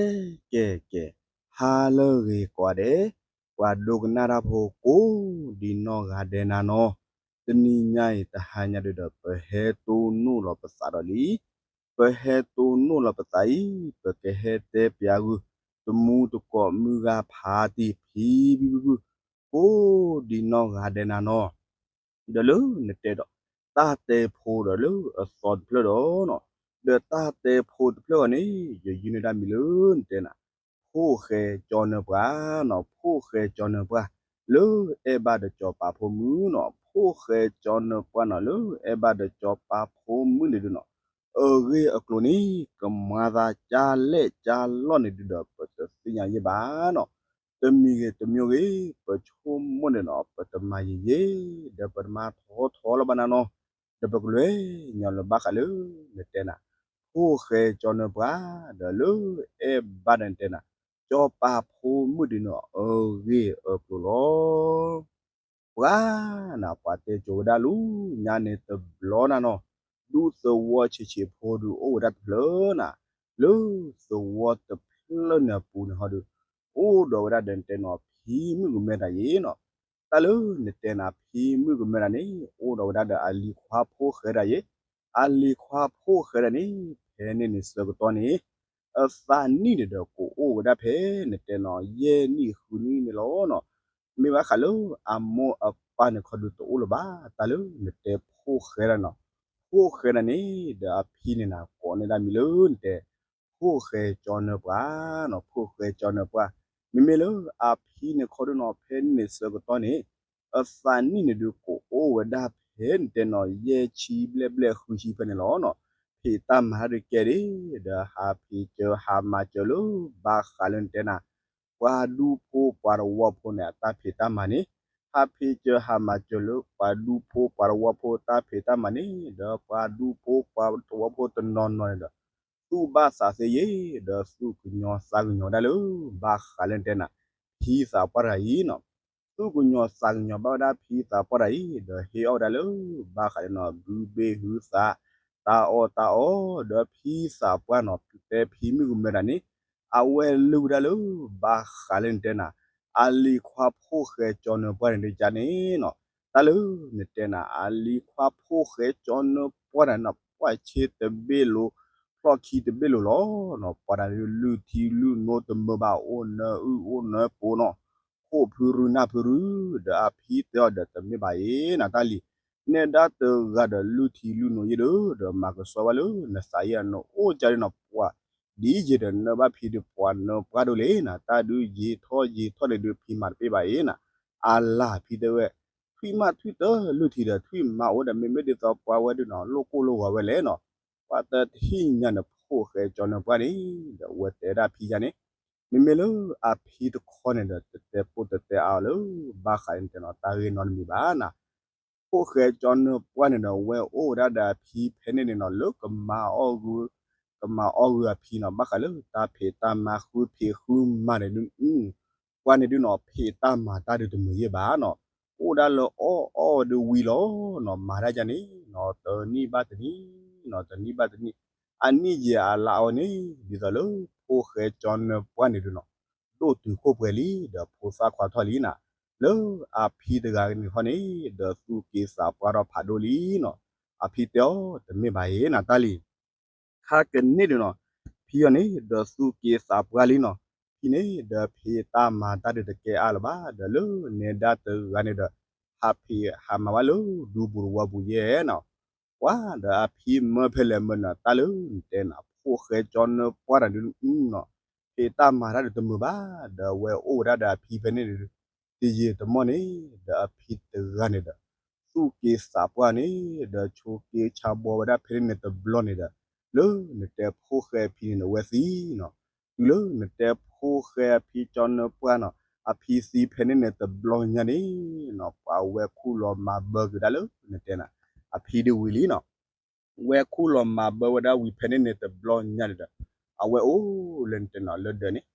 ကဲ ကဲ ကဲ, ဟါလၢအဂ့ၤကိးဂၤဒဲး, ပှၤဒိကနၣ်တၢ်ဖိကိးဒံးနီၢ်ဂၤဒဲးနၤနီၤ, တနံၤညါအံၤ တဟါညါဒုဒီး ပဟဲတိၢ်နီၣ်လီၤပသးဒီးလံ. ပဟဲတိၢ်နီၣ်လီၤပသးအံၤ ပကဟဲတဲပျးဂုာ် တမူတကိးမုၢ်ဂၤဖးတံၢ်ဖံဖုဖုဖု ကိးဒံးနီၢ်ဂၤဒဲးနၤနီၤ. ဒီးလၢနတဲဒီး တၢ်တဲဖိဒီးလၢအသီတဖျၢၣ်ဒီးနီၤ, ဒီးတၢ်တဲဖိတဖျၢၣ်အံၤန့ၣ် ယယုၢ်န့ၢ်ဒၣ်မံၤလၢနတဲနၤ, ဖိၣ်ဃဲကၠီနၢၤပှၢ်နီၤ, ဖိၣ်ဃဲကၠီနၢၤပှၢ် လၢအဲၣ်ဘၣ်ဒီးစီၤပၤဖိမုၣ်နီၤ, ဖိၣ်ဃဲကၠီနၢၤပှၢ်နီၤ လၢအဲၣ်ဘၣ်ဒီးစီၤပၤဖိမုၣ်န့ၣ်ဒုနီၤ, အဂ့ၢ်အကျိၤန့ၣ် ကမၤသးကၢ်လဲၣ်ကၢ်လီၢ်န့ၣ်ဒုဒီး ပတသ့ၣ်ညါယဲၢ်ဘၣ်နီၤ. တမံၤဂ့ၤတမံၤဂ့ၤ ပဆိကမိၣ်န့ၣ်နီၤ ပတမၤယံာ်ယဲၢ် ဒီးပတမၤထီထီလၢၤဘၣ်နၤနီၤ, ဒီးပကလဲၤညီလၢဘၣ်ဃးလၢနတဲနၤ, ဖိၣ်ဃဲကၠီနၢၤပှၢ် ဒီးလၢအဲၣ်ဘၣ်ဒီးနတဲနၤ စီၤပၤဖိမုၣ်ဒုနီၤ အဂ့ၢ်အကျိၤလီၤ. ပှၤနၤ ပှၤတဲကိၤဝဲဒၣ်လၢညါန့ၣ်တဘျီနၤနီၤ, ဒူသဝီဆံးဆံးဖိဒုအိၣ်ဝဲဒၣ်တဖျၢၣ်နၤ, လၢသဝီတဖျၢၣ်န့ၣ်အပူၤန့ၣ်ဟီဒု အိၣ်ဒီးဝဲဒၣ်ဒီးနတဲနီၤ ဖံမုၣ်ကမဲတၢ်ယဲၢ်နီၤ. တၢ်လၢနတဲနၤ ဖံမုၣ်ကမဲတၢ်န့ၣ် အိၣ်ဒီးဝဲဒၣ်ဒီးအလံၤခွါဖိၣ်ဃဲတၢ်ယဲၢ်, အလံၤခွါဖိၣ်ဃဲတၢ်န့ၣ် ဖဲန့ၣ်န့ၣ်ဆၢကတီၢ်န့ၣ် အသးနံၣ်န့ၣ်ဒီးကအိၣ်ဝဲဒၣ်ဖဲနတဲနီၤ ယဲၢ်နံၣ်ဃုနံၣ်န့ၣ်လီၤနီၤ. မ့ၢ်ဘၣ်ဃးလၢအမိၢ်အပၢ်န့ၣ်ခီဒုတအိၣ်လၢၤဘၣ်, တၢ်လၢနတဲဖိၣ်ဃဲတၢ်နီၤ, ဖိၣ်ဃဲတၢ်န့ၣ် ဒီးအဖံန့ၣ်နၤ ကိးန့ၢ်ဒၣ်မံၤလၢနတဲ ဖိၣ်ဃဲကၠီနၢၤပှၢ်နီၤ, ဖိၣ်ဃဲကၠီနၢၤပှၢ်. မ့မ့ၢ်လၢအဖံန့ၣ်ခီဒုနီၤ ဖဲန့ၣ်န့ၣ်ဆၢကတီၢ်န့ၣ် အသးနံၣ်န့ၣ်ဒုးကအိၣ်ဝဲဒၣ်ဖဲနတဲနီၤ ယဲၢ်ဆံဘျဲၣ်ဘျဲၣ်ဃုဆံဖဲန့ၣ်လီၤနီၤ. ဖံးတၢ်မၤတၢ်ဒုးကဲဒၣ် ဒီးဟးဖံးစၢၤဟးမၤစၢၤလၢ ဘၣ်ဃးလၢနတဲနၤ ပှၤဒူဖိပှၤတဝီဖိန့ၣ် အတၢ်ဖံးတၢ်မၤန့ၣ်, ဟးဖံးစၢၤဟးမၤစၢၤလၢ ပှၤဒူဖိပှၤတဝီဖိတၢ်ဖံးတၢ်မၤန့ၣ် ဒီးပှၤဒူဖိပှၤတဝီဖိတနီၤနီၤန့ၣ်ဒီး သူၣ်ဘၣ်သးသ့ယဲၢ် ဒီးသူၣ်ကညီၤသးကညီၤဒၣ်လၢ ဘၣ်ဃးလၢနတဲနၤ ဖံသးပှၢ်တဂၤအံၤနီၤ. သူၣ်ကညီၤသးကညီၤဘၣ်ဝဲဒၣ်ဖံသးပှၢ်တဂၤအံၤ ဒီးဟ့ၣ်အီၣ်ဝဲဒၣ်လၢ ဘၣ်ဃးလၢနီၤ ဘုဘ့ၣ်ဟုသး တၢ်အီၣ်တၢ်အီ ဒီးဖံသးပှၢ်နီၤ တဲဖံမုၣ်ကမဲတၢ်န့ၣ် အဝဲလုၢ်ဝဲဒၣ်လၢ ဘၣ်ဃးလၢနတဲနၤ အလံၤခွါဖိၣ်ဃဲကၠီနၢၤပှၢ်န့ၣ်ဒုးကန့ၣ်နီၤ. တၢ်လၢနတဲနၤ အလံၤခွါဖိၣ်ဃဲကၠီနၢၤပှၢ်န့ၣ်နီၤ ပှၢ်ဆ့တဘ့ၣ်လိၤ ဖျီၣ်ခံတဘ့ၣ်လိၤလီၤနီၤ. ပှၤတၢ်ဒုးလုၢ်ထံလုၢ်နိတမုာ်ဘၣ် အိၣ်နၢအုၣ်အိၣ်နၢပူၤနီၤ ခိၣ်ဖုရူနၢ်ဖုရူ ဒီးအဖံတဲအီၤဒီးတမ့ၢ်ဘၣ်အံၤနၤတၢ်လံၤ, နဲဒၣ်တဂၤဒီးလုၢ်ထံလုၢ်နိယဲၢ်ဒီး ဒီးမၤကဆှီဘၣ်လၢနသးယဲၢ်နအိၣ်ကၢ်ဒ်နီၤ ပှၤ ဒ်ယဲၢ်ဒီးနၢဘၣ်ဖံဒုးပှၤနၢပှၢ်ဒိၣ်လံနၤ တၢ်ဒုးယံာ်ထီၣ်ယံာ်ထီၣ်န့ၣ်ဒုးဖံမၤတပ့ၢ်ဘၣ်အံၤနၤ အလၤဖံတဲဝဲ ထွံၣ်မးထွံၣ်တၢ်လုၢ်ထံဒီးထွံၣ်မးအိၣ်ဒီး မ့မ့ၢ်ဒ်သိးပှၤဝဲဒုးနီၤ လိၣ်ကိၢ်လိၣ်ဂီၤဝဲလဲၣ်နီၤ. ပှၤတထံၣ်ညါန့ၣ် ဖိၣ်ဃဲကၠီနၢၤပှၢ်န့ၣ် ဒီးအဝဲတဲဒၣ်ဖံယါန့ၣ် မ့မ့ၢ်လၢအဖံတခီန့ၣ်ဒီး တတဲပိၢ်တတဲအါအီၤလၢ ဘၣ်ဃးန့ၣ်တဲနီၤ တၢ်ဂ့ၢ်နီတမံၤဘၣ်နၤ. ဖိၣ်ဃဲကၠီနၢၤပှၢ်န့ၣ်ဒီး ဝဲအိၣ်ဝဲဒၣ်ဒီးအဖံဖဲန့ၣ်န့ၣ်နီၤ လၢကမၤအီၣ်ဂုာ် ကမၤအီၣ်ဂုာ်အဖံနီၤ ဘၣ်ဃးလၢတၢ်ဖံးတၢ်မၤဃုဖံးဃုမၤန့ၣ်ဒုး ပှၤန့ၣ်ဒုးနီၤ ဖံးတၢ်မၤတၢ်ဒုးတမုာ်ယဲၢ်ဘၣ်နီၤ. အိၣ်ဒၣ်လၢအီၣ်အီၣ်ဝဲဒုးဝံၤလီၤနီၤ မၤတၢ်ယါန့ၣ်နီၤ တနံၣ်ဘၣ်တနံၣ်နီၤ တနံၣ်ဘၣ်တနံၣ် အနံၣ်ယဲၢ်အလါအီၤန့ၣ် ဒ်သိးလၢ ဖိၣ်ဃဲကၠီနၢၤပှၢ်န့ၣ်ဒုးနီၤ ဒိၣ်တုာ်ခိၣ်ပှဲၤလံ ဒီးဖိသၣ်ခွါထီၣ်လံနၤ လၢအဖံတဂၤန့ၣ်ခီန့ၣ် ဒီးသူၣ်က့သးပှၢ်ထီၣ်ဖးဒိၣ်လံနီၤ. အဖံတဲအီၤ တမ့ၢ်ဘၣ်အံၤနၤတၢ်လံၤ ခါကန့ၣ်ဒုးနီၤ ဖံအီၤန့ၣ် ဒီးသူၣ်က့သးပှၢ်လံနီၤ. ဖံန့ၣ် ဒီးဖံးတၢ်မၤတၢ်ဒုးတကဲအါလၢၤဘၣ် ဒီးလၢနဲဒၣ်တဂၤန့ၣ်ဒီး ဟးဖံးဟးမၤဘၣ်လၢဒူပူၤတဝီပူၤယဲၢ်နီၤ. ပှၤဒီးအဖံမၢဖဲလဲၣ်မၢနၤ တၢ်လၢနတဲနၤ ဖိၣ်ဃဲကၠီနၢၤပှၢ်နၤဒုးနီၤ ဖံးတၢ်မၤတၢ်ဒုးတမုာ်ဘၣ် ဒီးအဝဲအိၣ်ဝဲဒၣ်ဒီးအဖံဖဲန့ၣ်ဒုး တယံာ်တမီၢ်န့ၣ် ဒီးအဖံတဂၤန့ၣ်ဒီး သူၣ်က့သးပှၢ်န့ၣ် ဒီးဆိးက့ဆါဘီဝဲဒၣ်ဖဲန့ၣ်န့ၣ်တဘျီန့ၣ်ဒီး လၢနတဲဖိၣ်ဃဲအဖံန့ၣ်န့ၣ် အဝဲသံနီၤ. တုၤလၢနတဲဖိၣ်ဃဲအဖံကၠီနၢၤပှၢ်နီၤ အဖံသံဖဲန့ၣ်န့ၣ်တဘျီညါန့ၣ်နီၤ ပှၤဝဲခူၣ်လီၤမၤဘၢက့ၤဒၣ်လၢနတဲနၤ အဖံဒုးဝံၤလံနီၤ. ဝဲခူၣ်လီၤမၤဘၢဝဲဒၣ်ဝံၤဖဲန့ၣ်န့ၣ်တဘျီညါန့ၣ်ဒီး အဝဲအိၣ်လၢနတဲနၤလၢဒၢးန့ၣ်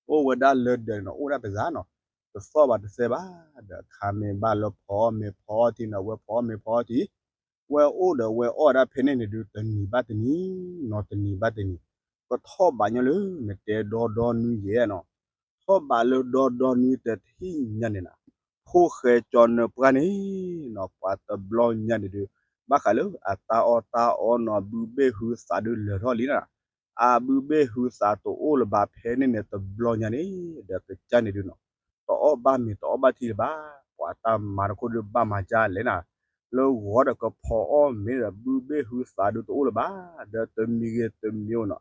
အိၣ်ဝဲဒၣ်လၢဒၢးန့ၣ်နီၤ အိၣ်ဒၣ်တဂၤနီၤ တသီၣ်ဘၣ်တသဲဘၣ် ဒီးခါမ့ၢ်ဘၣ်လၢဖီအီၣ်မ့ၤဖီအီထံန့ၣ် ဝဲဖီအီၣ်မ့ၤဖီအီထံ ဝဲအိၣ်ဒီးဝဲအီၣ်ဝဲဒၣ်ဖဲန့ၣ်န့ၣ်ဒုး တနံၤဘၣ်တနံၤနီၤ တနံၤဘၣ်တနံၤ ကထီၣ်ဘးညီလၢနတဲဒီဒီနွံယဲၢ်နီၤ, ထီၣ်ဘးလၢဒီဒီနွံတထံၣ်ညါန့ၣ်နီၤ, ဖိၣ်ဃဲကၠီနၢပှၢ်န့ၣ်နီၤ ပှၤတဘျီညါန့ၣ်ဒုး ဘၣ်ဃးလၢအတၢ်အီၣ်တၢ်အီနီၤ ဘုဘ့ၣ်ဟုသးဒုးလၢာ်ထီၣ်လံနီၤ, အဘုဘ့ၣ်ဟုသးတအိၣ်လၢၤဘၣ်ဖဲန့ၣ်န့ၣ် တဘျီညါန့ၣ် ဒီးကစၢ်န့ၣ်ဒုးနီၤ တအီၣ်ဘၣ်မ့ၤတအီၣ်ဘၣ်ထံလၢၤဘၣ်, ပှၤတၢ်မၤတခိၣ်ဒုးဘၣ်မၤကၢ်လဲၣ်နီၤ, လၢဂီၤဒီးကဖီအီၣ်မ့ၤဒီး ဘုဘ့ၣ်ဟုသးဒုးတအိၣ်လၢၤဘၣ်, ဒီးတမံၤဂ့ၤတမံၤနီၤ,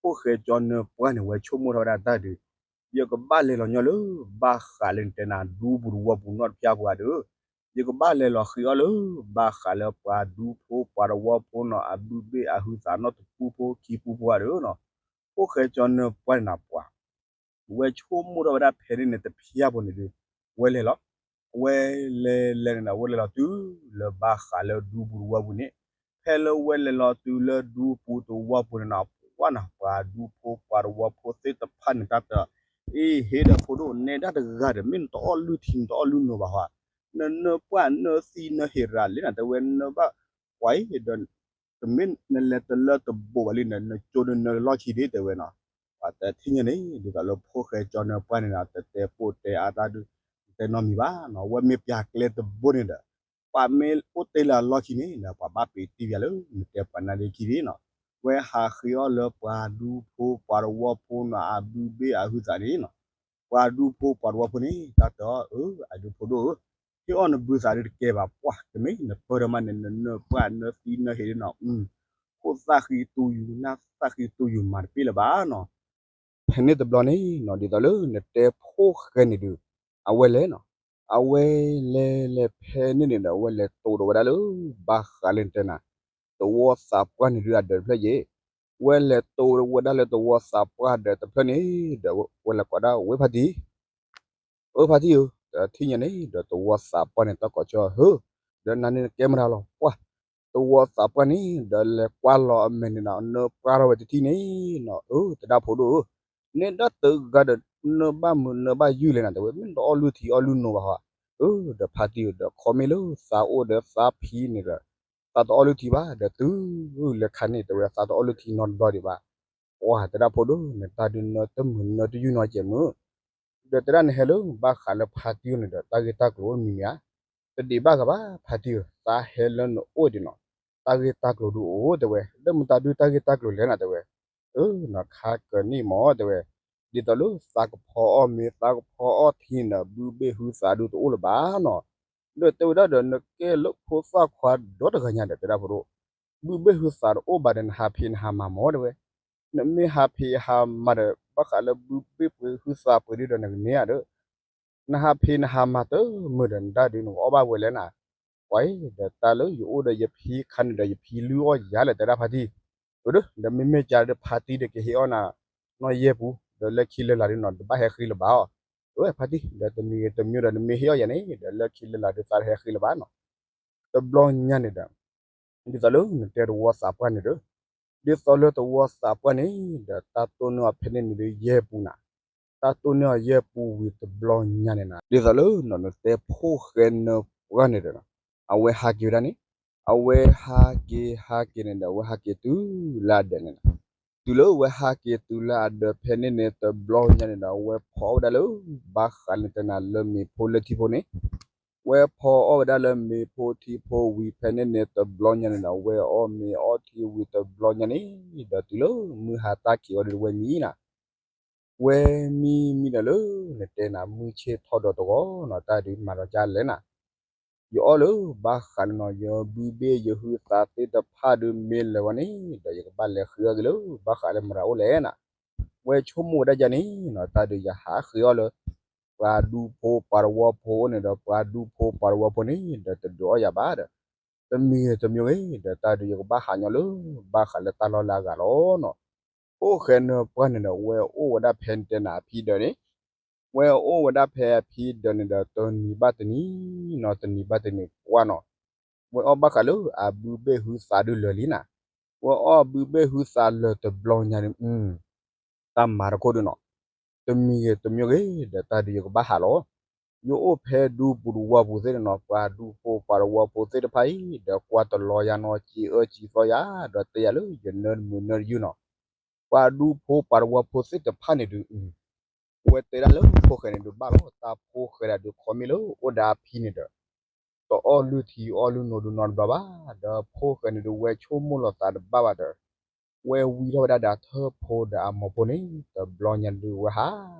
ဖိၣ်ဃဲကၠီနၢပှၢ်န့ၣ် ဝဲဆိကမိၣ်ထီၣ်ဝဲဒၣ်တၢ်ဒုး, ယကဘၣ်လဲၤလီၤညီလၢ ဘၣ်ဃးလၢနတဲနၤဒူပူၤတဝီပူၤနီတဖၠၣ်ပူၤဧါဒီး, ယကဘၣ်လဲၤလီၤဃ့အီၣ်လၢ ဘၣ်ဃးလၢပှၤဒူဖိပှၤတဝီဖိနီၤ အဘုဘ့ၣ်အဟုသးနီတပူဖိခံပူဖိဧါဒီးနီၤ, ဖိၣ်ဃဲကၠီနၢပှၢ်န့ၣ်နီၤ ပှၤ ဝဲဆိကမိၣ်ထီၣ်ဝဲဒၣ်ဖဲန့ၣ်န့ၣ်တဖၠၣ်ဖိန့ၣ်ဒုး, ဝဲလဲၤလီၤ, ဝဲလဲၤလဲၤန့ၣ်ဒီး ဝဲလဲၤလီၤတုၤလၢဘၣ်ဃးလၢဒူပူၤတဝီပူၤန့ၣ်, ဖဲလၢဝဲလဲၤလီၤတုၤလၢဒူပူၤတဝီပူၤန့ၣ်နီၤ ပှၤနီၤ ပှၤဒူဖိပှၤတဝီဖိသ့ၣ်တဖၣ်န့ၣ် တၢ်တဲအီၤ, အ့ ဟ့ၣ်ဒီးဖိဒိၣ် နဲဒၣ်တဂၤဒီး မ့ၢ်နတအီၣ်လုၢ်ထံနတအီၣ်လုၢ်နိဘၣ်ဟီ, နနၢပှၢ်နၢသံနဟ့ၣ်ရၤလံနီၤ တဲဝဲ နဘၣ်ကွၢ်အံၤဒီး တမ့ၢ်နလဲၤတလၢတဘိးဘၣ်လံန့ၣ် နကၠိနနၢလီၢ်ခံဒ့ တဲဝဲနီၤ, ပှၤတထံၣ်ညါန့ၣ် ဒ်သိးလၢဖိၣ်ဃဲကၠီနၢပှၢ်န့ၣ်နီၤ တတဲပိာ်တဲအါတၢ်ဒုး တတဲနီတမံၤဘၣ်နီၤ, ဝဲမ့ၢ်ပျၢ်ကျဲတဘိန့ၣ်ဒီး ပှၤမ့ၢ်အိၣ်တ့ၢ်လၢအလီၢ်ခံန့ၣ်ဒီး ပှၤဘၣ်ပ့ၤတံၢ်ပျၢ်လၢ နတဲပှၤနါဒ့ခံဒ့နီၤ, ဝဲဟးဃ့အီၣ်လၢပှၤဒူဖိပှၤတဝီဖိနီၤ အဘုဘ့ၣ်အဟုသးန့ၣ်နီၤ, ပှၤဒူဖိပှၤတဝီဖိန့ၣ် တၢ်တဲအီၤ အၢ အဒူဖိဒိၣ်ဧၢ, ဟ့ၣ်အီၣ်နဘုသးဒုးတကဲဘၣ် ပှၤ တမ့ၢ်နပၢၢ်ဒီးမးန့ၣ် နနၢပှၢ်နၢသံနဟ့ၣ်ဒ့နီၤ, ခိၣ်သၣ်ဃံတူာ်ယူၤ နၢ်သၣ်ဃံတူာ်ယူၤမၤတပ့ၢ်လၢၤဘၣ်နီၤ, ဖဲန့ၣ်တဘျီန့ၣ်နီၤ ဒ်သိးလၢနတဲဖိၣ်ဃဲန့ၣ်ဒုး အဝဲလဲၤနီၤ, အဝဲလဲၤလဲၤဖဲန့ၣ်န့ၣ်ဒီး အဝဲလဲၤတိၤဒီးဝဲဒၣ်လၢ ဘၣ်ဃးလၢနတဲနၤ သဝီသးပှၢ်န့ၣ်ဒုးအဒၢးတဖျၢၣ်ယဲၢ်, ဝဲလဲၤတိၤဝဲဒၣ်လၢသဝီသးပှၢ်ဒၢးတဖျၢၣ်န့ၣ်ဒီး ဝဲလဲၤကိးဒၣ်ဝဲဖါတံၢ် အၢ ဖါတံၢ်ဧၢ, တထံၣ်ညါန့ၣ်ဒီးသဝီသးပှၢ်န့ၣ် တၢ်ကိးကၠီ ဟၢ, ဒီးနၤန့ၣ်နကဲမတၤလီၤ ပှၤ, သဝီသးပှၢ်န့ၣ် ဒီးလဲၤကွၢ်လီၤအမဲာ်န့ၣ်နီၤ နၢပှၢ်ထီၣ်ဝဲတထံၣ်န့ၣ်နီၤ, အၢ သဒါဖိဒိၣ်ဧၢ, နဲဒၣ်တဂၤဒီး နၢဘၣ်မုာ်နၢဘၣ်ယုၢ်လဲၣ်နၤ တဲဝဲ မ့ၢ်နတအီၣ်လုၢ်ထံအီၣ်လုၢ်နိဘၣ်ဟီ, အၢ ဒီးဖါတံၢ်ဧၢ ဒီးခီမ့ၢ်လၢသးအိၣ်ဒီးသးဖံန့ၣ်ဒီး သးတအီၣ်လုၢ်ထံဘၣ် ဒီးတုၤလၢခါန့ၣ် တဲဝဲ သးတအီၣ်လုၢ်ထံနီတဘျီဒံးဘၣ်, ပှၤ သဒါဖိဒိၣ် နတၢ်ဒုးနၢတမုာ်နၢတယုၢ်နီတစဲးမုၢ် ဒီးတဲဒၣ်နဟဲလၢဘၣ်ဃးလၢဖါတံၢ်န့ၣ်ဒီး တၢ်ဂ့ၢ်တၢ်ကျိၤအိၣ်မံၤမံၤဧါ, တဒံးဘၣ်ဂၤဘၣ် ဖါတံၢ်ဧၢ, သးဟဲလၢနအိၣ်ဒံးနီၤ, တၢ်ဂ့ၢ်တၢ်ကျိၤဒုးအိၣ် တဲဝဲ, လၢမတၤဒုးတၢ်ဂ့ၢ်တၢ်ကျိၤလဲၣ်နၤ တဲဝဲ, အၢ နခါကနံၣ်မး တဲဝဲ, ဒ်သိးလၢသးကဖီအီၣ်မ့ၤ သးကဖီအီၣ်ထံန့ၣ်ဒီး ဘုဘ့ၣ်ဟုသးဒုးတအိၣ်လၢၤဘၣ်နီၤ, ဒီးတဲဝဲဒၣ်ဒီး နကဲလၢဖိသၣ်ခွါဒီတဂၤညါဒီး တဲဒၣ်ဖိဒိၣ်, ဘုဘ့ၣ်ဟုသးတအိၣ်ဘၣ်ဒီး နဟးဖံးနဟးမၤမး တဲဝဲ, နမ့ၢ်ဟးဖံးဟးမၤဒီး ဘၣ်ဃးလၢဘုဘ့ၣ်ပှ့ၤဟုသးပှ့ၤဒုဒီး နကန့ၢ်ဧါဒီး နဟးဖံးနဟးမၤတမုာ်ဒီး နတၢ်ဒုးနကအီၣ်ဘၣ်ဝဲလဲၣ်နၤ, ပှၤအံၤ ဒီးတၢ်လၢယအိၣ်ဒီးယဖံခါန့ၣ်ဒီး ယဖံလုၢ်အီၣ်ယၤလဲၣ် တဲဒၣ်ဖါတံၢ်, အၢ ဒီး ဒီးမ့မ့ၢ်ကဒီးဖါတံၢ်ဒီးကဟ့ၣ်အီၣ်နၤ နီၢ်ယဲၢ်ပူၤ ဒီးလၢခံလၢလာ်ဒုးနီၤ တဘၣ်ဟဲဃ့လၢၤဘၣ်အီၤ, အဝဲဖါတံၢ် ဒီးတမံၤဂ့ၤတမံၤဒီး နမ့ၢ်ဟ့ၣ်အီၣ်ယၤန့ၣ် ဒီးလၢခံလၢလာ်ဒုးသးတဟဲဃ့လၢၤဘၣ်နီၤ တဘျီညါန့ၣ်ဒီး ဒ်သိးလၢနတဲသဝီသးပှၢ်န့ၣ်ဒီး, ဒ်သိးလၢသဝီသးပှၢ်န့ၣ်ဒီး တၢ်တိၢ်န့ၢ်အီၤဖဲန့ၣ်န့ၣ်ဒီးယဲၢ်ပူၤနၤ, တၢ်တိၢ်န့ၢ်အီၤယဲၢ်ပူၤဝံၤတဘျီညါန့ၣ်နၤ ဒ်သိးလၢနီၤ နတဲဖိၣ်ဃဲနၢပှၢ်န့ၣ်ဒီး အဝဲဟးက့ၤဝဲဒၣ်န့ၣ်, အဝဲဟးက့ၤဟးက့ၤန့ၣ်ဒီး အဝဲဟးက့ၤတုၤလၢအဒၢးန့ၣ်နၤ, တုၤလၢအဝဲဟးက့ၤတုၤလၢအဒၢးဖဲန့ၣ်န့ၣ် တဘျီညါန့ၣ်ဒီး အဝဲဖီအီၣ်ဝဲဒၣ်လၢ ဘၣ်ဃးလၢနတဲနၤလၢမ့ၤဖိလၢထံဖိန့ၣ် ဝဲဖီအီၣ်ဝဲဒၣ်လၢမ့ၤဖိထံဖိဝံၤဖဲန့ၣ်န့ၣ် တဘျီညါန့ၣ်ဒီး ဝဲအီၣ်မ့ၤအီထံဝံၤတဘျီညါန့ၣ် ဒီးတုၤလၢမုၢ်ဟါတၢ်က့ၤအီၤဒီးဝဲမံနၤ, ဝဲမံမံဒီးလၢ နတဲနၤမုၢ်ဆ့ၣ်ထီၣ်ဒီးတဂီၤနီၤ တၢ်ဒုးမၤဒီးကလဲၣ်နၤ, ယအီၣ်လၢဘၣ်ဃးလၢနီၤ ယဘုဘ့ၣ်ယဟုသးသ့ၣ်တဖၣ်ဒုးမ့ၢ်လၢာ်ဝဲန့ၣ် ဒီးယကဘၣ်လဲၤဃ့အီၣ်က့ၤလၢ ဘၣ်ဃးလၢမတၤအိၣ်လဲၣ်နၤ, ဝဲဆိကမိၣ်ဝဲဒၣ်ယၤန့ၣ်နီၤ တၢ်ဒုးယဟးဃ့အီၣ်လၢ ပှၤဒူဖိပှၤတဝီဖိန့ၣ်ဒီး ပှၤဒူဖိပှၤတဝီဖိန့ၣ်ဒီး တဒုးအီၣ်ယၤဘၣ်ဒီး တမံၤဂ့ၤတမံၤဂ့ၤ ဒီးတၢ်ဒုးယကဘၣ်ဟးညီလၢ ဘၣ်ဃးလၢတၢ်လီၢ်လၢအဂၤလီၤနီၤ, ဖိၣ်ဃဲနၢပှၢ်န့ၣ်ဒီး ဝဲအိၣ်ဝဲဒၣ်ဖဲတဲနၤအဖံဒၢးန့ၣ်, ဝဲအိၣ်ဝဲဒၣ်ဖဲအဖံဒၢးန့ၣ်ဒီး တနံၤဘၣ်တနံၤနီၤ တနံၤဘၣ်တနံၤကွၢ်နီၤ, ဝဲအီၣ်ဘၣ်ဃးလၢအဘုဘ့ၣ်ဟုသးဒုးလၢာ်လံနၤ, ဝဲအီၣ်ဘုဘ့ၣ်ဟုသးလၢာ်တဘျီညါန့ၣ် တၢ်မၤတခိၣ်ဒုးနီၤ, တမံၤဂ့ၤတမံၤဂ့ၤ ဒီးတၢ်ဒုးယကဘၣ်ဟးလီၤ, ယအိၣ်ဖဲဒူပူၤတဝီပူၤသ့ၣ်န့ၣ်နီၤ ပှၤဒူဖိပှၤတဝီဖိသ့ၣ်တဖၣ်အံၤ ဒီးကွၢ်တလီၤယၤနီၤ စံးအၢစံးသီယၤ ဒီးတဲယၤလၢယနၢတမုာ်နၢတယုၢ်နီၤ ပှၤဒူဖိပှၤတဝီဖိသ့ၣ်တဖၣ်န့ၣ်ဒုး ဝဲတဲဒၣ်လၢဖိၣ်ဃဲန့ၣ်ဒုးဘၣ်လီၤ တၢ်ဖိၣ်ဃဲဒၣ်ဒုးခီမ့ၢ်လၢအိၣ်ဒီးအဖံန့ၣ်ဒီး တအီၣ်လုၢ်ထံအီၣ်လုၢ်နိဒုးနီတဘျီဘၣ် ဒီးဖိၣ်ဃဲန့ၣ်ဒုးဝဲဆိကမိၣ်လီၤသးတဘၣ်ဘၣ်ဒီး ဝဲဝံထီၣ်ဝဲဒၣ်ဒီးထၢၣ်ဖိဒီးအမိၢ်ဖိန့ၣ် တဘျီညါဒုးဝဲဟ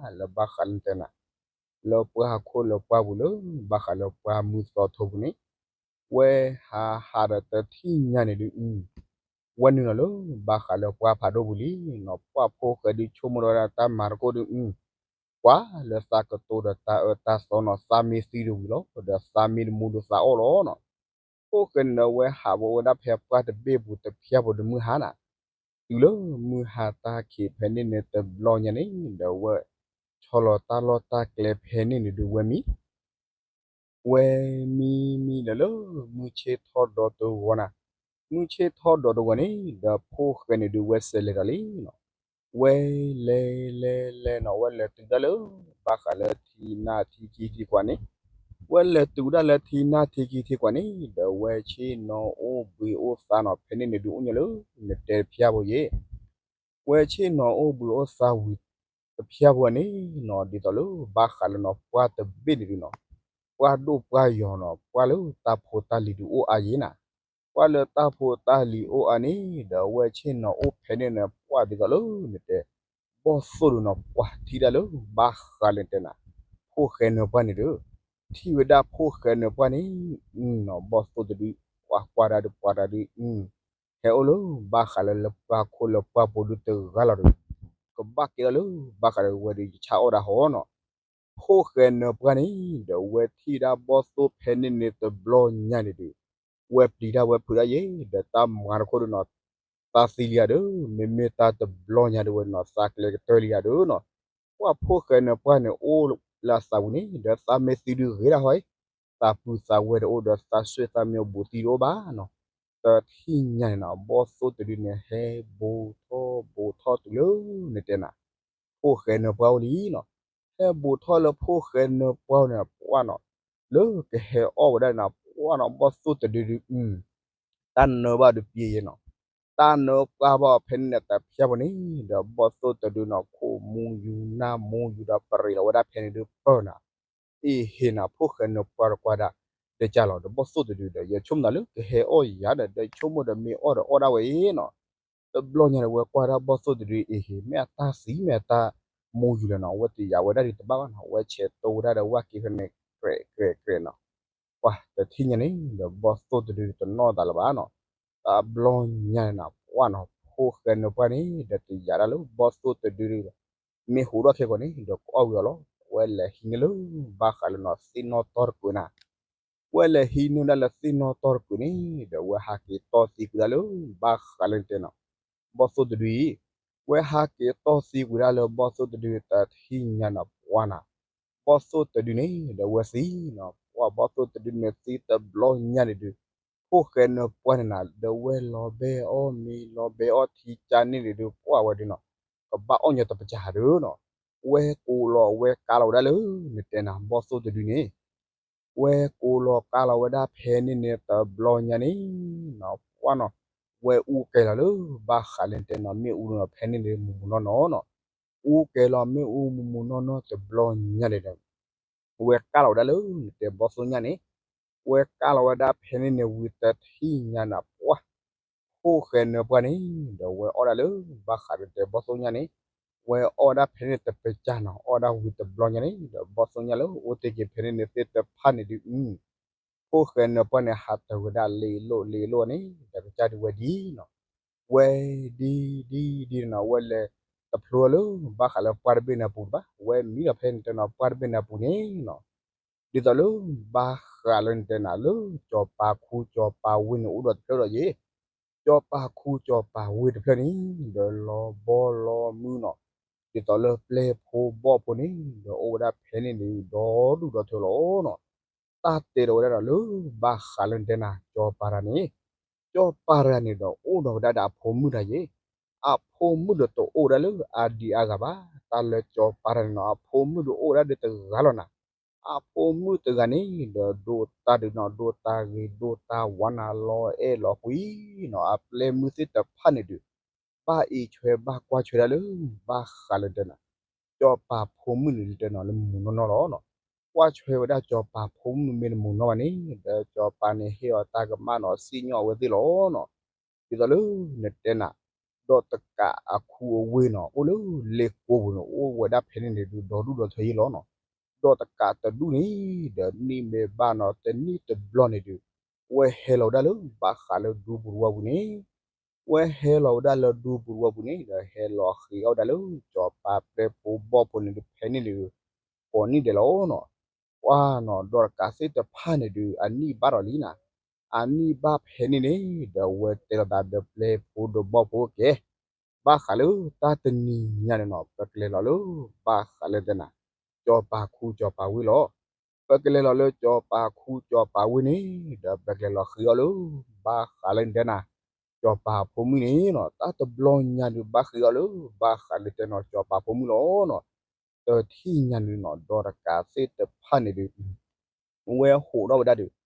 းလၢဘၣ်ဃးလၢတဲနၤ လၢပှၢ်ခိၣ်လၢပှၢ်ပူၤလၢ ဘၣ်ဃးလၢပှၢ်မုၢ်သီထိပူၤန့ၣ် ဝဲဟးဟးဒီးတထံၣ်ညါန့ၣ်ဒုး ဝဲနုာ်လီၤလၢဘၣ်ဃးလၢပှၢ်ဖးဒိၣ်ပူၤလံနီၤ ပှၢ်ဖိၣ်ဃဲဒုးဆိကမိၣ်ထီၣ်ဝဲဒၣ်တၢ်မၤသကိးဒုး ကွၢ်လၢသးကတိၤဒီးတၢ်အၢတၢ်သီနီၤ သးမ့ၢ်သံတဝံၤလီၤ ဒီးသးမ့ၢ်တမူဒုးသးအီၣ်လီၤနီၤ ဖိၣ်ဃဲန့ၣ်ဒီးဝဲဟးဘၣ်ဝဲဒၣ်ဖဲပှၢ်တဘ့ၣ်ပူၤတဖျၢၣ်ဖိဒီးမုၢ်ဟါနၤ တုၤလၢမုၢ်ဟါတၢ်ခံးဖဲန့ၣ်န့ၣ်တဘျီညါန့ၣ် ဒီးဝဲဆီလီၤတၢ်လီၢ်တၢ်ကျဲဖဲန့ၣ်န့ၣ်ဒုးဝဲမံ ဝဲမံမံဒီးလၢမုၢ်ဆ့ၣ်ထီၣ်ဒီးတဂီၤနၤ, မုၢ်ဆ့ၣ်ထီၣ်ဒီးတဂီၤန့ၣ် ဒီးဖိၣ်ဃဲန့ၣ်ဒုးဝဲစဲးလဲၤဒီးလံနီၤ, ဝဲလဲၤလဲၤလဲၤနီၤ ဝဲလဲၤတုၤဒၣ်လၢ ဘၣ်ဃးလၢထံနၢ်ထံခံထံကွၢ်န့ၣ်, ဝဲလဲၤတုၤဒၣ်လၢထံနၢ်ထံခံထံကွၢ်န့ၣ် ဒီးဝဲဆ့ၣ်နီၤအိၣ်ဘှံးအိၣ်သါနီၤ ဖဲန့ၣ်န့ၣ်ဒုးအိၣ်ညီလၢ နတဲတဖျၢၣ်ဖိယဲၢ် ဝဲဆ့ၣ်နီၤအိၣ်ဘှံးအိၣ်သါဝံၤတဖျၢၣ်ဖိန့ၣ်နီၤ ဒ်သိးလၢဘၣ်ဃးလၢနီၤ ပှၢ်တဘ့ၣ်န့ၣ်ဒုးနီၤ, ပှၢ်ဒိၣ်ပှၢ်ယီၤနီၤ ပှၢ်လၢတၢ်ဖိတၢ်လံၤဒုးအိၣ်အါယဲၢ်နၤ, ပှၢ်လၢတၢ်ဖိတၢ်လံၤအိၣ်အါန့ၣ် ဒီးဝဲဆ့ၣ်နီၤအိၣ်ဖဲန့ၣ်န့ၣ် ပှၢ်ဒ်သိးလၢနတဲ ဘီၣ်သိၣ်ဒုးနီၤ ပှၢ်ထံၣ်ဒၣ်လၢ ဘၣ်ဃးလၢနတဲနၤ, ဖိၣ်ဃဲနၢၤပှၢ်န့ၣ်ဒီး ထံၣ်ဝဲဒၣ်ဖိၣ်ဃဲနၢၤပှၢ်န့ၣ်နီၤ ဘီၣ်သိၣ်တဒု ပှၢ်ကွၢ်တၢ်ဒုး ပှၢ်တၢ်ဒုး ဟဲအိၣ်လၢဘၣ်ဃးလၢလၢပှၢ်ခိၣ်လၢပှၢ်ဘိဒုးတဂၤလီၤဒီး ကဘၣ်ကဲထီၣ်လၢဘၣ်ဃးဒီးဝဲဒီးယဆၣ်အီၣ်ဒၣ်ဟီနီၤ, ဖိၣ်ဃဲနၢၤပှၢ်န့ၣ် ဒီးဝဲထံၣ်ဒၣ်ဘီၣ်သိၣ်ဖဲန့ၣ်န့ၣ်တဘျီညါန့ၣ်ဒီး ဝဲပျံၤတၢ်ဝဲဖုးတၢ်ယဲၢ် ဒီးတၢ်မၤတခိၣ်ဒုးနီၤ, သးသံလံဧါဒီး မ့မ့ၢ်တၢ်တဘျီညါဒုးဝဲနီၤ သးကျဲကတၢၢ်လံဧါဒီးနီၤ, ပှၢ်ဖိၣ်ဃဲနၢၤပှၢ်န့ၣ်အိၣ်လၢအသးပူၤန့ၣ် ဒီးသးမ့ၢ်သံဒုးဂ့ၤဒၣ်ဟီအံၤ, သးပုၢ်သးဝဲၢ်တအိၣ်ဒီး သးစူၢ်သးမ့ၢ်အိၣ်ဘူးတံၢ်တအိၣ်ဘၣ်နီၤ, တထံၣ်ညါန့ၣ်နီၤ ဘီၣ်သိၣ်တဒုန့ၣ် ဟဲဘူးထီၣ်ဘူးထီၣ်တုၤလၢနတဲနၤ ဖိၣ်ဃဲနၢၤပှၢ်အိၣ်လံနီၤ, ဟဲဘူးထီၣ်လၢဖိၣ်ဃဲနၢၤပှၢ်န့ၣ် ပှၢ်နီၤ, လၢကဟဲအီၣ်ဝဲဒၣ်န့ၣ် ပှၢ်နီၤ ဘီၣ်သိၣ်တဒုဒုး တၢ်နၢၤဘၣ်ဒုးပျံၤယဲၢ်နီၤ, တၢ်နၢၤပှၢ်ဘၣ်ဖဲန့ၣ်န့ၣ်တဖျၢၣ်ဖိန့ၣ် ဒီးဘီၣ်သိၣ်တဒုနီၤ ခိၣ်မူယူၤနၢ်မူယူၤဒီးပရံးလီၤဝဲဒၣ်ဖဲန့ၣ်ဒုးပၢၢ်နၤ, အ့ဟ့ၣ်နၤ ဖိၣ်ဃဲနၢၤပှၢ်တကွၢ်ဒၣ် တကၢ်လီၤ ဒီးဘီၣ်သိၣ်တဒုဒီး ယဆိကမိၣ်သးလၢကဟဲအီၣ်ယၤဒီး ဒီးဆိကမိၣ်ဒီးမ့ၢ်အီၣ်ဒီးအီၣ်ဒၣ်ဝဲအံၤနီၤ, တဘျီညါဒီးဝဲကွၢ်ဒၣ်ဘီၣ်သိၣ်တဒုအ့ဟ့ၣ် မ့ၢ်အတၢ်သံမ့ၢ်အတၢ်မူယူၤလဲၣ်နီၤ ဝဲတယာ်ဝဲဒၣ်ဒုးတဘၣ်ဘၣ်နီၤ ဝဲဆဲးတိဝဲဒၣ်ဒီးဝဲက့ၤဖဲန့ၣ် ကြဲးကြဲးကြဲးနီၤ, ပှၢ်တထံၣ်ညါန့ၣ် ဒီးဘီၣ်သိၣ်တဒုတနီၣ်သးလၢၤဘၣ်နီၤ, တဘျီညါန့ၣ်နီၤ ပှၢ်နီၤ ဖိၣ်ဃဲနၢၤပှၢ်န့ၣ် ဒီးတယာ်ဒၣ်လၢဘီၣ်သိၣ်တဒုဒုး မ့ၢ်ဟူးထီၣ်ခဲကိာ်န့ၣ် ဒီးကအီၣ်ဝံၤအီၤလီၤ, ဝဲလဲၤဟံးန့ၢ်လၢ ဘၣ်ဃးလၢနီၤ သ့ၣ်နီၣ်တီၢ်တကွံာ်နၤ ဝဲလဲၤဟံးန့ၢ်ဒၣ်လၢသ့ၣ်နီၣ်တီၢ်တကွံာ်န့ၣ် ဒီးဝဲဟးက့ၤတီၢ်သံကွံာ်ဒၣ်လၢ ဘၣ်ဃးလၢနတဲနီၤ ဘီၣ်သိၣ်တဒုအံၤ, ဝဲဟးက့ၤတီၢ်သံကွံာ်ဒၣ်လၢဘီၣ်သိၣ်တဒုတထံၣ်ညါနီၤ ပှၢ်နီၤ, ဘီၣ်သိၣ်တဒုန့ၣ် ဒီးဝဲသံနီၤ ပှၢ်ဘီၣ်သိၣ်တဒုန့ၣ်သံတဘျီညါန့ၣ်ဒုး, ဖိၣ်ဃဲနၢၤပှၢ်န့ၣ်နၤ ဒီးဝဲလီၤဘဲအီၣ်မ့ၤလီၤဘဲအီၣ်ထံကၢန့ၣ်န့ၣ်ဒုး ပှၢ်ဝဲဒုးနီၤ, ကဘၣ်အီၣ်ညီတပစၢ်ဒုးနီၤ, ဝဲကိးလီၤဝဲကါလီၤဝဲဒၣ်လၢ နတဲနၤ ဘီၣ်သိၣ်တဒုန့ၣ် ဝဲကိးလီၤကါလီၤဝဲဒၣ်ဖဲန့ၣ်န့ၣ်တဘျီညါန့ၣ်နီၤ ပှၢ်နီၤ, ဝဲအူကဲလီၤလၢ ဘၣ်ဃးလၢနတဲနီၤ မ့ၣ်အူနီၤ ဖဲန့ၣ်န့ၣ်မူၤမူၤနီၢ်နီၢ်နီၤ, အူကဲလီၤမ့ၣ်အူမူၤမူၤနီၢ်နီၢ်တဘျီညါန့ၣ်ဒီး ဝဲကါလီၤဝဲဒၣ်လၢနတဲဘီၣ်သိၣ်ညါန့ၣ်, ဝဲကါလီၤဝဲဒၣ်ဖဲန့ၣ်န့ၣ်ဝံၤတထံၣ်ညါနၤ ပှၢ် ဖိၣ်ဃဲနၢၤပှၢ်န့ၣ် ဒီးဝဲအီၣ်ဒၣ်လၢ ဘၣ်ဃးလၢနတဲဘီၣ်သိၣ်ညါန့ၣ်, ဝဲအီၣ်ဒၣ်ဖဲန့ၣ်တပစၢ်နီၤ အီၣ်ဒၣ်ဝံၤတဘျီညါန့ၣ် ဒီးဘီၣ်သိၣ်ညါလၢအိၣ်တ့ၢ်က့ၤဖဲန့ၣ်န့ၣ်သ့ၣ်တဖၣ်န့ၣ်ဒုး ဖိၣ်ဃဲနၢၤပှၢ်န့ၣ် ဟးတၢၤဝဲဒၣ်လ့လိၣ်လ့လိၣ်န့ၣ် ဒီးကစၢ်ဒုးဝဲဒ်နီၤ, ဝဲဒ်ဒ်ဒ်နီၤ ဝဲလဲၤတဖျိလၢ ဘၣ်ဃးလၢပှၢ်တဘ့ၣ်န့ၣ်အပူၤတဘၣ် ဝဲမံလီၤဖဲန့ၣ်တဲနီၤ ပှၢ်တဘ့ၣ်န့ၣ်အပူၤန့ၣ်နီၤ ဒ်သိးလၢ ဘၣ်ဃးလၢနတဲနၤလၢ ကၠီၤပၤခူကၠီၤပၤဝ့ၢ်န့ၣ် အိၣ်ဒီးတဖျၢၣ်ဒီးယဲၢ်, ကၠီၤပၤခူကၠီၤပၤဝ့ၢ်တဖျၢၣ်န့ၣ် ဒီးလီၤဘီလီၤမုၢ်နီၤ, ဒ်သိးလၢပျဲၢ်ဖိဘီၣ်ဖိန့ၣ် ဒီးအိၣ်ဝဲဒၣ်ဖဲန့ၣ်န့ၣ် ဒီဒူၣ်ဒီထၢလီၤနီၤ, တၢ်တဲဒီးဝဲဒၣ်ဒီးလၢ ဘၣ်ဃးလၢနတဲနၤ ကၠီၤပၤတဂၤန့ၣ်, ကၠီၤပၤတဂၤန့ၣ်ဒီး အိၣ်ဒီးဝဲဒၣ်ဒီးအဖိမုၣ်တဂၤယဲၢ်, အဖိမုၣ်ဒီးတအိၣ်ဝဲဒၣ်လၢအဒံးအါဂၤဘၣ်, တၢ်လၢကၠီၤပၤတဂၤန့ၣ်နီၤ အဖိမုၣ်ဒီးအိၣ်ဝဲဒၣ်ဒီးတဂၤလီၤနၤ, အဖိမုၣ်တဂၤန့ၣ် ဒီးဒိၣ်တၢ်ဒုးနီၤ ဒိၣ်တၢ်ဂ့ၤဒိၣ်တၢ်ဝါနၤ လီၤအဲၣ်လီၤကွံနီၤ အပျဲၢ်မုၣ်သ့ၣ်တဖၣ်န့ၣ်ဒုး, ဘၣ် ဘၣ်အ့ၣ်ဆွဲဘၣ်ကွၢ်ဆွဲဒၣ်လၢ ဘၣ်ဃးလၢတဲနၤ စီၤပၤဖိမုၣ်န့ၣ်တဲနၤလၢမုၢ်နီၢ်နီၢ်လီၤနီၤ. ကွၢ်ဆွဲဝဲဒၣ်စီၤပၤဖိမုၣ်မ့ၢ်တမုၢ်နီၢ်ဘၣ်န့ၣ် ဒီးစီၤပၤန့ၣ်ဟ့ၣ်အီၤတၢ်ကမၣ်နီၤ စံၣ်ညီၣ်အဝဲသ့ၣ်လီၤနီၤ. ဒ်သိးလၢနတဲနၤ ဒီးတကးအခူအဝ့ၢ်နီၤ အိၣ်လၢလ့ကိပူၤန့ၣ် အိၣ်ဝဲဒၣ်ဖဲန့ၣ်န့ၣ်ဒုး ဒီဒူၣ်ဒီထၢယ့ၢ်လီၤနီၤ. ဒီးတကးတဒူၣ်န့ၣ် ဒီးနံၣ်မ့ၢ်ဘၣ်နီၤ တနံၣ်တဘျီန့ၣ်ဒုး ဝဲဟဲလီၤဝဲဒၣ်လၢဘၣ်ဃးလၢဒူပူၤတဝီပူၤန့ၣ် ဝဲဟဲလီၤဝဲဒၣ်လၢဒူပူၤတဝီပူၤန့ၣ် ဒီးဟဲလီၤဃ့အီၣ်ဝဲဒၣ်လၢ စီၤပၤပျဲၢ်ဖိဘီၣ်ဖိန့ၣ်ဒုး ဖဲန့ၣ်န့ၣ်ဒုး ကိးနံၣ်ဒဲးလီၤနီၤ. ပှၤနီၤ ဒီးတကးသ့ၣ်တဖၣ်န့ၣ်ဒုး အနံၣ်ဘၣ်ဒီးလံနၤ အနံၣ်ဘၣ်ဖဲန့ၣ်န့ၣ် ဒီးဝဲတဲလီၤသးဒီးပျဲၢ်ဖိဒီးဘီၣ်ဖိကဲ ဘၣ်ဃးလၢတၢ်တနံၤညါန့ၣ်နီၤ ပကလဲၤလီၤလၢ ဘၣ်ဃးလၢတဲနၤ စီၤပၤခူစီၤပၤဝ့ၢ်လီၤ. ပကလဲၤလီၤလၢစီၤပၤခူစီၤပၤဝ့ၢ်န့ၣ် ဒီးပကလဲၤလီၤဃ့အီၣ်လၢ ဘၣ်ဃးလၢနတဲနၤ စီၤပၤဖိမုၣ်န့ၣ်နီၤ တၢ်တဘျီညါဒုး ဘၣ်ဃ့အီၣ်လၢ ဘၣ်ဃးလၢတဲနၤ စီၤပၤဖိမုၣ်လီၤနီၤ. တထံၣ်ညါန့ၣ်နီၤ ဒီးတကးသ့ၣ်တဖၣ်န့ၣ်ဒုး ဝဲဟိးထီၣ်ဝဲဒၣ်ဒီး ဒီ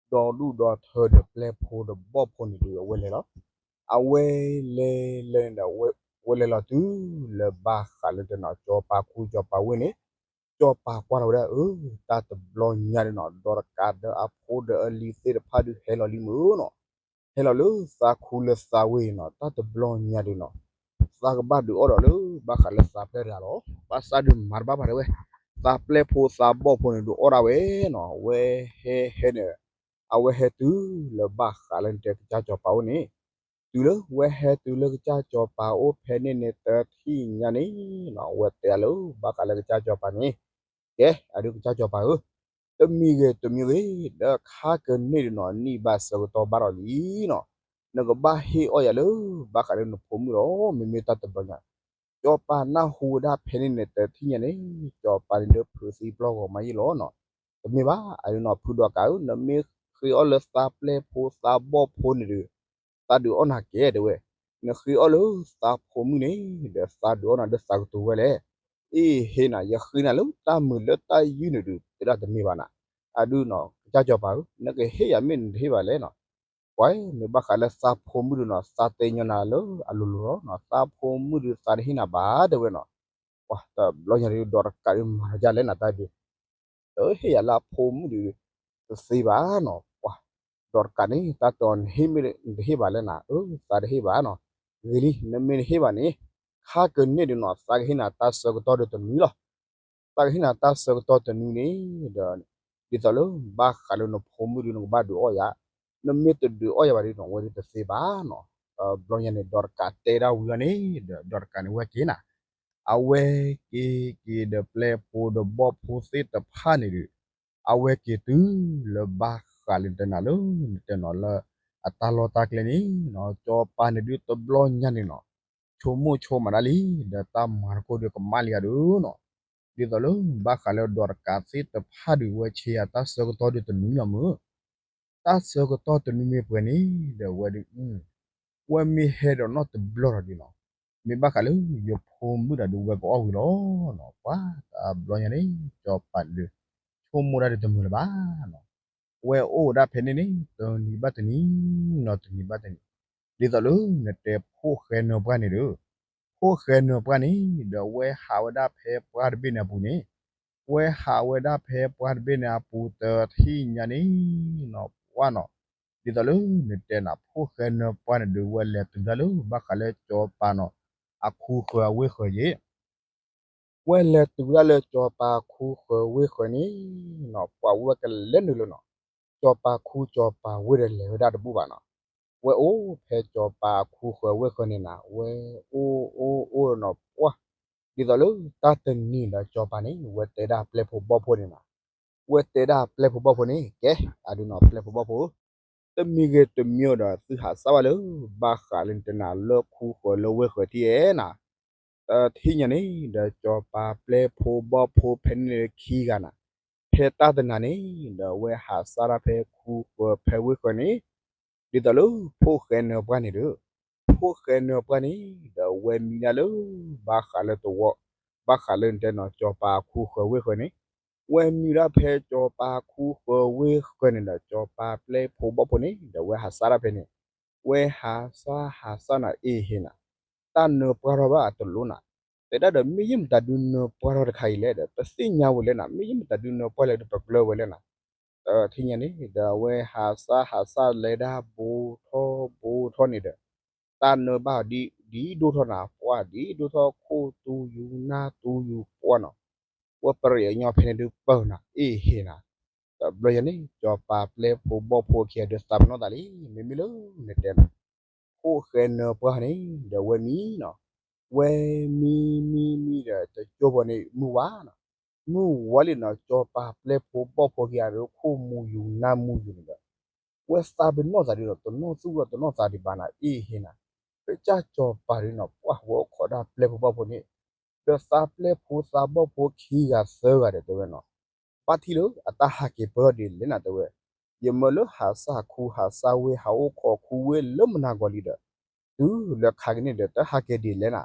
ဒူၣ်ဒီထၢဒီးပျဲၢ်ဖိဒီးဘီၣ်ဖိန့ၣ်ဒုး အဝဲလဲၤလီၤ. အဝဲလဲၤလဲၤန့ၣ်ဒီး ဝဲလဲၤလီၤတုၤလၢဘၣ်ဃးလၢတဲနၤ စီၤပၤခူစီၤပၤဝ့ၢ်န့ၣ် စီၤပၤကွၢ်လီၤဝဲဒၣ် အၢ တၢ်တဘျီညါဒုးနီၤ ဒီးတကးဒီးအဖိဒီးအလံၤသ့ၣ်တဖၣ်ဒုးဟဲလီၤလံမုၢ်နီၤ. ဟဲလီၤလၢသးခူလၢသးဝ့ၢ်နီၤ တၢ်တဘျီညါဒုးနီၤ သးကဘၣ်ဒုးအီၣ်ဒီးလၢ ဘၣ်ဃးလၢသးပျဲၢ်တဂၤလီၤ. ဘၣ်ဆၣ်ဒုးမၤတဘၣ်ဘၣ်တဲဝဲ သးပျဲၢ်ဖိသးဘီၣ်ဖိန့ၣ်ဒုးအီၣ်ဒၣ်ဝဲနီၤ ဝဲဟဲဟဲန့ၣ် အဝဲဟဲတုၤလၢဘၣ်ဃးလၢနတဲကစၢ်စီၤပၤအိၣ်န့ၣ် တုၤလၢဝဲဟဲတုၤလၢကစၢ်စီၤပၤအိၣ်ဖဲန့ၣ်န့ၣ် တထံၣ်ညါန့ၣ်နီၤ ဝဲတဲလၢ ဘၣ်ဃးလၢကစၢ်စီၤပၤန့ၣ် ကဲ အဒုးကစၢ်စီၤပၤဧၢ, တမံၤဂ့ၤတမံၤဂ့ၤ ဒီးခါကန့ၢ်ဒုးနီၤ နံၣ်ဘၣ်ဆၢကတီၢ်ဘၣ်ဒီးလံနီၤ, နကဘၣ်ဟ့ၣ်အီၣ်ယၤလၢ ဘၣ်ဃးလၢနဖိမုၣ်လီၤ မ့မ့ၢ်တၢ်တဘျီညါ, စီၤပၤနၢ်ဟူဝဲဒၣ်ဖဲန့ၣ်န့ၣ် တထံၣ်ညါန့ၣ် စီၤပၤန့ၣ်လၢဖုးသံပျီၢ်ဂီၤမးယံာ်လီၤနီၤ, တမ့ၢ်ဘၣ် အဒုးနီၤ ဖုဒီးကးဧၢ နမ့ၢ်ဃ့အီၣ်လၢသးပျဲၢ်ဖိသးဘီၣ်ဖိန့ၣ်ဒုး သးဒုးအီၣ်နၤကဲတဲဝဲ, နဃ့အီၣ်လၢသးဖိမုၣ်န့ၣ် ဒီးသးဒုးအီၣ်နၤဒီးသးကတိၤဝဲလဲၣ်, အ့ၣ်ဟ့နၤ ယဃ့နၤလၢတၢ်မုာ်လၢတၢ်ယုၢ်န့ၣ်ဒုး တဲဒၣ်တမ့ၢ်ဘၣ်နၤ, အဒုးနီၤ ကစၢ်စီၤပၤဧၢ နကဟ့ၣ်ယၤမ့ၢ်နတဟ့ၣ်ဘၣ်လဲၣ်နီၤ, ပှၤမ့ၢ်ဘၣ်ဃးလၢသးဖိမုၣ်ဒုးနီၤ သးတဲညီနၤလၢအလိၤလိၤလီၤနီၤ, သးဖိမုၣ်ဒုးသးတဟ့ၣ်နၤဘၣ်တဲဝဲနီၤ, ပှၤတဘျီညါဒုး ဒီးတကးဒုးမၤတၢ်လဲၣ်နၤတၢ်ဒုး တဟ့ၣ်ယၤလၢအဖိမုၣ်ဒုး တသ့ဘၣ်နီၤ, ပှၤ ဒီးတကးန့ၣ် တၢ်တဲအီၤနဟ့ၣ်မ့ၢ်နတဟ့ၣ်ဘၣ်လဲၣ်နၤ, အၢ သးတဟ့ၣ်ဘၣ်နီၤ, ဂ့ၤလံ နမ့ၢ်နဟ့ၣ်ဘၣ်န့ၣ် ခါကန့ၢ်ဒုးနီၤ သးကဟ့ၣ်နၤတၢ်ဆၢကတီၢ်ဒုးတနွံလီၤ, သးကဟ့ၣ်နၤတၢ်ဆၢကတီၢ်တနွံန့ၣ်ဒီး ဒ်သိးလၢဘၣ်ဃးလၢနဖိမုၣ်ဒုးနကဘၣ်ဒုးအီၣ်ယၤ, နမ့ၢ်တဒုးအီၣ်ယၤဘၣ်ဒုးနီၤ ဝဲဒုးတသ့ဘၣ်နီၤ, တဘျီညါန့ၣ် ဒီးတကးတဲဒၣ်ဝံၤအီၤန့ၣ်ဒီး ဒီးတကးန့ၣ်ဝဲက့ၤနၤ အဝဲက့ၤက့ၤဒီးပျဲၢ်ဖိဒီးဘီၣ်ဖိသ့ၣ်တဖၣ်န့ၣ်ဒုး, အဝဲက့ၤတုၤလၢဘၣ်ဃးလၢနတဲနၤလၢ နတဲနၤလၢ အတၢ်လီၢ်တၢ်ကျဲန့ၣ်နီၤ, စီၤပၤန့ၣ်ဒုးတဘျီညါန့ၣ်နီၤ, ဆိကမိၣ်ဆိကမးဒၣ်လံ, ဒီးတၢ်မၤသကိးဒုးကမၣ်လံဧါဒုးနီၤ, ဒ်သိးလၢဘၣ်ဃးလၢဒီးတကးသ့ၣ်တဖၣ်ဒုးဝဲဆ့ယၤတၢ်ဆၢကတီၢ်ဒုးတနွံလီၤမုၢ် တၢ်ဆၢကတီၢ်တနွံမ့ၢ်ပှဲၤန့ၣ်ဒီးဝဲဒုး, ဝဲမ့ၢ်ဟဲဒီးနီၢ်တဘျီဒီးဒုးနီၤ, မ့ၢ်ဘၣ်ဃးလၢယဖိမုၣ်ဒီးဒုးဝဲကအီၣ်ဝံၤလီၤနီၤ, ပှၤတဘျီညါန့ၣ် စီၤပၤန့ၣ်ဒုး ဆိကမိၣ်ဒၣ်ဒုးတမုာ်လၢၤဘၣ်နီၤ, ဝဲအိၣ်ဝဲဒၣ်ဖဲန့ၣ်န့ၣ် တနံၤဘၣ်တနံၤနီၤ တနံၤဘၣ်တနံၤ, ဒ်သိးလၢနတဲဖိၣ်ဃဲနၢၤပှၢ်န့ၣ်ဒုး ဖိၣ်ဃဲနၢၤပှၢ်န့ၣ် ဒီးဝဲဟးဝဲဒၣ်ဖဲပှၢ်တဘ့ၣ်န့ၣ်အပူၤန့ၣ်, ဝဲဟးဝဲဒၣ်ဖဲပှၢ်တဘ့ၣ်န့ၣ်အပူၤတထံၣ်ညါန့ၣ်နီၤ ပှၢ်နီၤ, ဒ်သိးလၢနတဲနၤ ဖိၣ်ဃဲနၢၤပှၢ်န့ၣ်ဒုး ဝဲလဲၤတုၤဒၣ်လၢ ဘၣ်ဃးလၢစီၤပၤနီၤ အခူဃၢၤအဝ့ၢ်ဃၢၤယ့ၣ် ဝဲလဲၤတုၤဒၣ်လၢစီၤပၤခူဃၢၤဝ့ၢ်ဃၢၤန့ၣ်နီၤ ပှၤဝဲကလဲၤနုာ်လၢနီၤ, စီၤပၤခူစီၤပၤဝ့ၢ်ဒီးလဲၤဝဲဒၣ်တဘူၣ်ဘၣ်နီၤ, ဝဲအိၣ်ဖဲစီၤပၤခူဃၢၤဝ့ၢ်ဃၢၤန့ၣ်နၤ ဝဲအိၣ်အိၣ်အိၣ်နီၤ ပှၢ်, ဒ်သိးလၢတၢ်တနံၤဒီးစီၤပၤန့ၣ် ဝဲတဲဒၣ်ပျဲၢ်ဖိဘီၣ်ဖိန့ၣ်နၤ, ဝဲတဲဒၣ်ပျဲၢ်ဖိဘီၣ်ဖိန့ၣ် ကဲ အဒုးနီၤ ပျဲၢ်ဖိဘီၣ်ဖိ တမံၤဂ့ၤတမံၤဒီး သုဟးစၢ်ဘၣ်လၢ ဘၣ်ဃးလၢနတဲနၤလၢခူဃၢၤလၢဝ့ၢ်ဃၢၤထံၣ်ဧဲနၤ, တထံၣ်ညါန့ၣ်ဒီး စီၤပၤပျဲၢ်ဖိဘီၣ်ဖိဖဲန့ၣ်ခံဂၤနၤ, ဖဲတၢ်တနၤန့ၣ်ဒီး ဝဲဟးစၢ်ဒၣ်ဖဲခူဃၢၤဖဲဝ့ၢ်ဃၢၤန့ၣ်, ဒ်သိးလၢဖိၣ်ဃဲနၢၤပှၢ်န့ၣ်ဒီး, ဖိၣ်ဃဲနၢၤပှၢ်န့ၣ်ဒီး ဝဲမံဒၣ်လၢ ဘၣ်ဃးလၢတဝီ, ဘၣ်ဃးလၢနတဲနီၤ စီၤပၤခူဃၢၤဝ့ၢ်ဃၢၤန့ၣ်, ဝဲမံဒၣ်ဖဲစီၤပၤခူဃၢၤဝ့ၢ်ဃၢၤန့ၣ်ဒီး စီၤပၤပျဲၢ်ဖိဘီၣ်ဖိန့ၣ်ဒီး ဝဲဟးစၢ်ဒၣ်ဖဲန့ၣ်, ဝဲဟးစၢ်ဟးစၢ်နၤအ့ၣ်ဟ့နၤ, တၢ် တၢ်နၢပှၢ်ထီၣ်ဘၣ်အတလိၣ်နၤ, တဲဒၣ်ဒီး မ့ၢ်ယဲၢ်မတၤဒုနၢပှၢ်ထီၣ်တခါအံၤလဲၣ်ဒီး တသ့ၣ်ညါဝဲလဲၣ်နၤ, မ့ၢ်ယဲၢ်မတၤဒုနၢပှၢ်လဲၣ်ဒီး ပကျၢၢ်ဝဲလဲၣ်နၤ. တထံၣ်ညါန့ၣ်ဒီး အဝဲဟးစၢ်ဟးစၢ်လဲၤဒၣ် ဘူးထီၣ်ဘူးထီၣ်န့ၣ်ဒီး တၢ်နၢဘၣ်ဒ်ဒိၣ်ထီၣ်နၤ ပှၢ်ဒ်ဒိၣ်ထီၣ် ခိၣ်သူယူၤနၢ်သူယူၤ ပှၢ်နီၤ, ဝဲပရံးအညီဖဲန့ၣ်ဒုးပၢၢ်နၤ အ့ၣ်ဟ့ၣ်နၤ. တဘျီညါန့ၣ် စီၤပၤပျဲၢ်ဖိဘီၣ်ဖိခံဂၤဒုးသးပနီၣ်သးလံ, မ့မ့ၢ်လၢနတဲနၤ ခိၣ်ဃဲနၢပှၢ်န့ၣ် ဒီးဝဲမံနီၤ, ဝဲမံမံမံဒီး တကၠိဖိန့ၣ် မုၢ်ဝါနီၤ, မုၢ်ဝါလံနီၤ စီၤပၤပျဲၢ်ဖိဘီၣ်ဖိခံဂၤဒီး ခိၣ်မူယူၤနၢ်မူယူၤန့ၣ်ဒီး ဝဲသးပနီၣ်သးဒုးဒီး တနီၣ်သူၣ်ဒီးတနီၣ်သးဒံးဘၣ်နၤ အ့ၣ်ဟ့ၣ်နၤ. ကစၢ်စီၤပၤဒုးနီၤ ပှၢ်ဝဲအိၣ်ခိးဒၣ်ပျဲၢ်ဖိဘီၣ်ဖိန့ၣ် ဒီးသးပျဲၢ်ဖိသးဘီၣ်ဖိခံဂၤသၢဂၤဒီး တဲဝဲနီၤ, ဘၣ်ထံၣ်လၢအတၢ်ဟးက့ၤပၢၢ်ဒ်လဲၣ်နၤ တဲဝဲ, ယမၢလၢဟးစၢ်ခူဟးစၢ်ဝ့ၢ် ဟးအိၣ်ခိးခူဝ့ၢ်လၢမုၢ်နၤဂီၤလံဒီး တုၤလၢခါကန့ၣ်ဒီး တၢ်ဟးက့ၤဒ်လဲၣ်နၤ.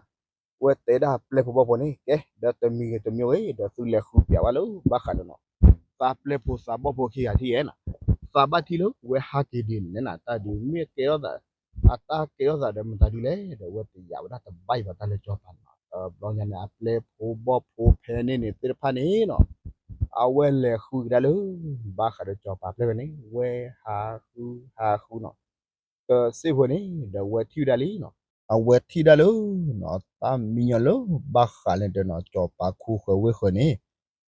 ဝဲတဲဒၣ်ပျဲၢ်ဖိဘီၣ်ဖိန့ၣ် ကဲ ဒီးတမံၤဂ့ၤတမံၤဂ့ၤ ဒီးသုလဲၤဃုပျးဝဲလၢဘၣ်ဃးလၢနီၤ သးပျဲၢ်ဖိသးဘီၣ်ဖိခံဂၤထံၣ်ဧဲနၤ, သးဘၣ်ထံၣ်လၢဝဲဟးက့ၤဒ်န့ၣ်နၤ တၢ်ဒုးမ့ၢ်ကဲထီၣ်သး အတၢ်ကဲထီၣ်သးဒီးမတၤဒုးလဲၣ်ဒီး ဝဲတယာ်ဝဲဒၣ်တဘၣ်အံၤဘၣ်တၢ်လၢစီၤပၤန့ၣ်နီၤ. တဘျီညါန့ၣ် အပျဲၢ်ဖိဘီၣ်ဖိဖဲန့ၣ်န့ၣ်သ့ၣ်တဖၣ်န့ၣ်နီၤ အဝဲလဲၤဃုကဒါလၢ ဘၣ်ဃးဒီးစီၤပၤပျဲၢ်ဝဲန့ၣ် ဝဲဟးဃုဟးဃုနီၤ ကစ့ၢ်ဖိန့ၣ်ဒီး ဝဲထံၣ်ဝဲဒၣ်လံနီၤ, အဝဲထံၣ်ဒၣ်လၢနီၤ တၢ်မံညီလၢဘၣ်ဃးလၢတဲနီၤ စီၤပၤခူဃၢၤဝ့ၢ်ဃၢၤန့ၣ်,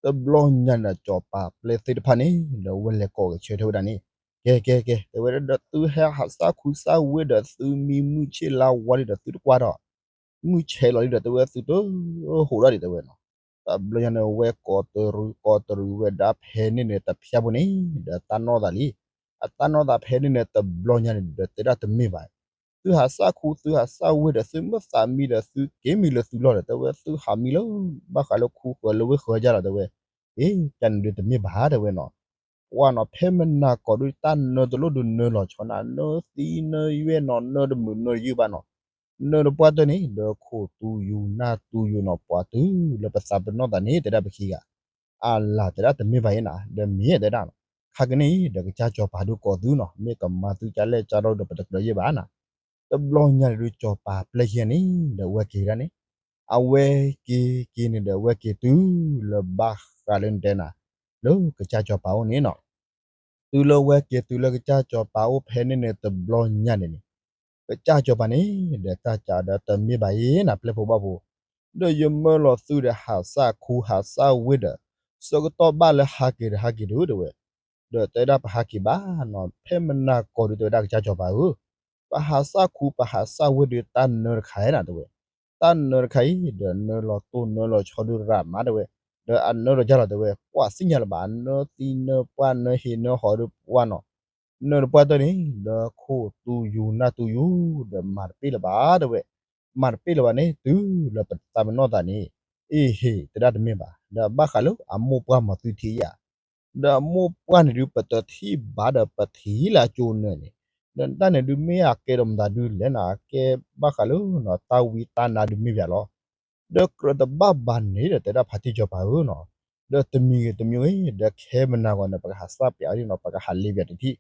တဘျီညါန့ၣ်ဒီး စီၤပၤပျဲၢ်သ့ၣ်တဖၣ်န့ၣ်ဒီး ဝဲလဲၤကိးကဆၢထၢၣ်ဝဲဒၣ်န့ၣ်, ကဲကဲကဲ တဲဝဲဒၣ်ဒီး သုဟဲဟးစၢ်ခူစၢ်ဝ့ၢ်ဒီး သုမံမုၢ်ဆ့ၣ်လါဝါလံဒီး သုတကွၢ်ဒီး မုၢ်ဆဲးလီၤလံဒီး တဲဝဲသုတဟိးဒၣ်ဒံး တဲဝဲနီၤ. တဘျီညါန့ၣ် ဝဲကိးတရံးကိးတရံးဝဲဒၣ်ဖဲန့ၣ်န့ၣ် တဖျၢၣ်ဖိန့ၣ်ဒီး တၢ်နီၣ်သးလံ. အတၢ်နီၣ်သးဖဲန့ၣ်န့ၣ် တဘျီညါန့ၣ်ဒီး တဲဒၣ်တမ့ၢ်ဘၣ်, သုဟးစၢ်ခူ သုဟးစၢ်ဝ့ၢ်ဒီး သုမ့ၢ်သးမံဒီး သုက့ၤမံလၢသုလီၢ်ဒီး တဲဝဲသုဟးမံလၢ ဘၣ်ဃးလၢခူဃၢၤလၢဝ့ၢ်ဃၢၤယါလီၤ တဲဝဲ. အ့ ကန့ၣ်ဒုးတမ့ၢ်ဘၣ် တဲဝဲနီၤ. ပှၢ်နီၤ ဖဲမနၤကိးဒုး တၢ်နၢတလိၣ်ဒုးနၢလီၤဆီနၤ နၢသံနၢယွဲၢ်နီၤ နၢတမုာ်နၢတယုၢ်ဘၣ်နီၤ. နၢတပှၢ်တၢၢ်န့ၣ်ဒီး ခိၣ်သူယူၤနၢ်သူယူၤနီၤ ပှၤတုၤလၢပသးပနီၣ်သးန့ၣ် တဲဒၣ်ပခံဂၤ အလၢ် တဲဒၣ်တမ့ၢ်ဘၣ်အံၤနၤ ဒီးမ့ၢ်တဲဒၣ်နီၤ. ခါကန့ၣ်ဒီး ကစၢ်စီၤပၤဒုးကိးသုနီၤ မ့ၢ်ကမၤသုကလဲၣ်ကၢ်ထီၣ်ဒီး ပတကြၢးယဲၢ်ဘၣ်နၤ. တဘျီညါန့ၣ်ဒုး စီၤပၤပျဲၢ်ခံဂၤန့ၣ်ဒီး အဝဲက့ၤဒၣ်န့ၣ် အဝဲက့ၤက့ၤန့ၣ်ဒီး အဝဲက့ၤတုၤလၢဘၣ်ဃးလၢနတဲနၤ လၢကစၢ်စီၤပၤအိၣ်န့ၣ်နီၤ. တုၤလၢဝဲက့ၤတုၤလၢကစၢ်စီၤပၤအိၣ်ဖဲန့ၣ်န့ၣ် တဘျီညါန့ၣ်န့ၣ် ကစၢ်စီၤပၤန့ၣ်ဒီး တၢ်ကးဒီးတမ့ၢ်ဘၣ်အံၤနၤ ပျဲၢ်ဖိဘီၣ်ဖိ, ဒီးယမၢလီၤသုဒီးဟးစၢ်ခူဟးစၢ်ဝ့ၢ်ဒီး ဆၢကတီၢ်ဘၣ်လၢဟးက့ၤဒီးဟးက့ၤဒုး တဲဝဲ. ဒီးတဲဒၣ်ပဟးက့ၤဘၣ်နီၤ ဖဲမနၤကိးဒုး တဲဝဲဒၣ်ကစၢ်စီၤပၤဧၢ, ပဟးစၢ်ခူပဟးစၢ်ဝ့ၢ်ဒုး တၢ်နၢတခါအံၤနၤ တဲဝဲ. တၢ်နၢတခါအံၤ ဒီးနၢလီၤတိၢ်နၢလီၤဆီဒုးရၤမး တဲဝဲ. ဒီးအနၢလီၤယါလီၤ တဲဝဲ ကွၢ်သ့ၣ်ညါလၢၤဘၣ် အနၢသံနၢပှၢ်နၢဟ့ၣ်နၢဟီၣ်ဒုးပှၢ်နီၤ. နၢတပှၢ်တၢၢ်န့ၣ် ဒီးခိၣ်သူယူၤနၢ်သူယူၤ ဒီးမၤတပ့ၢ်လၢၤဘၣ် တဲဝဲ. မၤတပ့ၢ်လၢၤဘၣ်န့ၣ် တုၤလၢပသးပနီၣ်သးန့ၣ် အ့ဟ့ၣ် တဲဒၣ်တမ့ၢ်ဘၣ် ဒီးဘၣ်ဃးလၢအမိၢ်ပှၢ်မၤသုထံၣ်ယါ ဒီးအမိၢ်ပှၢ်န့ၣ်ဒုး ပတထံၣ်ဘၣ်ဒီးပထံၣ်လၢအကၠိနၢၤန့ၣ်, ဒီးတၢ်န့ၣ်ဒုးမ့ၢ်အကဲဒီးမတၤဒုးလဲၣ်နၤ အကဲဘၣ်ဃးလၢနီၤ တၢ်ဝံတၢ်နါဒုးမ့ၢ်ပၠးလီၤ. ဒီးကြၢးတဘၣ်ဘၣ်န့ၣ်ဒီး တဲဒၣ်ဖါတံၢ်စီၤပၤဧၢနီၤ, ဒီးတမံၤဂ့ၤတမံၤဂ့ၤ ဒီးခဲမနၤဂီၤန့ၣ် ပကဟးစၢ်ပၠးအီၤဒ်နီၤ ပကဟးလ့ပၠးတထံၣ်,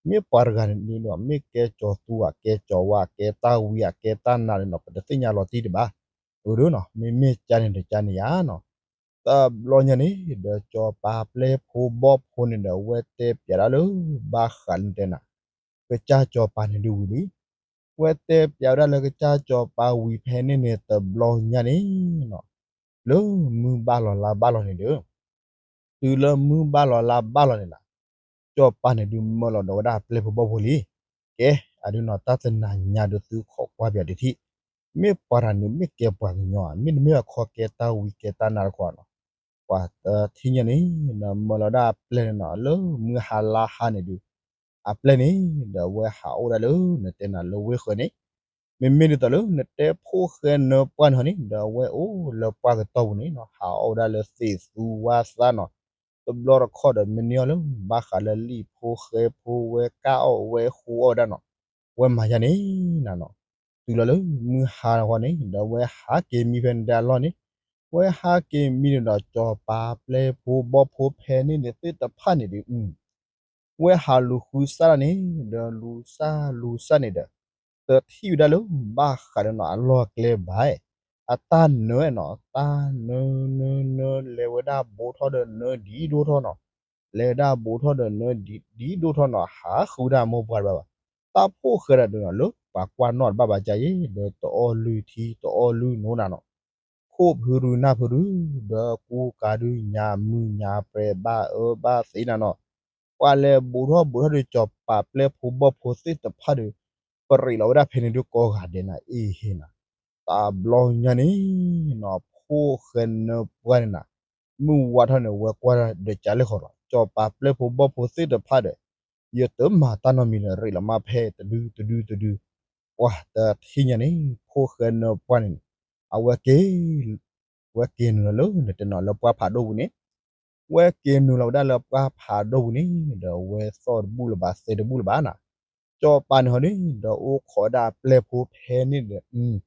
မ့ၢ်ပှၤတဂၤန့ၣ်ဒုးနီၤ မ့ၢ်ကဲကၠီၤသူဧါ ကဲကၠီၤဝါ ကဲတၢ်ဝံဧါ ကဲတၢ်နါန့ၣ်နီၤ ပတသ့ၣ်ညါလီၤတံၢ်တဘၣ်. အၢဒုးနီၤ မ့မ့ၢ်ကါန့ၣ်ဒီးကါန့ၣ်ယါနီၤ. တဘျီညါန့ၣ် ဒီးစီၤပၤပျဲၢ်ဖိဘီၣ်ဖိန့ၣ်ဒီး အဝဲတဲပၠးဒၣ်လၢ ဘၣ်ဃးလၢတဲနၤ ကစၢ်စီၤပၤန့ၣ်ဒုးဝံၤလံ. ဝဲတဲပၠးဝဲဒၣ်လၢကစၢ်စီၤပၤဝံၤဖဲန့ၣ်န့ၣ် တဘျီညါန့ၣ်နီၤ လၢမုၢ်ဘၣ်လီၤလါဘၣ်လီၤန့ၣ်ဒီး တုၤလၢမုၢ်ဘၣ်လီၤလါဘၣ်လီၤန့ၣ်နီၤ စီၤပၤန့ၣ်ဒုးမၢလီၤဒီးဝဲဒၣ်ပျဲၢ်ဖိဘီၣ်ဖိလံ. ကဲ အဒုးနီၤ တၢ်တနၤညါဒုးသုခိးကွၢ်ပၠးတထံၣ်, မ့ၢ်ပှၤတဂၤန့ၣ် မ့ၢ်ကဲပှၤကညီဧါ မ့တမ့ၢ်အခီကဲတၢ်ဝံကဲတၢ်နါတခီနီၤ. ပှၤတထံၣ်ညါန့ၣ် နမၢလီၤဒၣ်အပျဲၢ်န့ၣ်နီၤ လၢမုၢ်ဟါလါဟါန့ၣ်ဒုး အပျဲၢ်န့ၣ် ဒီးအဝဲဟးအိၣ်ဒၣ်လၢနတဲနၤလၢဝ့ၢ်ဃၢၤန့ၣ်, မ့မ့ၢ်ဒ်သိးလၢနတဲဖိၣ်ဃဲနၢပှၢ်န့ၣ်ဟီန့ၣ် ဒီးအဝဲအိၣ်လၢပှၢ်ကတီၢ်ပူၤန့ၣ်နီၤ ဟးအိၣ်ဒၣ်လၢသ့ၣ်သူဝါသၣ်နီၤ, တဘျီတခီၣ်ဒီးမ့ၢ်န့ၢ်အီၤလၢ ဘၣ်ဃးလၢလံာ်ဖိၣ်ဃဲဖိဝဲကၢ်အီၣ်ဝဲဃူအီၣ်ဝဲဒၣ်နီၤ, ဝဲမၤယါန့ၣ်နၤနီၤ. တုၤလီၤလၢမုၢ်ဟါတခီန့ၣ် ဒီးအဝဲဟးက့ၤမံဖဲန့ၣ်ဒၣ်အလီၢ်န့ၣ်, ဝဲဟးက့ၤမံန့ၣ်ဒီးစီၤပၤပျဲၢ်ဖိဘီၣ်ဖိဖဲန့ၣ်န့ၣ်သ့ၣ်တဖၣ်န့ၣ်ဒုး ဝဲဟးလူၤဃုစၢ်ဒၣ်န့ၣ် ဒီးလူၤစၢ်လူၤစၢ်န့ၣ်ဒီး တထံၣ်ဝဲဒၣ်လၢဘၣ်ဃးဒီးနီၤ အလီၢ်အကျဲဘၣ်, အတၢ်နၢနီၤ တၢ်နၢနၢနၢ လဲၤဝဲဒၣ်ဘူးထီၣ်ဒီးနၢဒ်ဒိၣ်ထီၣ်နီၤ, လဲၤဝဲဒၣ်ဘူးထီၣ်ဒီးနၢဒ်ဒိၣ်ထီၣ်နီၤ ဟးဃုဝဲဒၣ်မိၢ်ပှၢ်တဘၣ်ဘၣ်, တၢ်ဖိၣ်ဃဲတဒုနီၤ လၢပှၤကွၢ်နီၣ်တဘၣ်ဘၣ်ကါအံၤ ဒီးတအီၣ်လုၢ်ထံ တအီၣ်လုၢ်နိနၤနီၤ ခိၣ်ဖုရူနၢ်ဖုရူ, ဒီးကူကၤဒုညါမုၢ်ညါပြဲၤဘၣ်အၢဘၣ်သီနၤနီၤ, ပှၤလဲၤဘူးထီၣ်ဘူးထီၣ်ဒီး စီၤပၤပျဲၢ်ဖိဘီၣ်ဖိသ့ၣ်တဖၣ်ဒီး ပရံးလီၤဝဲဒၣ်ဖဲန့ၣ်ဒုကိးဂၤဒဲးနၤ အ့ဟ့နၤ, တဘျီညါန့ၣ်နီၤ ဖိၣ်ဃဲနၢပှၢ်န့ၣ်နၤ, မုၢ်ဝါထီၣ်န့ၣ် ဝဲကွၢ်ဒီးကလဲၣ်ဃီလီၤ စီၤပၤပျဲၢ်ဖိဘီၣ်ဖိသ့ၣ်တဖၣ်ဒီး ယတမၤတၢ်နီတမံၤဒီး ရံးလီၤမးဖဲတဒုတဒုတဒု, ပှၤတထံၣ်ညါန့ၣ် ဖိၣ်ဃဲနၢပှၢ်န့ၣ်န့ၣ် အဝဲက့ၤ ဝဲက့ၤနုာ်လီၤလၢ နတဲနီၤလၢပှၢ်ဖးဒိၣ်ပူၤန့ၣ်, ဝဲက့ၤနုာ်လီၤဝဲဒၣ်လၢပှၢ်ဖးဒိၣ်ပူၤန့ၣ် ဒီးဝဲသီၣ်တဘူၣ်လၢၤဘၣ် သဲတဘူၣ်လၢၤဘၣ်နၤ, စီၤပၤန့ၣ်ဟီန့ၣ် ဒီးအိၣ်ခိးဝဲဒၣ်အပျဲၢ်ဖိဖဲန့ၣ်ဒီး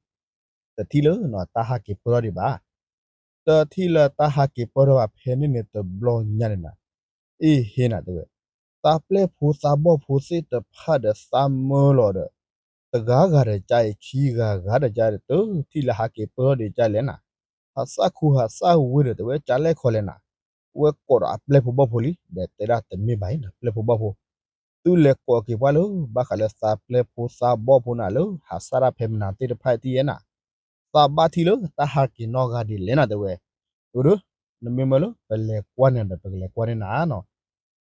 တထံၣ်လၢတၢ်ဟးက့ၤပၢၢ်ထီၣ်ဒံးဘၣ် တထံၣ်လၢတၢ်ဟးက့ၤပၢၢ်ထီၣ်ဘၣ်ဖဲန့ၣ်န့ၣ် တဘျီညါန့ၣ်နၤ, အ့ဟ့နၤတဲဝဲ, သးပျဲၢ်ဖိသးဘီၣ်ဖိသ့ၣ်တဖၣ်ဒီးသးမၢလီၤဒီး တဂၤဂၤဒီးကါအံၤ ခံဂၤဂၤဒီးကါဒီး တထံၣ်လၢဟးက့ၤပၢၢ်ထီၣ်ဒံးကါလဲၣ်နၤ, ဟးစၢ်ခူဟးစၢ်ဝ့ၤဒီး တဲဝဲကါလဲၣ်ခီလဲၣ်နၤ, ဝဲကိးဒီးအပျဲၢ်ဖိဘီၣ်ဖိလံ ဒီးတဲဒၣ်တမ့ၢ်ဘၣ်အံၤနၤ ပျဲၢ်ဖိဘီၣ်ဖိ သုလဲၤကိးက့ၤပှၤလၢ ဘၣ်ဃးလၢသးပျဲၢ်ဖိသးဘီၣ်ဖိနၤလၢ ဟးစၢ်ဒၣ်ဖဲမနၤသ့ၣ်တဖၣ်အံၤတယဲၢ်နၤ, သးဘၣ်ထံၣ်လၢတၢ်ဟးက့ၤနီၢ်ဂၤဒ်လဲၣ်နၤတဲဝဲ, အၢဒီး နမ့ၢ်မၢလၢပလဲၤကွၢ်န့ၣ်ဒီး ပကလဲၤကွၢ်န့ၢ်နၤနီၤ,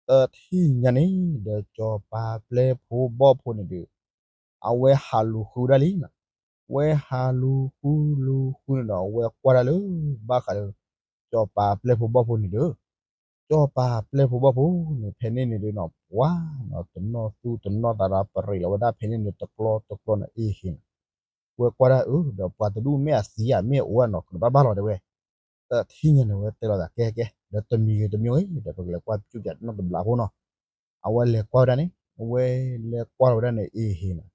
တထံၣ်ညါန့ၣ် ဒီးစီၤပၤပျဲၢ်ဖိဘီၣ်ဖိန့ၣ်ဒီး အဝဲဟးလူၤဃုဒၣ်လံနၤ, ဝဲဟးလူၤဃုလူၤဃုန့ၣ်ဒီး အဝဲကွၢ်ဒၣ်လၢ ဘၣ်ဃးလၢ စီၤပၤပျဲၢ်ဖိဘီၣ်ဖိန့ၣ်ဒီး စီၤပၤပျဲၢ်ဖိဘီၣ်ဖိန့ၣ် ဖဲန့ၣ်န့ၣ်ဒီးနီၤ ပှၤနီၤ တနီၣ်သူတနီၣ်သးဒီး ပရံးလီၤဝဲဒၣ်ဖဲန့ၣ်န့ၣ် တကျီတကျီန့ၣ် အ့ဟ့နၤ, ဝဲကွၢ်ဒၣ်အၢ ဒီးပှၤတဒူၣ်မ့ၢ်အသံဧါ မ့ၢ်အအိၣ်ဧါနီၤ ကဘၣ်ဘၣ်လီၤတဲဝဲ, တထံၣ်ညါန့ၣ် ဝဲတဲလီၤသးကဲကဲ ဒီးတမံၤဂ့ၤတမံၤဂ့ၤ ဒီးပကလဲၤကွၢ်ကၠူၣ်ပၠးနီတဘျီအဃိနီၤ, အဝဲလဲၤကွၢ်ဝဲဒၣ်န့ၣ် အဝဲလဲၤကွၢ်လီၤဝဲဒၣ်န့ၣ် အ့ဟ့နၤ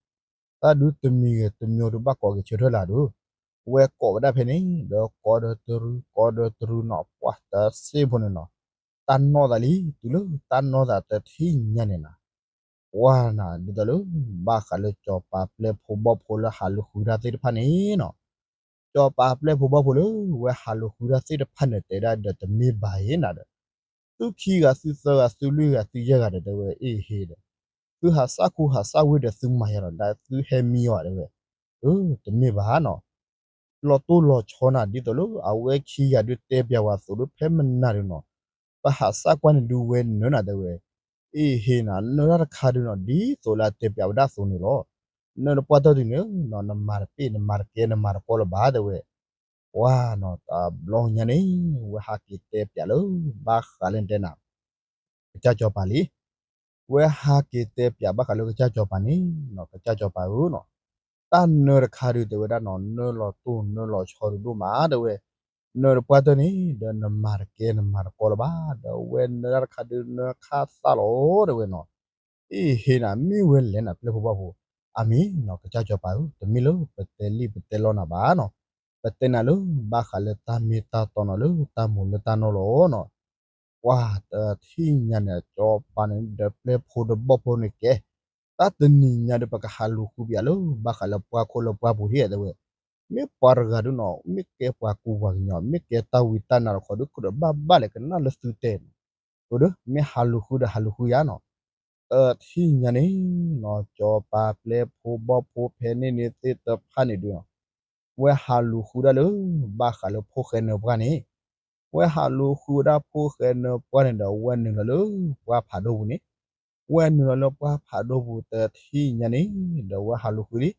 တၢ်ဒုးတမံၤဂ့ၤတမံၤတဘၣ်ကိးက့ၤဆၢထၢၣ်လၢဒုး, ဝဲကိးဝဲဒၣ်ဖဲန့ၣ် ဒီးကိးဒီးတရူး ကိးဒီးတရူးနီၤ ပှၤတစ့ဖိန့ၣ်နီၤ, တၢ်နီၢ်သးလံ တုၤလၢတၢ်နီၢ်သးတထံၣ်ညါန့ၣ်နၤ, ပှၤနၤ ဒ်သိးလၢ ဘၣ်ဃးလၢစီၤပၤပျဲၢ်ဖိဘီၣ်ဖိလၢဟးလူၤဃုတၢ်သ့ၣ်တဖၣ်န့ၣ်နီၤ စီၤပၤပျဲၢ်ဖိဘီၣ်ဖိလၢ ဝဲဟးလူၤဃုတၢ်သ့ၣ်တဖၣ်န့ၣ် တဲဒၣ်ဒီးတမ့ၢ်ဘၣ်အံၤနၤဒီး, သုခံဂၤသုသၢဂၤ သုလွံၢ်ဂၤသုယဲၢ်ဂၤဒီး တဲဝဲအ့ဟ့ဒီး, သုဟးစၢ်ခူဟးစၢ်ဝ့ၤဒီး သုမၤယၤလီၤဒၣ် သုဟဲမံအီၤတဲဝဲ, အၢ တမ့ၢ်ဘၣ်နီၤ, လီၤတိၢ်လီၤဆီနၤ ဒ်သိးလၢ အဝဲခံဂၤဒုးတဲပျးဝဲအသိးဒီး ဖဲမနၤဒုးနီၤ, ပဟးစၢ်ကွၢ်န့ၣ်ဒုးဝဲနၢၤနၤတဲဝဲ, အ့ဟ့နၤ နၢၤတၢ်တခါဒုးနီၤ ဒ်သိးလၢအတဲပျးဝဲဒၣ်အသိးန့ၣ်လီၤ, နၢၤတပှၢ်တၢၢ်ဒုးန့ၣ်နီၤ နမၤတပ့ၢ် နမၤတကဲ နမၤတကီလၢၤဘၣ်တဲဝဲ, ပှၤနီၤ တဘျီညါန့ၣ် ဝဲဟးက့ၤတဲပျးလၢ ဘၣ်ဃးလၢနတဲနၤ ကစၢ်စီၤပၤလံ, ဝဲဟးက့ၤတဲပျးဘၣ်ဃးလၢကစၢ်စီၤပၤန့ၣ်နီၤ ကစၢ်စီၤပၤဧၢနီၤ, တၢ်နၢၤတခါဒုးတဲဝဲဒၣ်နီၤ နၢၤလီၤတိၢ်နၢၤလီၤဆီဒုးဒိၣ်မးတဲဝဲ, နၢၤတပှၢ်တၢၢ်န့ၣ် ဒီးနမၤတကဲနမၤတကီလၢၤဘၣ် ဒီးဝဲနၢၤတၢ်တခါဒုးနၢၤခါသၣ်လီၤတဲဝဲနီၤ, အ့ဟ့နၤ မ့ၢ်ဝဲလဲၣ်နၤ ပျဲၢ်ဖိဘီၣ်ဖိ, အမ့ၢ်နီၤ ကစၢ်စီၤပၤဧၢ တမ့ၢ်လၢပတဲလံာ်ပတဲလီနၤဘၣ်နီၤ, ပတဲနၤလၢ ဘၣ်ဃးလၢတၢ်မ့ၢ်တၢ်တီနီၤ လၢတၢ်မိၤလၢတၢ်နီၢ်လီၤနီၤ, ပှၤတထံၣ်ညါန့ၣ် စီၤပၤန့ၣ် ဒီးပျဲၢ်ဖိဒီးဘီၣ်ဖိန့ၣ်ကဲ, တၢ်တနံၤညါဒီး ပကဟးလူၤဃုပျးလၢ ဘၣ်ဃးလၢပှၢ်ခိၣ်လၢပှၢ်ပူၤထံၣ်တဲဝဲ, မ့ၢ်ပှၤတဂၤဒုးနီၤ မ့ၢ်ကဲပှၤကူပှၤကညီ မ့ၢ်ကဲတၢ်ဝံတၢ်နါတခီဒုး ကြၢးဘၣ်ဘၣ်လဲၣ် ကနၣ်လၢသုတဲန့ၣ်, အၢဒီး မ့ၢ်ဟးလူၤဃုဒီးဟးလူၤဃုယါနီၤ, တထံၣ်ညါန့ၣ်နီၤ စီၤပၤပျဲၢ်ဖိဘီၣ်ဖိဖဲန့ၣ်န့ၣ်သ့ၣ်တဖၣ်န့ၣ်ဒုးနီၤ ဝဲဟးလူၤဃုဒၣ်လၢ ဘၣ်ဃးလၢဖိၣ်ဃဲနၢၤပှၢ်န့ၣ်, ဝဲဟးလူၤဃုဝဲဒၣ်ဖိၣ်ဃဲနၢၤပှၢ်န့ၣ်ဒီး ဝဲနုာ်လီၤလၢပှၢ်ဖးဒိၣ်ပူၤန့ၣ်, ဝဲနုာ်လီၤလၢပှၢ်ဖးဒိၣ်ပူၤတထံၣ်ညါန့ၣ် ဒီးဝဲဟးလူၤဃုလံ,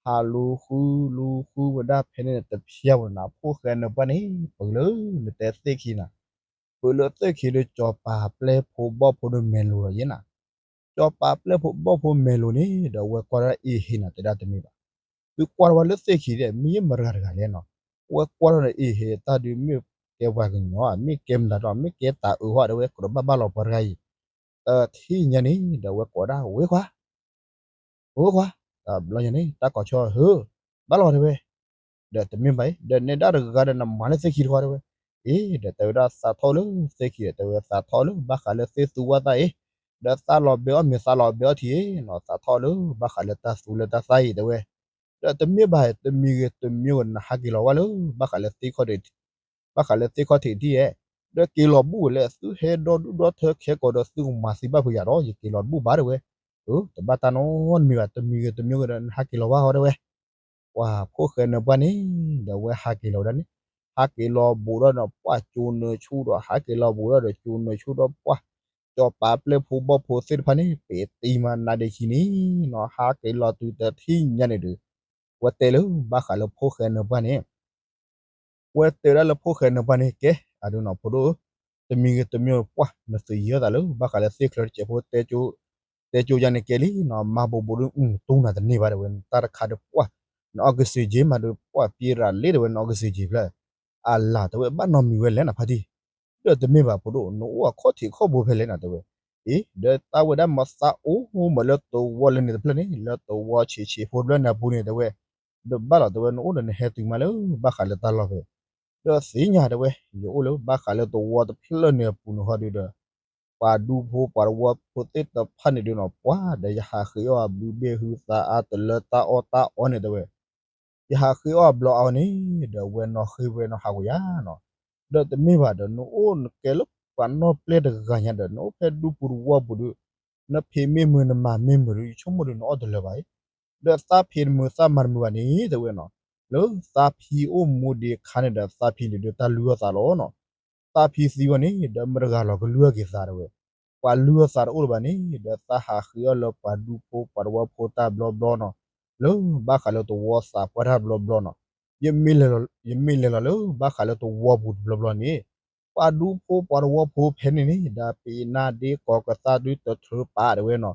ဟးလူၤဃုလူၤဃုဝဲဒၣ်ဖဲန့ၣ်န့ၣ် တဖျါဝဲနၤဖိၣ်ဃဲနၢၤပှၢ်န့ၣ် ပၢၤလၢနတဲသ့ၣ်ခံနၤ, ပၢၤလၢသ့ၣ်ခံလၢစီၤပၤပျဲၢ်ဖိဘီၣ်ဖိဒီးမဲာ်လိၤလီၤယဲနၤ စီၤပၤပျဲၢ်ဖိဘီၣ်ဖိမဲာ်လိၤန့ၣ် ဒီးဝဲကွၢ်ဒၣ်အ့ဟ့နၤတဲဒၣ်တမ့ၢ်ဘၣ်, သုကွၢ်ထီၣ်ဝဲလၢသ့ၣ်ခံဒီး မ့ၢ်ယမတဂၤတဂၤလဲၣ်နီၤ, ဝဲကွၢ်ထီၣ်ဒီးအ့ဟ့တၢ်ဒုးမ့ၢ်ကဲပှၤကညီဧါ မ့ၢ်ကဲမတၤတၢ် မ့ၢ်ကဲတၤအၢဟီၣ်တဲဝဲ ကြၢးဘၣ်ဘၣ်လီၤပှၤတဂၤအံၤ, တထံၣ်ညါန့ၣ် ဒီးဝဲကိးဒၣ်ဝဲခွါ ဝဲခွါ, တဘျီညါန့ၣ် တၢ်ကိးဆီဟၢ ဘၣ်လီၤတဲဝဲ, ဒီးတမ့ၢ်ဘၣ်အံၤ ဒီးနဲဒၣ်တဂၤဒီးနမၤလၢသ့ၣ်ခံတခီတဲဝဲ, အ့ ဒီးတဲဝဲဒၣ်သးထီၣ်လၢသ့ၣ်ခံဒီး တဲဝဲသးထီၣ်လၢဘၣ်ဃးလၢသ့ၣ်သူဝၣ်သၣ်အံၤ, ဒီးသးလီၤဘဲအီၣ်မ့ၤသးလီၤဘဲအီထံနီၤ သးထီၣ်လၢဘၣ်ဃးလၢတၢ်သူလၢတၢ်သၣ်အံၤတဲဝဲ, ဒီးတမ့ၢ်ဘၣ်တမံၤဂ့ၤတမံၤဂ့ၤ နဟးက့ၤလီၤဝဲလၢ ဘၣ်ဃးလၢသ့ၣ်ခီၣ်ထံး ဘၣ်ဃးလၢသ့ၣ်ခီၣ်ထံးဒ်အဲၣ်, ဒီးက့ၤလီၤဘူၣ်ဝဲလၢသုဟဲဒီဒူၣ်ဒီထၢခဲကိာ်ဒီးသုကမၤသံဘၣ်ဖုးယၤဒီး ယက့ၤလီၤဘူၣ်ဘၣ်တဲဝဲ, တဘၣ်တၢ်နီတမံၤဘၣ် တမံၤဂ့ၤတမံၤဂ့ၤဒီး နဟးက့ၤလီၤဝဲဟီတဲဝဲ ပှၤဖိၣ်ဃဲနၢၤပှၢ်န့ၣ် ဒီးဝဲဟးက့ၤလီၤဝဲဒၣ်န့ၣ်, ဟးက့ၤလီၤဘူးဒီးဒီးပှၢ်ကၠိနၢၤဆူၣ်ဒီး ဟးက့ၤလီၤဘူးဒီးဒီးကၠိနၢၤဆူၣ်ဒီးပှၢ်, စီၤပၤပျဲၢ်ဖိဘီၣ်ဖိသ့ၣ်တဖၣ်န့ၣ် ပ့းတံၤမၤနးဒ့ခံန့ၣ်နီၤ ဟးက့ၤလီၤတုၤတထံၣ်ညါန့ၣ်ဒီး ဝဲတဲလၢဘၣ်ဃးလၢဖိၣ်ဃဲနၢၤပှၢ်န့ၣ် ဝဲတဲဝဲဒၣ်လၢဖိၣ်ဃဲနၢၤပှၢ်န့ၣ် ကဲ အဒုးနီၤဖိဒိၣ်ဧၢ, တမံၤဂ့ၤတမံၤပှၢ် နသုးယံၤအသးလၢ ဘၣ်ဃးလၢသ့ၣ်ချၢတစဲးဖိ တဲကၠိယါန့ၣ်ကဲလံနီၤ မၤဘူးဘူးဒုး တူၢ်နၤတန့ၢ်ဘၣ်တဲဝဲ နတၢ်တခါဒီးပှၢ် နအီကစံၣ်က့မးဒီး ပှၢ်ပျံၤရၤလ့တဲဝဲ နအီကစံၣ်က့ဖျၢၣ် အလၤတဲဝဲ ဘၣ်နီတမံၤဝဲလဲၣ်နဖါတံၢ်, ဒီးတမ့ၢ်ဘၣ်ဖိဒိၣ် နအိၣ်အခီၣ်ထံးခီၣ်ဘိဖဲလဲၣ်နၤတဲဝဲ, အ့ ဒီးတၢ်ဝဲဒၣ်မ့ၢ်သးအိၣ်မးလၢသဝီလၢန့ၣ်တဖျၢၣ်န့ၣ် လၢသဝီဆံးဆံးဖိတဖျၢၣ်န့ၣ်အပူၤန့ၣ်တဲဝဲ, ဒီးဘၣ်လီၤတဲဝဲ နအိၣ်ဒီးနဟဲတုၤမးလၢဘၣ်ဃးလၢတၢ်လီၢ်ဖဲ ဒီးသ့ၣ်ညါတဲဝဲ ယအိၣ်လၢဘၣ်ဃးလၢသဝီတဖျၢၣ်န့ၣ်အပူၤန့ၣ်ဟီဒုးဒီး ပှၤဒူဖိပှၤတဝီဖိသ့ၣ်တဖၣ်န့ၣ်ဒုးနီၤ ပှၤဒီးယဟးဃ့အီၣ်အဘုဘ့ၣ်ဟုသးအါတလၢတၢ်အီၣ်တၢ်အီန့ၣ်တဲဝဲ, ယဟးဃ့အီၣ်အဘျီအါအီၤန့ၣ် ဒီးဝဲနီၣ်ဃ့ဝဲနီၣ်ဟးဝဲယါနီၤ, ဒီးတမ့ၢ်ဘၣ်ဒီး နအိၣ်နကဲလၢပှၤနီၣ်ပျဲၢ်တဂၤညါဒီး နအိၣ်ဖဲဒူပူၤတဝီပူၤဒုး နဖံးမ့ၢ်မုာ်နမၤမ့ၢ်မုာ်ဒီး ယဆိကမိၣ်ဒီးနအီၣ်တလၢာ်ဘၣ်အံၤ, ဒီးသးဖံးတမုာ်သးမၤတမုာ်ဘၣ်န့ၣ်တဲဝဲနီၤ, လၢသးဖံးအိၣ်မူဒံးအခါန့ၣ်ဒီး သးဖံးန့ၣ်ဒုးတၢ်လုၢ်အီၣ်သးလီၤနီၤ, သးဖံးသံဝဲန့ၣ် ဒီးမတဂၤလီၤကလုၢ်အီၣ်က့ၤသးတဲဝဲ, ပှၤလုၢ်အီၣ်သးတအိၣ်လၢၤဘၣ်န့ၣ် ဒီးသးဟးဃ့အီၣ်လၢပှၤဒူဖိပှၤတဝီဖိတၢ်ဘျီဘျီနီၤ, လၢဘၣ်ဃးလၢသဝီသးပှၢ်တၢ်ဘျီဘျီနီၤ, ယမ့ၢ်လဲၤလီၤလၢဘၣ်ဃးလၢသဝီပူၤတဘျီဘျီန့ၣ် ပှၤဒူဖိပှၤတဝီဖိဖဲန့ၣ်န့ၣ် ဒီးပ့ၤနါဒ့ကီးကသါဒုးတထြၢပာ်တဲဝဲနီၤ,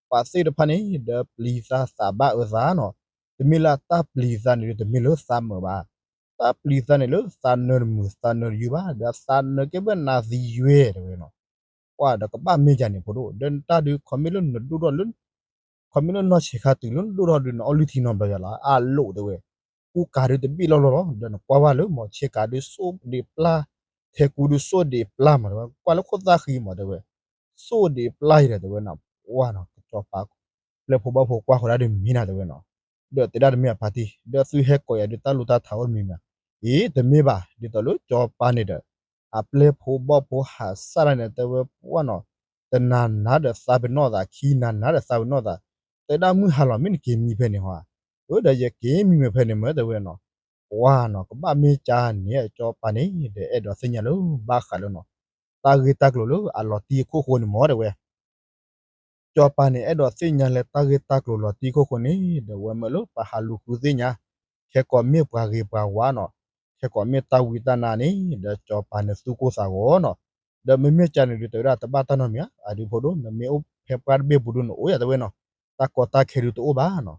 ပှၤသ့ၣ်တဖၣ်န့ၣ် ဒီးပျံၤသးသးဘၣ်အၢသးနီၤ, တမ့ၢ်လၢတၢ်ပျံၤသးန့ၣ်ဒုး တမ့ၢ်လၢသးမုာ်ဘၣ်, တၢ်ပျံၤသးန့ၣ်လၢသးနၢၤတမုာ်သးနၢၤတယုၢ်ဘၣ် ဒီးသးနၢၤကဲဘၣ်နၤသံယွဲတဲဝဲနီၤ, ပှၤဒီးကဘၣ်မ့ၢ်ယၤန့ၣ်ဖိဒိၣ် ဒီးနတၢ်ဒုး ခီမ့ၢ်လၢနဒိၣ်ထီၣ်လၢ ခီမ့ၢ်လၢနီၢ်ဆံးခါတုၤလၢနဒိၣ်ထီၣ်ဒုး နအီၣ်လုၢ်ထံနီတဘျီယၤလီၤ အလိၣ်တဲဝဲ, ကူကၤဒုးတဘ့ၣ်လီၢ်လီၢ်လီၤ ဒီးနကွၢ်ဘၣ်လၢမ့ၢ်ဆ့ကၤဒုးစိၣ်ဒံးပျၢ်, ထဲကူဒုးစိၣ်ဒံးပျၢ်မးတဲဝဲ ကွၢ်လၢခိၣ်သၣ်ဃံမးတဲဝဲ, စိၣ်ဒံးပျၢ်အံၤဒီးတဲဝဲနီၤ ပှၢ်နီၤ ကစီၤပၤ ပျဲၢ်ဖိဘီၣ်ဖိကွၢ်ဃီၤဒၣ်ဒုးမံနၤတဲဝဲနီၤ, ဒီးတဲဒၣ်တမ့ၢ်အဖါတံၢ် ဒီးသုဟဲကိးယၤဒုးတၢ်လိၣ်တၢ်ထးအိၣ်တမံၤမး, အ့ တမ့ၢ်ဘၣ် ဒ်သိးလၢကၠီၤပၤန့ၣ်ဒီး အပျဲၢ်ဖိဘီၣ်ဖိဟးစၢ်ဒၣ်န့ၣ် တဲဝဲပှၢ်နီၤ, တနၤနၤဒီးသးပ့ၤနီၣ်သး ခံနၤနၤဒီးသးပ့ၤနီၣ်သး, တဲဒၣ်မုၢ်ဟါလီၤ မ့ၢ်နက့ၤမံဖဲန့ၣ်ဟီဧါ, အၢ ဒီးယက့ၤမံမ့ၢ်ဖဲန့ၣ်မ့ၢ်တဲဝဲနီၤ, ပှၢ်နီၤ ကဘၣ်မ့ၢ်ကါန့ၣ် ကၠီၤပၤန့ၣ် ဒီးအဲၣ်ဒိးသ့ၣ်ညါလၢဘၣ်ဃးလၢနီၤ, တၢ်ဂ့ၢ်တၢ်ကျိၤလၢအလီၤတံၢ်အခိၣ်ဃိန့ၣ်မ့ၢ်တဲဝဲ ကၠီၤပၤန့ၣ် အဲၣ်ဒိးသ့ၣ်ညါလၢတၢ်ဂ့ၢ်တၢ်ကျိၤလီၤတံၢ်ခိၣ်ဃိန့ၣ် ဒီးဝဲမၢလၢပှၤဟးလူၤဃုသ့ၣ်ညါ, ခဲကိးမ့ၢ်ပှၤဂ့ၤပှၤဝါနီၤ, ခဲကိးမ့ၢ်တၢ်ဝံတၢ်နါန့ၣ် ဒီးကၠီၤပၤန့ၣ်သူၣ်ကိၢ်သးဂီၤနီၤ, ဒီးမ့မ့ၢ်ကါန့ၣ်ဒုးတဲဝဲဒၣ်တဘၣ်တၢ်နီတမံၤဧါ, အဒုးဖိဒိၣ် နမ့ၢ်အိၣ်ဖဲပှၢ်တဘ့ၣ်ပူၤဒုးနအိၣ်ယၤတဲဝဲနီၤ, တၢ်ကီတၢ်ခဲဒုးတအိၣ်ဘၣ်နီၤ,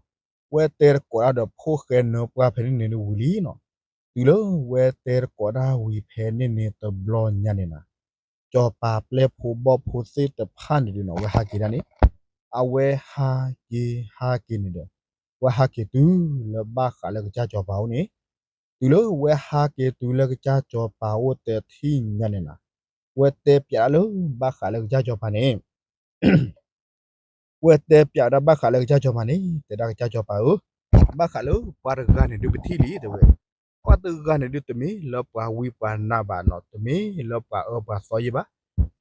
ဝဲတဲတကိးဒၣ်ဒီးဖိၣ်ဃဲနၢၤပှၢ်ဖဲန့ၣ်န့ၣ်ဒုးဝံၤလံနီၤ, တုၤလၢဝဲတဲတကိးဒၣ်ဝံၤဖဲန့ၣ်န့ၣ်တဘျီညါန့ၣ်နီၤ ကၠီၤပၤပျဲၢ်ဖိဘီၣ်ဖိသ့ၣ်တဖၣ်န့ၣ်ဒုးနီၤ ဝဲဟးက့ၤဒၣ်န့ၣ်, အဝဲဟးက့ၤဟးက့ၤန့ၣ်ဒီး ဝဲဟးက့ၤတုၤလၢဘၣ်ဃးလၢကစၢ်ကၠီၤပၤအိၣ်န့ၣ်, တုၤလၢဝဲဟးက့ၤတုၤလၢကစၢ်ကၠီၤပၤအိၣ်တထံၣ်ညါန့ၣ်နီၤ, ဝဲတဲပျးဒၣ်လၢဘၣ်ဃးလၢကစၢ်ကၠီၤပၤန့ၣ် ဝဲတဲပျးဒၣ်ဘၣ်ဃးလၢကစၢ်ကၠီၤပၤန့ၣ် တဲဒၣ်ကစၢ်ကၠီၤပၤဧၢ, ဘၣ်ဃးလၢပှၤတဂၤန့ၣ်ဒုးပထံၣ်လံတဲဝဲ, ပှၤတဂၤန့ၣ်ဒုးတမ့ၢ်လၢပှၤဝံပှၤနါဘၣ်နီၤ, တမ့ၢ်လၢပှၤအၢပှၤသီယံၤဘၣ်,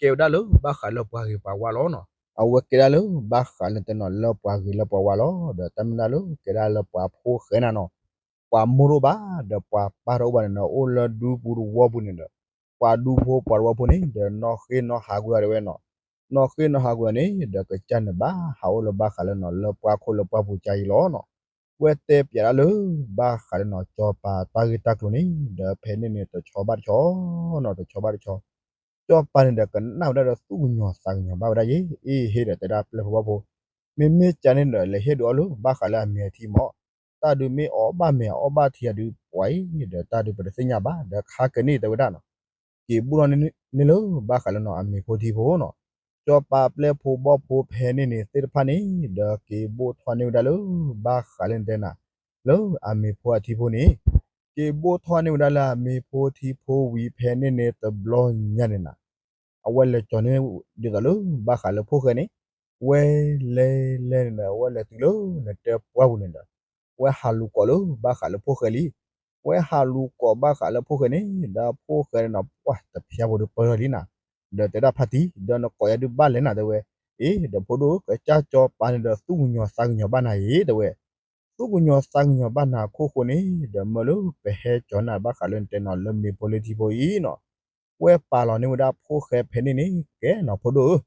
ကဲဝဲဒၣ်လၢဘၣ်ဃးလၢပှၤဂ့ၤပှၤဝါလီၤနီၤ, အဝဲကဲဒၣ်လၢဘၣ်ဃးလၢတဲနီၤ လၢပှၤဂ့ၤလၢပှၤဝါလီၤ, ဒီးတၢ်မ့ၢ်ဒၣ်လၢကဲဒၣ်လၢပှၤဖိၣ်ဃဲနၤနီၤ, ပှၤမိၢ်တအိၣ်ဘၣ် ဒီးပှၤပၢ်တအိၣ်ဘၣ်န့ၣ်နီၤ, အိၣ်လၢဒူပူၤတဝီပူၤန့ၣ်ဒီး ပှၤဒူဖိပှၤတဝီဖိန့ၣ် ဒီးနီၣ်ဃ့နီၣ်ဟးကွံာ်အီၤတဲဝဲနီၤ, နီၣ်ဃ့နီၣ်ဟးကွံာ်အီၤန့ၣ် ဒီးကစၢ်န့ၣ်ဘၣ်ဟးအိၣ်လၢဘၣ်ဃးလၢနီၤ လၢပှၢ်ခိၣ်လၢပှၢ်ပူၤကါအံၤလီၤနီၤ, ဝဲတဲပျးဒၣ်လၢ ဘၣ်ဃးလၢနီၤ ကၠီၤပၤတၢ်ဂ့ၢ်တၢ်ကျိၤန့ၣ် ဒီးဖဲန့ၣ်န့ၣ် တဆီဘၣ်တဆီနီၤ တဆီဘၣ်တဆီ, ကၠီၤပၤန့ၣ်ဒီးကနၣ်ဝဲဒၣ်ဒီးသူၣ်ကညီၤသးကညီၤဘၣ်ဝဲဒၣ်ယဲ, အ့ဟ့ၣ်ဒီးတဲဒၣ်ပျဲၢ်ဖိဘီၣ်ဖိ, မ့မ့ၢ်ကါန့ၣ်ဒီး လဲၤဟ့ၣ်ဒုးအီၣ်လၢဘၣ်ဃးလၢအမ့ၤအထံမး, တၢ်ဒုးမ့ၢ်အီၣ်ဘၣ်မ့ၤအီၣ်ဘၣ်ထံအဒုးပှၤအံၤ ဒီးတၢ်ဒုးပတသ့ၣ်ညါဘၣ် ဒီးခါကနံၣ်အံၤတဲဝဲဒၣ်နီၤ က့ၤဘိၣ်ထီၣ်န့ၢ်လၢဘၣ်ဃးလၢနီၤ အမ့ၤဖိထံဖိနီၤ, ကၠီၤပၤပျဲၢ်ဖိဘီၣ်ဖိဖဲန့ၣ်န့ၣ်သ့ၣ်တဖၣ်န့ၣ် ဒီးက့ၤဘိၣ်ထီၣ်န့ၢ်ဝဲဒၣ်လၢ ဘၣ်ဃးလၢနတဲနၤ လၢအမ့ၤဖိအထံဖိန့ၣ်, က့ၤဘိၣ်ထီၣ်န့ၢ်ဝဲဒၣ်လၢအမ့ၤဖိထံဖိဝံၤဖဲန့ၣ်န့ၣ်တဘျီညါန့ၣ်နၤ, အဝဲလဲၤကၠီၤန့ၢ် ဒ်သိးလၢဘၣ်ဃးလၢဖိၣ်ဃဲန့ၣ်, ဝဲလဲၤလဲၤန့ၣ်ဒီး အဝဲလဲၤတုၤလၢနတဲပှၢ်ပူၤန့ၣ်ဒီး ဝဲဟးလူၤကိးလၢဘၣ်ဃးလၢဖိၣ်ဃဲလံ. ဝဲဟးလူၤကိးဘၣ်ဃးလၢဖိၣ်ဃဲန့ၣ် ဒီးဖိၣ်ဃဲန့ၣ်နီၤ ပှၢ်တဖျါဖိဒီးပၢၢ်ထီၣ်လံနၤ, ဒီးတဲဒၣ်ဖါတံၢ် ဒီးနကိးယၤဒုးဘၣ်လဲၣ်နၤ တဲဝဲ, အ့ ဒီးဖိဒိၣ်ဧၢ ကစၢ်ကၠီၤပၤန့ၣ်ဒီး သူၣ်ကညီၤသးကညီၤဘၣ်နၤအံၤ တဲဝဲ, သူၣ်ကညီၤသးကညီၤဘၣ်နၤအခိၣ်ဃိန့ၣ် ဒီးမၢလၢပဟဲကၠီၤနၤဘၣ်ဃးလၢနတဲနီၤလၢမ့ၤဖိလ့ထံဖိအံၤနီၤ, ဝဲပာ်လီၤန့ၢ်ဝဲဒၣ်ဖိၣ်ဃဲဖဲန့ၣ်န့ၣ် ကဲနီၤဖိဒိၣ်ဧၢ,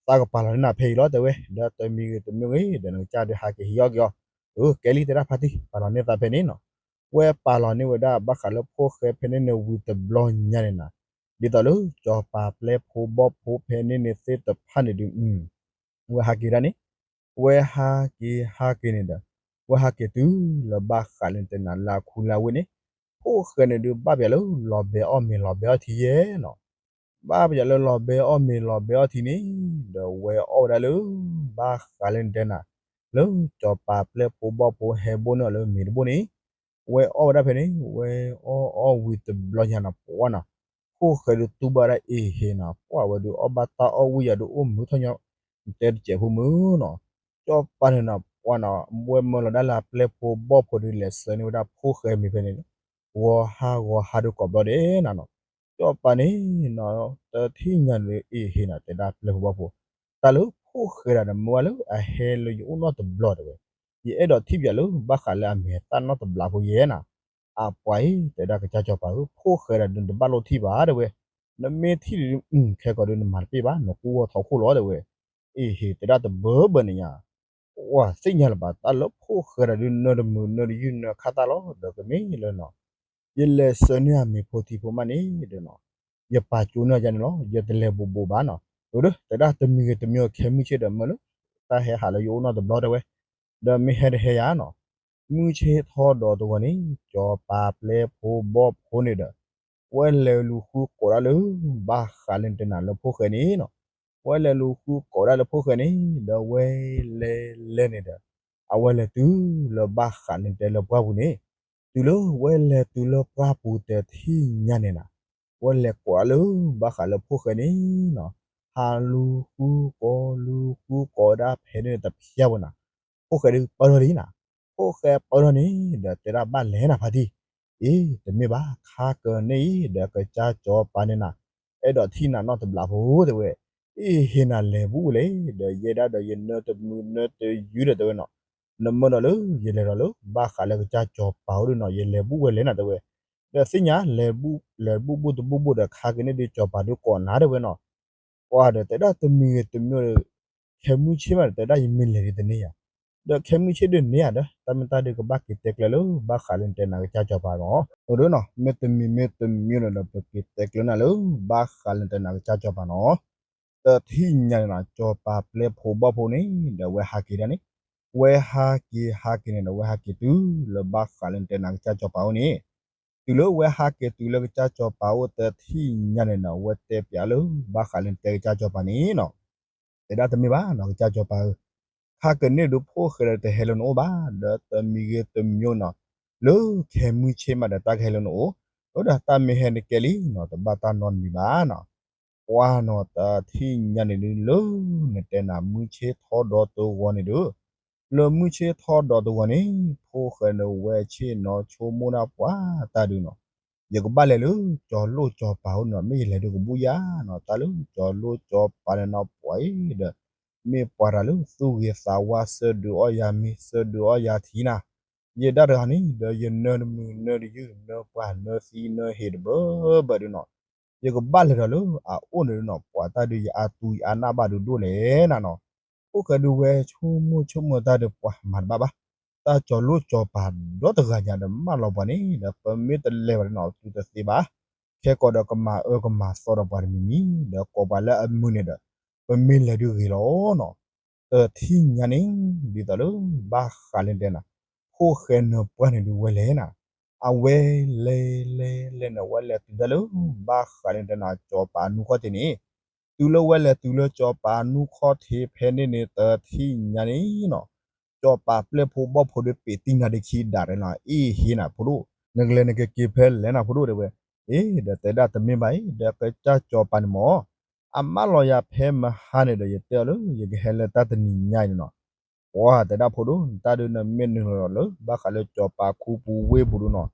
သးကပာ်လီၤန့ၢ်နၤဖဲအံၤလီၤ တဲဝဲ, ဒီးတမံၤဂ့ၤတမံၤဂ့ၤ ဒီးနကစၢ်ဒုးဟးက့ၤဟံးအီၣ်က့ၤအီၤ, အၢ ကဲလံ တဲဒၣ်ဖါတံၢ် ပာ်လီၤန့ၢ်သးဖဲန့ၣ်နီၤ, ဝဲပာ်လီၤန့ၢ်ဝဲဒၣ်ဘၣ်ဃးလၢဖိၣ်ဃဲဖဲန့ၣ်န့ၣ်ဝံၤတဘျီညါန့ၣ်နၤ, ဒ်သိးလၢကၠီၤပၤပျဲဖိဘီၣ်ဖိဖဲန့ၣ်န့ၣ်သ့ၣ်တဖၣ်န့ၣ်ဒုး ဝဲဟးက့ၤဒၣ်န့ၣ်, ဝဲဟးက့ၤဟးက့ၤန့ၣ်ဒီး ဝဲဟးက့ၤတုၤလၢဘၣ်ဃးလၢနတဲနၤလၢအခူလၢအဝ့ၢ်န့ၣ်, ဖိၣ်ဃဲန့ၣ်ဒုးဘၣ်ပယီၤလၢလီၤဘဲအီၣ်မ့ၤလီၤဘဲအီၣ်ထံယဲနီၤ, ဘၣ်ပယီၤလၢလီၤဘဲအီၣ်မ့ၤလီၤဘဲအီၣ်ထံန့ၣ်, ဒီးဝဲအီၣ်ဝဲဒၣ်လၢ ဘၣ်ဃးလၢနတဲနၤ လၢကၠီၤပၤပျဲဖိဘီၣ်ဖိဟဲဘိၣ်န့ၢ်အီၤလၢမ့ၤတဘိၣ်န့ၣ်, ဝဲအီၣ်ဝဲဒၣ်ဖဲန့ၣ် ဝဲအီၣ်အီၣ်ဝံၤတဘျီညါနီၤ ပှၢ်နီၤ, ဖိၣ်ဃဲဒုးတူၢ်ဘၣ်ဝဲဒၣ်အ့ဟ့နီၤ ပှၢ်ဝဲဒုးအီၣ်ဘၣ်တၢ်အီၣ်ဝံၤယၤဒုးအိၣ်မုာ်ထီၣ်ညီ တဲတစဲးဖိမုၢ်နီၤ, ကၠီၤပၤန့ၣ်နီၤ ပှၢ်နီၤ ဝဲမၢလီၤဒၣ်လၢအပျဲဖိဘီၣ်ဖိဒုးလဲၤဆှၢန့ၢ်ဝဲဒၣ်ဖိၣ်ဃဲမ့ၤဖဲန့ၣ်, ဂီၤဟါဂီၤဟါဒုးကိးဘျီဒဲးနၤနီၤ, ကၠီၤပၤန့ၣ်နီၤ တထံၣ်ညါန့ၣ်လၢအ့ဟ့နီၤ တဲဒၣ်ပျဲဖိဘီၣ်ဖိ, တၢ်လၢဖိၣ်ဃဲဒၣ်န့ၣ် မၢဝဲလၢအဟဲလၢယအိၣ်နီတဘျီတဲဝဲ, ယအဲၣ်ဒိးထံၣ်ပယီၤလၢဘၣ်ဃးလၢအမ့ၢ်တၢ်နီတဘျီဖိယဲနီၤ, အပှၤအံၤ တဲဒၣ်ကစၢ်ကၠီၤပၤဧၢ ဖိၣ်ဃဲဒၣ်ဒုးနတဘၣ်လိၣ်ထံၣ်ဘၣ်တဲဝဲ, နမ့ၢ်ထံၣ်ဒုး ခဲကိာ်ဒုးနမၤတပ့ၢ်ဘၣ် နကူဝီထီခိၣ်လီၤတဲဝဲ, အ့ဟ့ တဲဒၣ်တဘၢဘၢန့ၣ်ညါ, ပှၤသ့ၣ်ညါလၢၤဘၣ် တၢ်လၢဖိၣ်ဃဲဒၣ်ဒုးနၢတမုာ်နၢတယုၢ်နၢခါတၢ်လီၤ ဒီးကမ့ၢ်လၢနီၤ ယလဲၤဆှၢန့ၢ်အမ့ၤဖိထံဖိမးန့ၣ်ဒီးနီၤ, ယပာ်ကၠိန့ၢ်ယၤန့ၣ်လီၤ ယတလဲၤဘူးဘူးဘၣ်နီၤ, အၢ တဲဒၣ်တမံၤဂ့ၤတမံၤဂ့ၤ ခဲမုၢ်ဆ့ၣ်ဒီးမၢလၢ တၢ်ဟဲဟးလၢယအိၣ်နီတဘျီတဲဝဲ, ဒီးမ့ၢ်ဟဲတဟဲယၤနီၤ, မုၢ်ဆ့ၣ်ထီဒီးတဂီၤန့ၣ် ကၠီၤပၤပျဲဖိဘီၣ်ဖိန့ၣ်ဒီး ဝဲလဲၤလူၤဃုကိးဒၣ်လၢ ဘၣ်ဃးလၢနတဲနၤလၢဖိၣ်ဃဲန့ၣ်နီၤ, ဝဲလဲၤလူၤဃုကိးဒၣ်လၢဖိၣ်ဃဲန့ၣ် ဒီးဝဲလဲၤလဲၤန့ၣ်ဒီး အဝဲလဲၤတုၤလၢဘၣ်ဃးလၢနတဲလၢပှၢ်ပူၤန့ၣ်, တုၤလၢဝဲလဲၤတုၤလၢပှၢ်ပူၤတထံၣ်ညါန့ၣ်နီၤ, ဝဲလဲၤကိးဒၣ်လၢ ဘၣ်ဃးလၢဖိၣ်ဃဲန့ၣ်နီၤ, ဟးလူၤဃုကိးလူၤဃုကိးဝဲဒၣ်ဖဲန့ၣ်တဖျၢၣ်ဝဲနီၤ, ဖိၣ်ဃဲဒုးပၢၢ်ထီၣ်လံနီၤ, ဖိၣ်ဃဲပၢၢ်ထီၣ်န့ၣ် ဒီးတဲဒၣ်ဘၣ်လဲၣ်နၤဖါတံၢ်, အ့ တမ့ၢ်ဘၣ် ခါကန့ၣ်အံၤ ဒီးကစၢ်ကၠီၤပၤန့ၣ်နၤ, အဲၣ်ဒိးထံၣ်နၤနီတဘျီဖိတဲဝဲ, အ့ဟ့နၤလဲၤဘူးဝဲလဲၣ် ဒီးယဲဒၣ်ဒီးယနၢတမုာ်နၢတယုၢ်ဒီးတဲဝဲနီၤ, နမၢဒီးလၢယလဲၤဒီးလၢ ဘၣ်ဃးလၢကစၢ်ကၠီၤပၤအိၣ်ဒုးနီၤ ယလဲၤဘူးဝဲလဲၣ်နၤတဲဝဲ, ဒီးသ့ၣ်ညါ လဲၤဘူးဘူးတဘူးဘူးဒီး ခါကန့ၣ်ဒုးကၠီၤပၤဒုးကိးနၤတဲဝဲနီၤ, ပှၤဒီးတဲဒၣ်တမံၤဂ့ၤတမံၤဒီး ခဲမုၢ်ဆ့ၣ်မးဒီး တဲဒၣ်ယမ့ၢ်လဲၤဒ်တန့ၢ်ယၤ, ဒီးခဲမုၢ်ဆ့ၣ်ဒုးန့ၢ်ယၤဒီး တၢ်မ့ၢ်တၢ်ဒုးကဘၣ်က့ၤတဲကျဲလၢ ဘၣ်ဃးလၢနတဲနၤကစၢ်ကၠီၤပၤနီၤ, အဒိနီၤ မ့ၢ်တမံၤမ့ၢ်တမံၤန့ၣ်ဒီး ပက့ၤတဲကျဲနၤလၢ ဘၣ်ဃးလၢနတဲနၤကစၢ်ကၠီၤပၤနီၤ, တထံၣ်ညါန့ၣ်နီၤ ကၠီၤပၤပျဲဖိဘီၣ်ဖိန့ၣ် ဒီးဝဲဟးက့ၤဒၣ်န့ၣ်, ဝဲဟးက့ၤဟးက့ၤန့ၣ်ဒီး ဝဲဟးက့ၤတုၤလၢဘၣ်ဃးလၢနတဲနၤကစၢ်ကၠီၤပၤအိၣ်န့ၣ်, တုၤလၢဝဲဟးက့ၤတုၤလၢကစၢ်ကၠီၤပၤအိၣ်တထံၣ်ညါန့ၣ်နီၤ ဝဲတဲပျးလၢ ဘၣ်ဃးလၢနတဲကစၢ်ကၠီၤပၤန့ၣ်နီၤ တဲဒၣ်တမ့ၢ်ဘၣ်နီၤ ကစၢ်ကၠီၤပၤဧၢ, ခါကန့ၣ်ဒုးဖိၣ်ဃဲဒီးတဟဲလၢနအိၣ်ဘၣ်, ဒီးတမံၤဂ့ၤတမံၤနီၤ, လၢခဲမုၢ်ဆ့ၣ်မးဒီးတၢ်ကဟဲလၢနအိၣ်, အဒီးတၢ်မ့ၢ်ဟဲန့ၣ်ကဲလံနီၤ တဘၣ်တၢ်နီတမံၤဘၣ်နီၤ, ပှၤနီၤတထံၣ်ညါန့ၣ်ဒုးလၢ နတဲနၤမုၢ်ဆ့ၣ်ထီဒီးတဂီၤန့ၣ်ဒီး လၢမုၢ်ဆ့ၣ်ထီဒီးတဂီၤန့ၣ် ဖိၣ်ဃဲန့ၣ်ဝဲဆ့ၣ်နီၤဆိကမိၣ်ဒၣ်ပှၤတၢ်ဒုးနီၤ, ယကဘၣ်လဲၤလၢ ကၠီၤလိၣ်ကၠီၤပၤအိၣ်နီၤ မ့ၢ်ယလဲၤဒုးကဘူးယၤနီၤ တၢ်လၢကၠီၤလိၣ်ကၠီၤပၤန့ၣ်နီၤ ပှၤအံၤဒီး မ့ၢ်ပှၤတၢ်လၢသူၣ်ဂ့ၤသးဝါ ဆၢဒုးအီၣ်ယၤမ့ၤ ဆၢဒုးအီၣ်ယၤထံနီၤ, ယဲဒၣ်တဂၤန့ၣ် ဒီးယနၢတမုာ်နၢတယုၢ် နၢပှၢ်နၢသံနၢဟ့ၣ်တဘၢဘၢဒုးနီၤ, ယကဘၣ်လဲၤဒီးလၢအအိၣ်န့ၣ်ဒုးနီၤ ပှၤတၢ်ဒုးယအါတူၢ်ယအါနၢ်ဘၣ်ဒုးဒိၣ်လဲၣ်နၤနီၤ, ဖိၣ်ဃဲဒုးဝဲဆိကမိၣ်ဆိကမိၣ်တၢ်ဒီးပှၤမၤတဘၣ်ဘၣ်, တၢ်ကၠီၤလိၣ်ကၠီၤပၤဒီတဂၤညါဒီးမၢလီၤပှၤန့ၣ် ဒီးပမ့ၢ်တလဲၤဘၣ်န့ၣ်နီၤ တုၤတသ့ဘၣ်, ခဲကိာ်ဒီးကမၤအၢကမၤသီဒီးပှၤတမံၤမံၤ ဒီးကိးပှၤလၢအမုာ်န့ၣ်ဒီး ပမ့ၢ်လဲၤဒုးဂ့ၤလီၤနီၤ, တထံၣ်ညါန့ၣ် ဒ်သိးလၢ ဘၣ်ဃးလၢနတဲနၤ, ဖိၣ်ဃဲနၢပှၢ်န့ၣ်ဒုးဝဲလဲၣ်နၤ, အဝဲလဲၤလဲၤလဲၤန့ၣ် ဝဲလဲၤတုၤတၢ်လၢ ဘၣ်ဃးလၢနတဲနၤ ကၠီၤပၤနူခီၣ်ထံးန့ၣ်, တုၤလၢဝဲလဲၤတုၤလၢကၠီၤပၤနူခီၣ်ထံးဖဲန့ၣ်န့ၣ် တထံၣ်ညါန့ၣ်နီၤ, ကၠီၤပၤပျဲၢ်ဖိဘီၣ်ဖိဒီးပ့းတံၢ်နၤဒ့ခံဒၣ်ရဲၣ်နီၤ အ့ဟ့နၤဖိဒိၣ်, နကလဲၤနကက့ၤဖဲလဲၣ်နၤဖိဒိၣ်တဲဝဲ, အ့ ဒီးတဲဒၣ်တမ့ၢ်ဘၣ်အံၤ ဒီးကစၢ်ကၠီၤပၤန့ၣ်မ့ၢ် အမၢလီၤယၤဖဲမဟါန့ၣ်ဒီး ယတဲအီၤလၢ ယကဟဲလၢတၢ်တနံၤညါအံၤန့ၣ်နီၤ. ပှၤတဲဒၣ်ဖိဒိၣ် နတၢ်ဒုးနမ့ၢ်နုာ်လီၤလၢ ဘၣ်ဃးလၢစီၤပၤခူပူၤဝ့ၢ်ပူၤဒုနီၤ,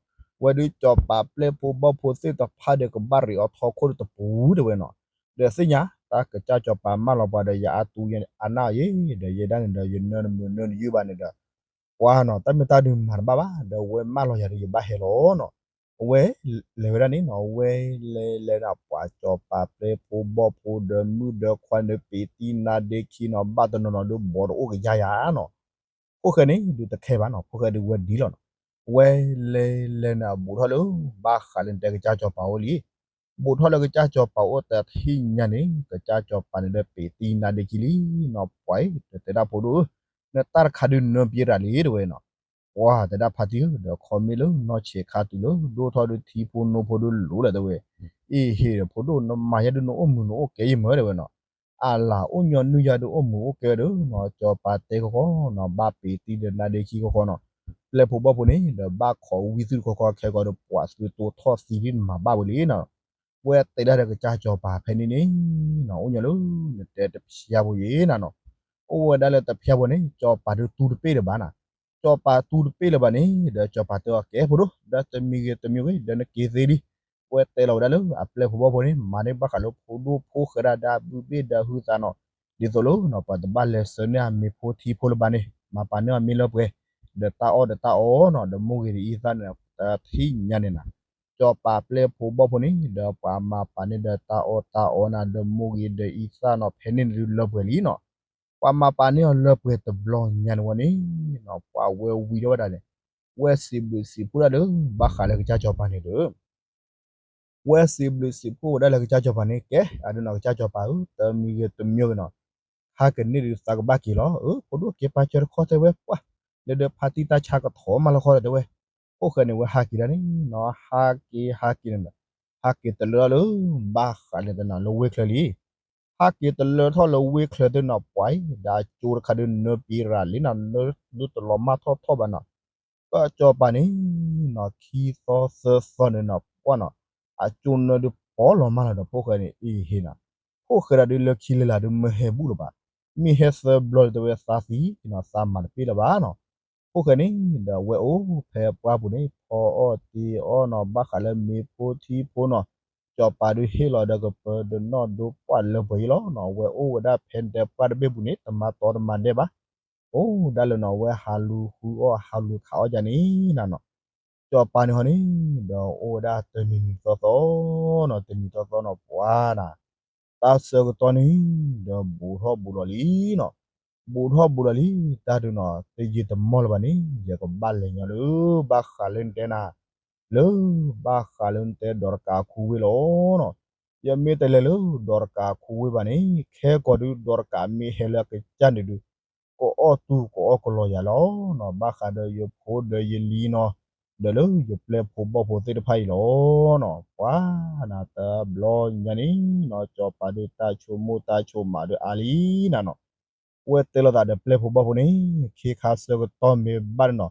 ဝဲဒုးစီၤပၤပျဲၢ်ဖိဘီၣ်ဖိသ့ၣ်တဖၣ်ဒီး ကဘၣ်ရ့းအီၤထီခိၣ်တပူၤတဲဝဲနီၤ. ဒီးသ့ၣ်ညါ တၢ်ကစၢ်စီၤပၤမၢလီၤပှၤဒီး ယအါတူအနၢ်အီၤယဲ, ဒီးယဲဒၣ်န့ၣ်ဒီး ယနၢနမုာ်နၢနယုၢ်ဘၣ်န့ၣ်ဒီး ပှၤနီၤ တၢ်မ့ၢ်တၢ်ဒုးမၤတဘၣ်ဘၣ်, ဒီးဝဲမၢလီၤယၤဒီး ယဘၣ်ဟဲလီၤနီၤ. အဝဲလဲၤဝဲဒၣ်န့ၣ်နီၤ, ဝဲလဲၤလဲၤန့ၣ်ပှၤစီၤပၤပျဲၢ်ဖိဘီၣ်ဖိဒီးမုၣ်ဒီးခွါန့ၣ် ပ့ၤတံၢ်နါဒ့ခံနီၤ, ဘၣ်တနီၤနီၤဒုး ဘီတအိၣ်ကယါယၤနီၤ. ဖိၣ်ဃဲန့ၣ်ဒုးတခဲဘၣ်နီၤ, ဖိၣ်ဃဲဒုးဝဲဒ်လီၤနီၤ. ဝဲလဲၤလဲၤန့ၣ် အဘူးထီၣ်လၢ ဘၣ်ဃးလၢနတဲကစၢ်စီၤပၤအိၣ်လံ. ဘူးထီၣ်လၢကစၢ်စီၤပၤအိၣ်တထံၣ်ညါန့ၣ် ကစၢ်စီၤပၤန့ၣ်ဒီး ပ့ၤတံၢ်နါဒ့ခံလံနီၤ. ပှၤအံၤ တတဲဒၣ်ဖိဒိၣ်ဧၢ, နတၢ်တခါဒုးနၢပှဲၤရၤလံတဲဝဲနီၤ. ပှၤတဲဒၣ်ဖါတံၢ်ဧၢ, ဒီးခီမ့ၢ်လၢနီၢ်ဆဲးခါတုၤလၢ ဒိၣ်ထီၣ်ဒုးထံဖိနိဖိဒုးလိၤလၢတဲဝဲ, အ့ဟ့ၣ်ဒီးဖိဒိၣ် နမၤယဲဒုးနအိၣ်မုာ်နအိၣ်ကဲယမၢတဲဝဲနီၤ. အလၤအိၣ်ညီနုၢ်ယၤဒုးအိၣ်မုာ်အိၣ်ကဲဝဲဒီးနီၤ, စီၤပၤတဲခီခီနီၤ, ဘၣ်ပ့ၤတံၢ်ဒီးနါဒ့ခံခီခီနီၤ, ပျဲၢ်ဖိဘီၣ်ဖိန့ၣ် ဒီးဘၣ်ခိးဝံသုတခီခီခဲကီးဒီး ပှၤသုတိထီၣ်သံဒ်နမၤဘၣ်ဝဲလံနီၤ. ဝဲတဲဒၣ်ဒီးကစၢ်စီၤပၤဖဲန့ၣ်န့ၣ်နီၤ, အိၣ်ညီလၢ နတဲတဖျါဖိယဲနီၤနီၤ. အိၣ်ဝဲဒၣ်လၢတဖျါဖိန့ၣ် စီၤပၤဒုးတူၢ်တပ့ၢ်လၢၤဘၣ်နီၤ. စီၤပၤတူၢ်တပ့ၢ်လၢၤဘၣ်န့ၣ် ဒီးစီၤပၤတဲအီၤ ကဲဖိဒိၣ် ဒီးတမံၤဂ့ၤတမံၤဂ့ၤ ဒီးနက့ၤသ့လံ. ဝဲတဲလီၤဝဲဒၣ်လၢအပျဲၢ်ဖိဘီၣ်ဖိန့ၣ် မၤန့ၢ်ဘၣ်ဃးလၢဖိဒိၣ်ဖိဃဲဒၣ်ဒီးအဘုဘ့ၣ်ဒီးဟုသးနီၤ, ဒ်သိးလၢနီၤ ပှၤတဘၣ်လဲၤဆှၢန့ၢ်အမ့ၤဖိထံဖိလၢၤဘၣ်န့ၣ် မၤပာ်န့ၢ်အီၤမ့ၢ်လၢပှဲၤ, ဒီးတၢ်အီၣ်ဒီးတၢ်အီနီၤ, ဒီးမိၢ်ဂ့ၤဒီးအံသၣ်န့ၣ် တထံၣ်ညါန့ၣ်နီၤ. စီၤပၤပျဲၢ်ဖိဘီၣ်ဖိန့ၣ် ဒီးပှၤမၤပာ်န့ၢ်ဒီးတၢ်အီၣ်တၢ်အီန့ၣ် ဒီးမိၢ်ဂ့ၤဒီးအံသၣ်နီၤ ဖဲန့ၣ်န့ၣ်ဒုးလၢပှဲၤလံနီၤ. ပှၤမၤပာ်န့ၢ်အီၤလၢပှဲၤတဘျီညါန့ၣ်ဝဲန့ၣ်နီၤ, ပှၤဝဲဝံၤထီၣ်ဝဲဒၣ်န့ၣ် ဝဲစံးဘျုးစံးဖှိၣ်ဒၣ်လၢ ဘၣ်ဃးလၢကစၢ်စီၤပၤန့ၣ်ဒီး ဝဲစံးဘျုးစံးဖှိၣ်ဝဲဒၣ်လၢကစၢ်စီၤပၤန့ၣ် ကဲ အဒုးနီၤ ကစၢ်စီၤပၤဧၢ, တမံၤဂ့ၤတမံၤဂ့ၤနီၤ, ဟးကန့ၢ်ဒုးသးကဘၣ်က့ၤလီၤ. အၢ ဖိဒိၣ်က့ၤပာ်စၢၤတခီတဲဝဲပှၢ်, လၢဒီးဖါတံၢ်တၢ်ဆါကထီၣ်မးလီၤဃီဒီးတဲဝဲ, ဖိၣ်ဃဲန့ၣ်ဝဲဟးက့ၤဒၣ်န့ၣ်နီၤ, ဟးက့ၤဟးက့ၤန့ၣ်ဒီး ဟးက့ၤတလၢထီၣ်လၢ ဘၣ်ဃးလၢတနီၤလၢဝ့ၢ်ချၢလံ ဟးက့ၤတလၢထီၣ်လၢဝ့ၢ်ချၢသ့ၣ်နီၤ ပှၤအံၤ ဒီးအကၠိတခါဒုးနၢပှဲၤရၤလံနီၤ, နၢဒုးတလီၤမၢ်ထီၣ်ထီၣ်ဘၣ်နီၤ, ကစီၤပၤန့ၣ်နီၤ ခံသီသၢသီန့ၣ်နီၤ ပှၢ်နီၤ, အကၠိနၢဒုးပီလီၤမၢ်လီၤဒီး ဖိၣ်ဃဲန့ၣ် အ့ဟ့ၣ်နီၤ, ဖိၣ်ဃဲဒၣ်ဒုးလၢခံလၢလာ်ဒုးမ့ၢ်ဟဲဘူၣ်လၢၤဘၣ်, မ့ၢ်ဟဲသၢဘျီဒုးတဲဝဲသးသံနီၤ သးမၤတပ့ၢ်လၢၤဘၣ်နီၤ, ဖိၣ်ဃဲန့ၣ်ဒီးအဝဲအိၣ်ဖဲပှၢ်ပူၤန့ၣ် ဖီအီၣ်တ့ၤအီၣ်နီၤ ဘၣ်ဃးလၢမ့ၤဖိထံဖိနီၤ, စီၤပၤဒုးဟ့ၣ်လီၤဒီးကပၢၤဒီးနီၣ်ဒိပှၢ်လၢပှဲၤအံၤလီၤနီၤ, အဝဲအိၣ်ဝဲဒၣ်ဖဲန့ၣ်တဲပှၢ်တဘ့ၣ်ပူၤန့ၣ် တမၤတီတမၤဒဲးဘၣ်, အိၣ်ဒၣ်လၢနီၤ အဝဲဟးလူၤဃုအီၣ်ဟးလူၤခးအီၣ်ယါန့ၣ်နီၤနီၤ, စီၤပၤန့ၣ်ဟီန့ၣ် ဒီးအိၣ်ဝဲဒၣ်တနံၤနံၤသီသီနီၤ တနံၤသီသီနီၤ ပှၤနီၤ တၢ်ဆၢကတီၢ်န့ၣ် ဒီးဘူးထီၣ်ဘူးလီၤလံနီၤ, ဘူးထီၣ်ဘူးလီၤလံ, တၢ်ဒုးနီၤ တယံာ်တမီၢ်လၢၤဘၣ်န့ၣ် ယကဘၣ်လဲၤညီလၢ ဘၣ်ဃးလၢနတဲနၤ လၢ ဘၣ်ဃးလၢနတဲဒီးတကးအခူဝ့ၢ်လီၤနီၤ, ယမ့ၢ်တလဲၤလၢဒီးတကးအခူဝ့ၢ်ဘၣ်န့ၣ် ခဲကီးဒုးဒီးတကးမ့ၢ်ဟဲလၢအကစၢ်န့ၣ်ဒုး ကအီၣ်တူၢ်ကအီၣ်ကလီၤယၤလီၤနီၤ, ဘၣ်ဃးဒီးယဖိဒီးယလံၤနီၤ, ဒီးလၢယပျဲၢ်ဖိဘီၣ်ဖိသ့ၣ်တဖၣ်အံၤလီၤနီၤ, ပှၤနီၤ တဘျီညါန့ၣ်နီၤ စီၤပၤဒုးတၢ်ဆိကမိၣ်တၢ်ဆိကမးဒုးအါလံနီၤနီၤ, ဝဲတဲလိာ်သးဒီးပျဲၢ်ဖိဘီၣ်ဖိန့ၣ် ခ့ခါဆၢကတီၢ်မ့ၢ်ဘၣ်န့ၣ်နီၤ,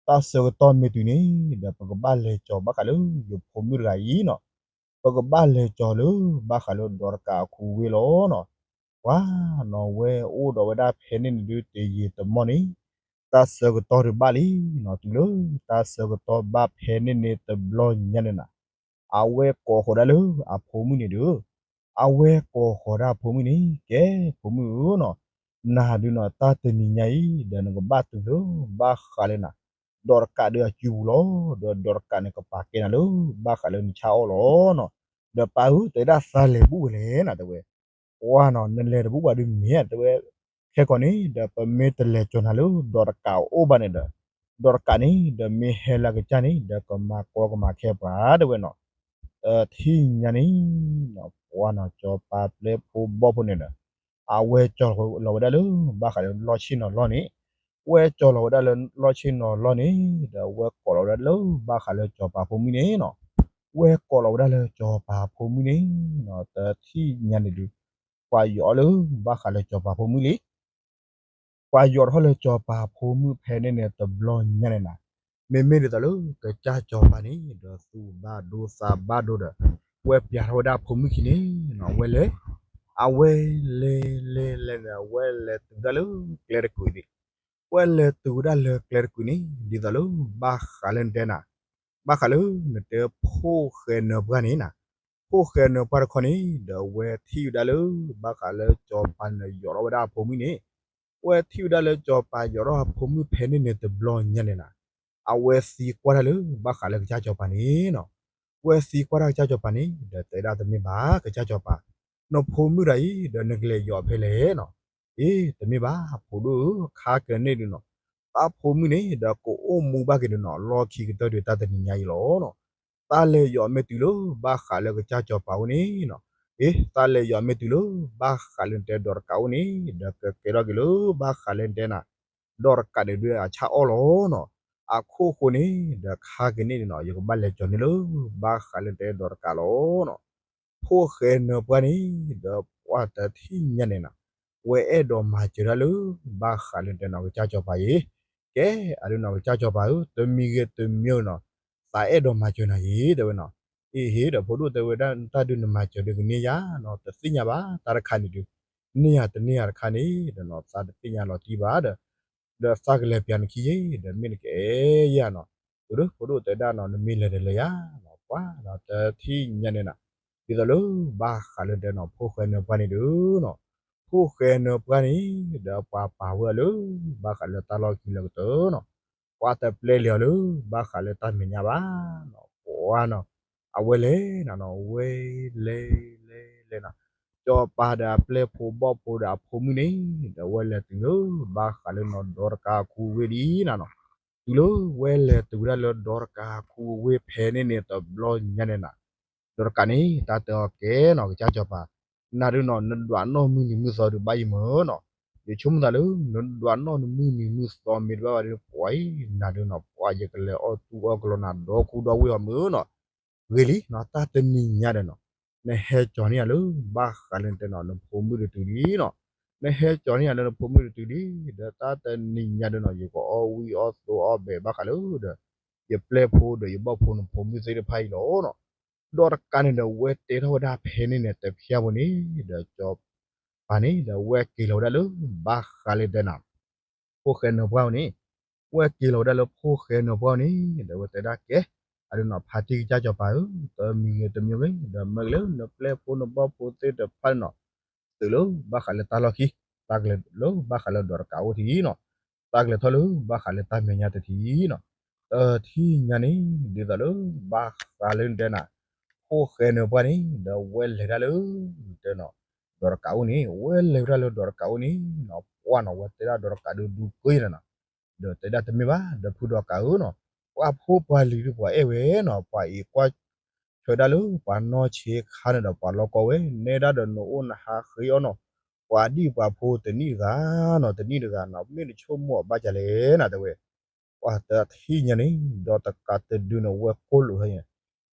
တၢ်ဆၢကတီၢ်မ့ၢ်တုၤန့ၣ် ဒီးပကဘၣ်လဲၤကၠီၤဘၣ်ဃးလၢယဖိမုၣ်တဂၤအံၤနီၤ, ပကဘၣ်လဲၤကၠီၤလၢ ဘၣ်ဃးလၢဒီးတကးအခူဝ့ၢ်လီၤနီၤ, ပှၤနီၤ ဝဲအိၣ်ဒီးဝဲဒၣ်ဖဲန့ၣ်န့ၣ်ဒုး တယံာ်တမီၢ်န့ၣ် တၢ်ဆၢကတီၢ်ဒုးဘၣ်လံနီၤ, တုၤလၢတၢ်ဆၢကတီၢ်ဘၣ်ဖဲန့ၣ်န့ၣ်တဘျီညါန့ၣ်နီၤ, အဝဲကိးဃီၤဒၣ်လၢအဖိမုၣ်န့ၣ်ဒီး အဝဲကိးဃီၤဒၣ်အဖိမုၣ်န့ၣ် ကဲဖိမုၣ်ဧၢနီၤ, နၤဒုးနီၤ တၢ်တနံၤညါအံၤ ဒီးနကဘၣ်တုၤလၢ ဘၣ်ဃးလၢနၤ ဒီးတကးဒုးအစုပူၤလီၤ, ဒီးဒီးတကးန့ၣ်ကပာ်ကဲနၤလၢ ဘၣ်ဃးလၢနဆါအီၣ်လီၤနီၤ, ဒီးပၢ်ဧၢ တဲဒၣ်သးလဲၤဘူၣ်ဝဲလဲၣ်နီၤ တဲဝဲ ပှၤနီၤ နလဲၤတဘူၣ်ဘၣ်ဒုးမ့ၢ်ဧါ တဲဝဲ, ခဲကီးန့ၣ် ဒီးပမ့ၢ်တလဲၤကၠီၤနၤလၢ ဒီးတကးအအိၣ်ဘၣ်န့ၣ်ဒီး ဒီးတကးန့ၣ် ဒီးမ့ၢ်ဟဲလၢအကစၢ်န့ၣ် ဒီးကမၤကီကမၤခဲပှၤ တဲဝဲနီၤ, တထံၣ်ညါန့ၣ်နီၤ ပှၤနီၤစီၤပၤပျဲၢ်ဖိဘီၣ်ဖိန့ၣ်ဒီး အဝဲကၠီၤလီၤဝဲဒၣ်လၢ ဘၣ်ဃးလၢလီၢ်ဆ့ၣ်နီၤလီၢ်န့ၣ်, ဝဲကၠီၤလီၤဝဲဒၣ်လၢလီၢ်ဆ့ၣ်နီၤလီၢ်န့ၣ် ဒီးဝဲကိးလီၤဝဲဒၣ်လၢ ဘၣ်ဃးလၢစီၤပၤဖိမုၣ်န့ၣ်နီၤ, ဝဲကိးလီၤဝဲဒၣ်လၢစီၤပၤဖိမုၣ်န့ၣ်နီၤ, တထံၣ်ညါန့ၣ်ဒုး ပှၤယီၤအီၤလၢ ဘၣ်ဃးလၢစီၤပၤဖိမုၣ်လံ ပှၤယီၤထီၣ်လၢစီၤပၤဖိမုၣ်ဖဲန့ၣ်န့ၣ်တဘျီညါန့ၣ်နီၤ, မ့မ့ၢ်ဒ်သိးလၢကစၢ်စီၤပၤန့ၣ် ဒီးသူၣ်ဘၣ်ဒိသးဘၣ်ဒိဒီး ဝဲပျးထီၣ်ဝဲဒၣ်ဖိမုၣ်ခံန့ၣ်နီၤ, ဝဲလဲၤ အဝဲလဲၤလဲၤလဲၤန့ၣ် အဝဲလဲၤတုၤဒၣ်လၢကျဲတကွံာ်န့ၣ်, ဝဲလဲၤတုၤဒၣ်လၢကျဲတကွံာ်န့ၣ် ဒ်သိးလၢဘၣ်ဃးလၢနတဲနၤ, ဘၣ်ဃးလၢနတဲဖိၣ်ဃဲနၢၤပှၢ်န့ၣ်နၤ, ဖိၣ်ဃဲနၢၤပှၢ်တခီန့ၣ် ဒီးဝဲထံၣ်ဝဲဒၣ်လၢ ဘၣ်ဃးလၢစီၤပၤန့ၣ်ယိးထီၣ်ဝဲဒၣ်အဖိမုၣ်န့ၣ်, ဝဲထံၣ်ဝဲဒၣ်လၢစီၤပၤယိးထီၣ်အဖိမုၣ်ဖဲန့ၣ်န့ၣ်တဘျီညါန့ၣ်နၤ, အဝဲသံကွၢ်တၢ်လၢ ဘၣ်ဃးလၢကစၢ်စီၤပၤန့ၣ်နီၤ, ဝဲသံကွၢ်တၢ်ကစၢ်စီၤပၤန့ၣ် ဒီးတဲဒၣ်တမ့ၢ်ဘၣ် ကစၢ်စီၤပၤ, နဖိမုၣ်တဂၤအံၤ ဒီးနကလဲၤယိးဖဲလဲၣ်နီၤ, အ့ တမ့ၢ်ဘၣ် ဖိဒိၣ်ဧၢ ခါကန့ၣ်ဒုးနီၤ, တၢ်ဖိမုၣ်န့ၣ် ဒီးကအိၣ်မူဘၣ်က့ၤဒုးနီၤ လီၢ်ခံကတၢၢ်ဒုးတၢ်တနံၤညါအံၤလီၤနီၤ, တၢ်လဲၤယိးမ့ၢ်တုၤလၢ ဘၣ်ဃးလၢကစၢ်စီၤပၤအိၣ်န့ၣ်နီၤ, အ့ တၢ်လဲၤယိးမ့ၢ်တုၤလၢ ဘၣ်ဃးလၢနတဲဒီးတကးအိၣ်န့ၣ် ဒီးကကဲထီၣ်က့ၤလၢ ဘၣ်ဃးလၢနတဲနၤ, ဒီးတကးန့ၣ်ဒုးအဆၣ်အီၣ်လီၤနီၤ, အခိၣ်ဃိန့ၣ် ဒီးခါကန့ၣ်ဒုးနီၤ ယကဘၣ်လဲၤကၠီၤန့ၢ်လၢ ဘၣ်ဃးလၢနတဲဒီးတကးလီၤနီၤ, ဖိၣ်ဃဲနၢၤပှၢ်န့ၣ် ဒီးပှၢ်တထံၣ်ညါန့ၣ်နၤ, ဝဲအဲၣ်ဒိးမၤစၢၤတၢ်လၢ ဘၣ်ဃးလၢနတဲနီၤ ကစၢ်စီၤပၤအံၤ, ကဲ အဒုးနီၤ ကစၢ်စီၤပၤဧၢ တမံၤဂ့ၤတမံၤနီၤ, သးအဲၣ်ဒိးမၤစၢၤနၤယံၤ တဲဝဲနီၤ, အ့ဟ့ၣ် ဒီးဖိဒိၣ်တဲဝဲဒၣ် တၢ်ဒုးနမၤစၢၤဒုးကန့ၢ်ယၤနီၤ တသ့ၣ်ညါဘၣ် တၢ်တခါန့ၣ်ဒုး, န့ၢ်ယၤတန့ၢ်ယၤတခါန့ၣ် ဒီးနီၤ သးတသ့ၣ်ညါလီၤတံၢ်ဘၣ်ဒီး ဒီးသးကလဲၤပျးနခံယ့ၣ် ဒီးမ့ၢ်နကအဲၣ်ယၤနီၤ, အၢ ဒီးဖိဒိၣ်တဲဒၣ်နီၤ နမ့ၢ်လဲၤတလဲၤယၤနီၤ ပှၤနီၤ တထံၣ်ညါန့ၣ်နၤ, ဒ်သိးလၢ ဘၣ်ဃးလၢနတဲနီၤ ဖိၣ်ဃဲနၢၤပှၢ်န့ၣ်ဒုးနီၤ, ဖိၣ်ဃဲနၢၤပှၢ်န့ၣ် ဒီးပှၤပာ်ဝဲအီၤလၢ ဘၣ်ဃးလၢတၢ်လီၢ်ခံလၢကတၢၢ်နီၤ, ပှၤတပျဲလံအီၤလၢ ဘၣ်ဃးလၢတၢ်မဲာ်ညါဘၣ်နီၤ ပှၤနီၤ, အဝဲလဲၤနၤနီၤ ဝဲလဲၤလဲၤလဲၤနၤ, စီၤပၤဒီးအပျဲၢ်ဖိဘီၣ်ဖိဒီးအဖိမုၣ်န့ၣ် ဒီးဝဲလဲၤတုၤလၢ ဘၣ်ဃးလၢနီၤ ဒီးတကးခူဝ့ၢ်ဒ်နၤနီၤ, တုၤလၢဝဲလဲၤတုၤဝဲဒၣ်လၢဒီးတကးခူဝ့ၢ်ဖဲန့ၣ်န့ၣ်တဘျီညါန့ၣ်နၤ, ဒီးတကးန့ၣ် တၢ်တဲအီၤကဲနီၤ ကစၢ်စီၤပၤ, နၤဒုးနီၤ နဒွးနီၣ်မုၢ်နံၤမုၢ်သီဒုးဘၣ်ယံၤမုၢ်နီၤ, ယဆိကမိၣ်သးလၢ နဒွးနီၣ်နမုၢ်နံၤမုၢ်သီမ့ၢ်တဘၣ်ဘၣ်ဒီး ပှၤအံၤ နၤဒုးနီၤ ပှၤယကလဲၤအီၣ်တူၢ်အီၣ်ကလီနၤ ဒီခူဒီဝ့ၢ်အီၤမုၢ်နီၤ, ဂ့ၤလံနီၤ တၢ်တနံၤညါဒီးနီၤ, နဟဲကၠီၤန့ၢ်ယၤလၢ ဘၣ်ဃးလၢနတဲနီၤ နဖိမုၣ်တတုၤလံနီၤ, နဟဲကၠီၤန့ၢ်ယၤလၢနဖိမုၣ်တတုၤလံ, ဒီးတၢ်တနံၤညါဒီးနီၤ ယကအီၣ်ဝံၣ်အီၣ်သိအီၣ်ဘဲးဘၣ်ဃးလၢဒီး ယပျဲၢ်ဖိဒီးယဘီၣ်ဖိနဖိမုၣ်သ့ၣ်တဖၣ်အံၤလီၤနီၤ, ဒီးတကးန့ၣ်ဒီး ဝဲတဲထီၣ်ဝဲဒၣ်ဖဲန့ၣ်န့ၣ် တဖျါဖိန့ၣ် ဒီးစီၤပၤန့ၣ် ဒီးဝဲက့ၤလီၤဝဲဒၣ်လၢ ဘၣ်ဃးလၢတဲနၤ ဖိၣ်ဃဲနၢၤပှၢ်အအိၣ်န့ၣ်, ဝဲက့ၤလီၤဝဲဒၣ်လၢဖိၣ်ဃဲနၢၤပှၢ်အအိၣ်န့ၣ် ဒီးဝဲတဲဒၣ်ကဲ, အဒုးနီၤ ဖါတံၢ်ကစၢ်စီၤပၤဧၢ, တမံၤဂ့ၤတမံၤဂ့ၤ ဒီးမၢက့ၤလၢနပျဲၢ်ဖိနဘီၣ်ဖိသ့ၣ်တဖၣ်န့ၣ်နီၤ, သုးလၢဘၣ်ဃးလၢတၢ်လီၢ်ခံ, သးကလဲၤလၢဘၣ်ဃးလၢဒီးတကးအိၣ်ထံနီၤ, သးကလဲၤထီၣ်လၢဘၣ်ဃးလၢတၢ်မဲာ်ညါတထံနီၤ, တထံၣ်ညါန့ၣ် ဒ်သိးလၢ ဘၣ်ဃးလၢနတဲနၤ, ဖိၣ်ဃဲနၢၤပှၢ်န့ၣ် ဒီးဝဲလဲၤဒၣ်လၢ တဲနီၤ ဒီးတကးအိၣ်န့ၣ် ဝဲလဲၤဝဲဒၣ်လၢဒီးတကးအိၣ်န့ၣ်နီၤ, ပှၢ်နီၤ ဝဲတဲဒၣ်ဒီးတကးဒုးဒူကၢယဲနၤနီၤ, ဒီးတဲဒၣ်တမ့ၢ်ဘၣ် ဒီးဖုဒီးကးဧၢနီၤ, ပှၤဖိပှၤလံၤဒုးပှၤအဲၣ်ဝဲနီၤ, ပှၤအံၤကွၢ်ဆၢဒၣ်လၢပှၤနီၢ်ဆ့ခါန့ၣ်ဒီးပှၤလီၢ်ကီဝဲ, နဲဒၣ်ဒီးနအိၣ်နဟးဃ့အီၣ်နီၤ, ပှၤဒံၣ်ပှၤဖိတနံၣ်တဂၤနီၤ, တနံၣ်တဂၤနီၤ, မ့ၢ်နဆိကမိၣ်အဘၣ်စၢ်လဲၣ်နၤတဲဝဲ, ပှၤတထံၣ်ညါန့ၣ် ဒီးတကးတဒုန့ၣ် ဝဲကိၢ်လိာ်ထီၣ်ညါ,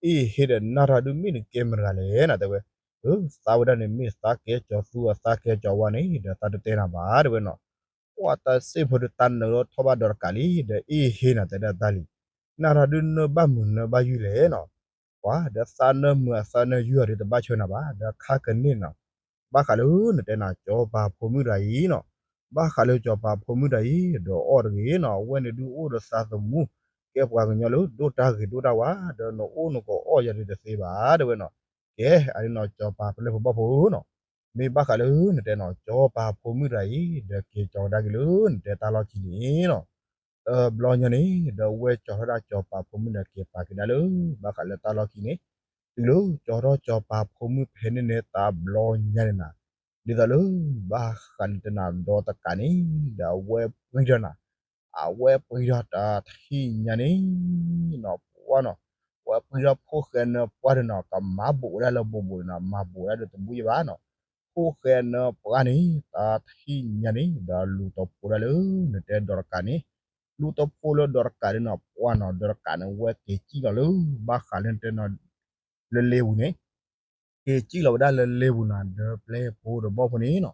အ့ၣ်ဟ့ၣ်ဒီးနၢ်ရၤဒုးမ့ၢ်နကဲမတၤတဂၤလဲၣ်နၤတဲဝဲ, အၢ သးဝဲဒၣ်န့ၣ်မ့ၢ်သးကဲကၠီၤသူအသးကဲကၠီၤဝါန့ၣ် ဒီးသးတတဲနၤဘၣ်တဲဝဲနီၤ, ပှၤတၢ်စ့ၢ်ဖိဒီးတၢ်နၢထီၣ်ဘၣ်ဒီးတကးလံ, ဒီးအ့ၣ်ဟ့ၣ်နၤတဲဒၣ်တၢ်လံ, နၢ်ရၤဒုးနၢဘၣ်မုာ်နၢဘၣ်ယုၢ်လဲၣ်နီၤ, ပှၤဒီးသးနၢမုာ်အသးနၢယုၢ်အီၤဒုးတဘၣ်ဆၢနၤဘၣ်, ဒီးခါကန့ၣ်နီၤ ဘၣ်ဃးလၢနတဲနၤ စီၤပၤဖိမုၣ်တဂၤအံၤနီၤ, ဘၣ်ဃးလၢစီၤပၤဖိမုၣ်တဂၤအံၤ ဒီးအီၣ်တဂ့ၤနီၤ, အဝဲန့ၣ်ဒုးအိၣ်ဒီးသးသမူ ကဲပှၤကညီလၢဒိၣ်တၢ်ဂ့ၤဒိၣ်တၢ်ဝါ, ဒီးနအိၣ်နကအီၣ်ယၤဒုးတသ့ဘၣ်တဲဝဲနီၤ, ကဲ အဒုးနီၤ စီၤပၤပျဲၢ်ဖိဘီၣ်ဖိနီၤ, မ့ၢ်ဘၣ်ဃးလၢနတဲနီၤ စီၤပၤဖိမုၣ်တဂၤအံၤ ဒီးက့ၤကၠီၤကဒါက့ၤလၢနတဲတၢ်လီၢ်ခံန့ၣ်နီၤ, တဘျီညါန့ၣ် ဒီးဝဲကၠီၤထီၣ်ဒၣ်စီၤပၤဖိမုၣ်ဒီးက့ၤပာ်က့ၤဒၣ်လၢ ဘၣ်ဃးလၢတၢ်လီၢ်ခံန့ၣ်, တုၤလၢကၠီၤထီၣ်စီၤပၤဖိမုၣ်ဖဲန့ၣ်န့ၣ်တဘျီညါန့ၣ်နၤ, ဒ်သိးလၢ ဘၣ်ဃးလၢနတဲနၤဒီးတကးန့ၣ် ဒီးအဝဲပှံၤထီၣ်နၤ, အဝဲပှံၤထီၣ်တထံၣ်ညါန့ၣ်နီၤ ပှၢ်နီၤ, အဝဲပှံၤထီၣ်ဖိၣ်ဃဲနၢပှၢ်ဒီးနီၤ ကမၤဘူးဝဲဒၣ်လၢဘူးဘူးန့ၣ်နီၤ, မၤဘူးဝဲဒၣ်ဒီးတဘူးယဲၢ်ဘၣ်နီၤ, ဖိၣ်ဃဲနၢပှၢ်န့ၣ် တထံၣ်ညါန့ၣ် ဒီးလူၤတဖိဒၣ်လၢ နတဲဒီးတကးန့ၣ်, လူၤတဖိလၢဒီးတကးန့ၣ်နီၤ ပှၢ်နီၤ, ဒီးတကးန့ၣ် ဝဲက့ၤစံၣ်လီၤလၢ ဘၣ်ဃးလၢနတဲနီၤ လၢလ့ပူၤန့ၣ် က့ၤစံၣ်လီၤဝဲဒၣ်လၢလ့ပူၤနၤ ဒီးပျဲၢ်ဖိဒီးဘီၣ်ဖိန့ၣ်နီၤ,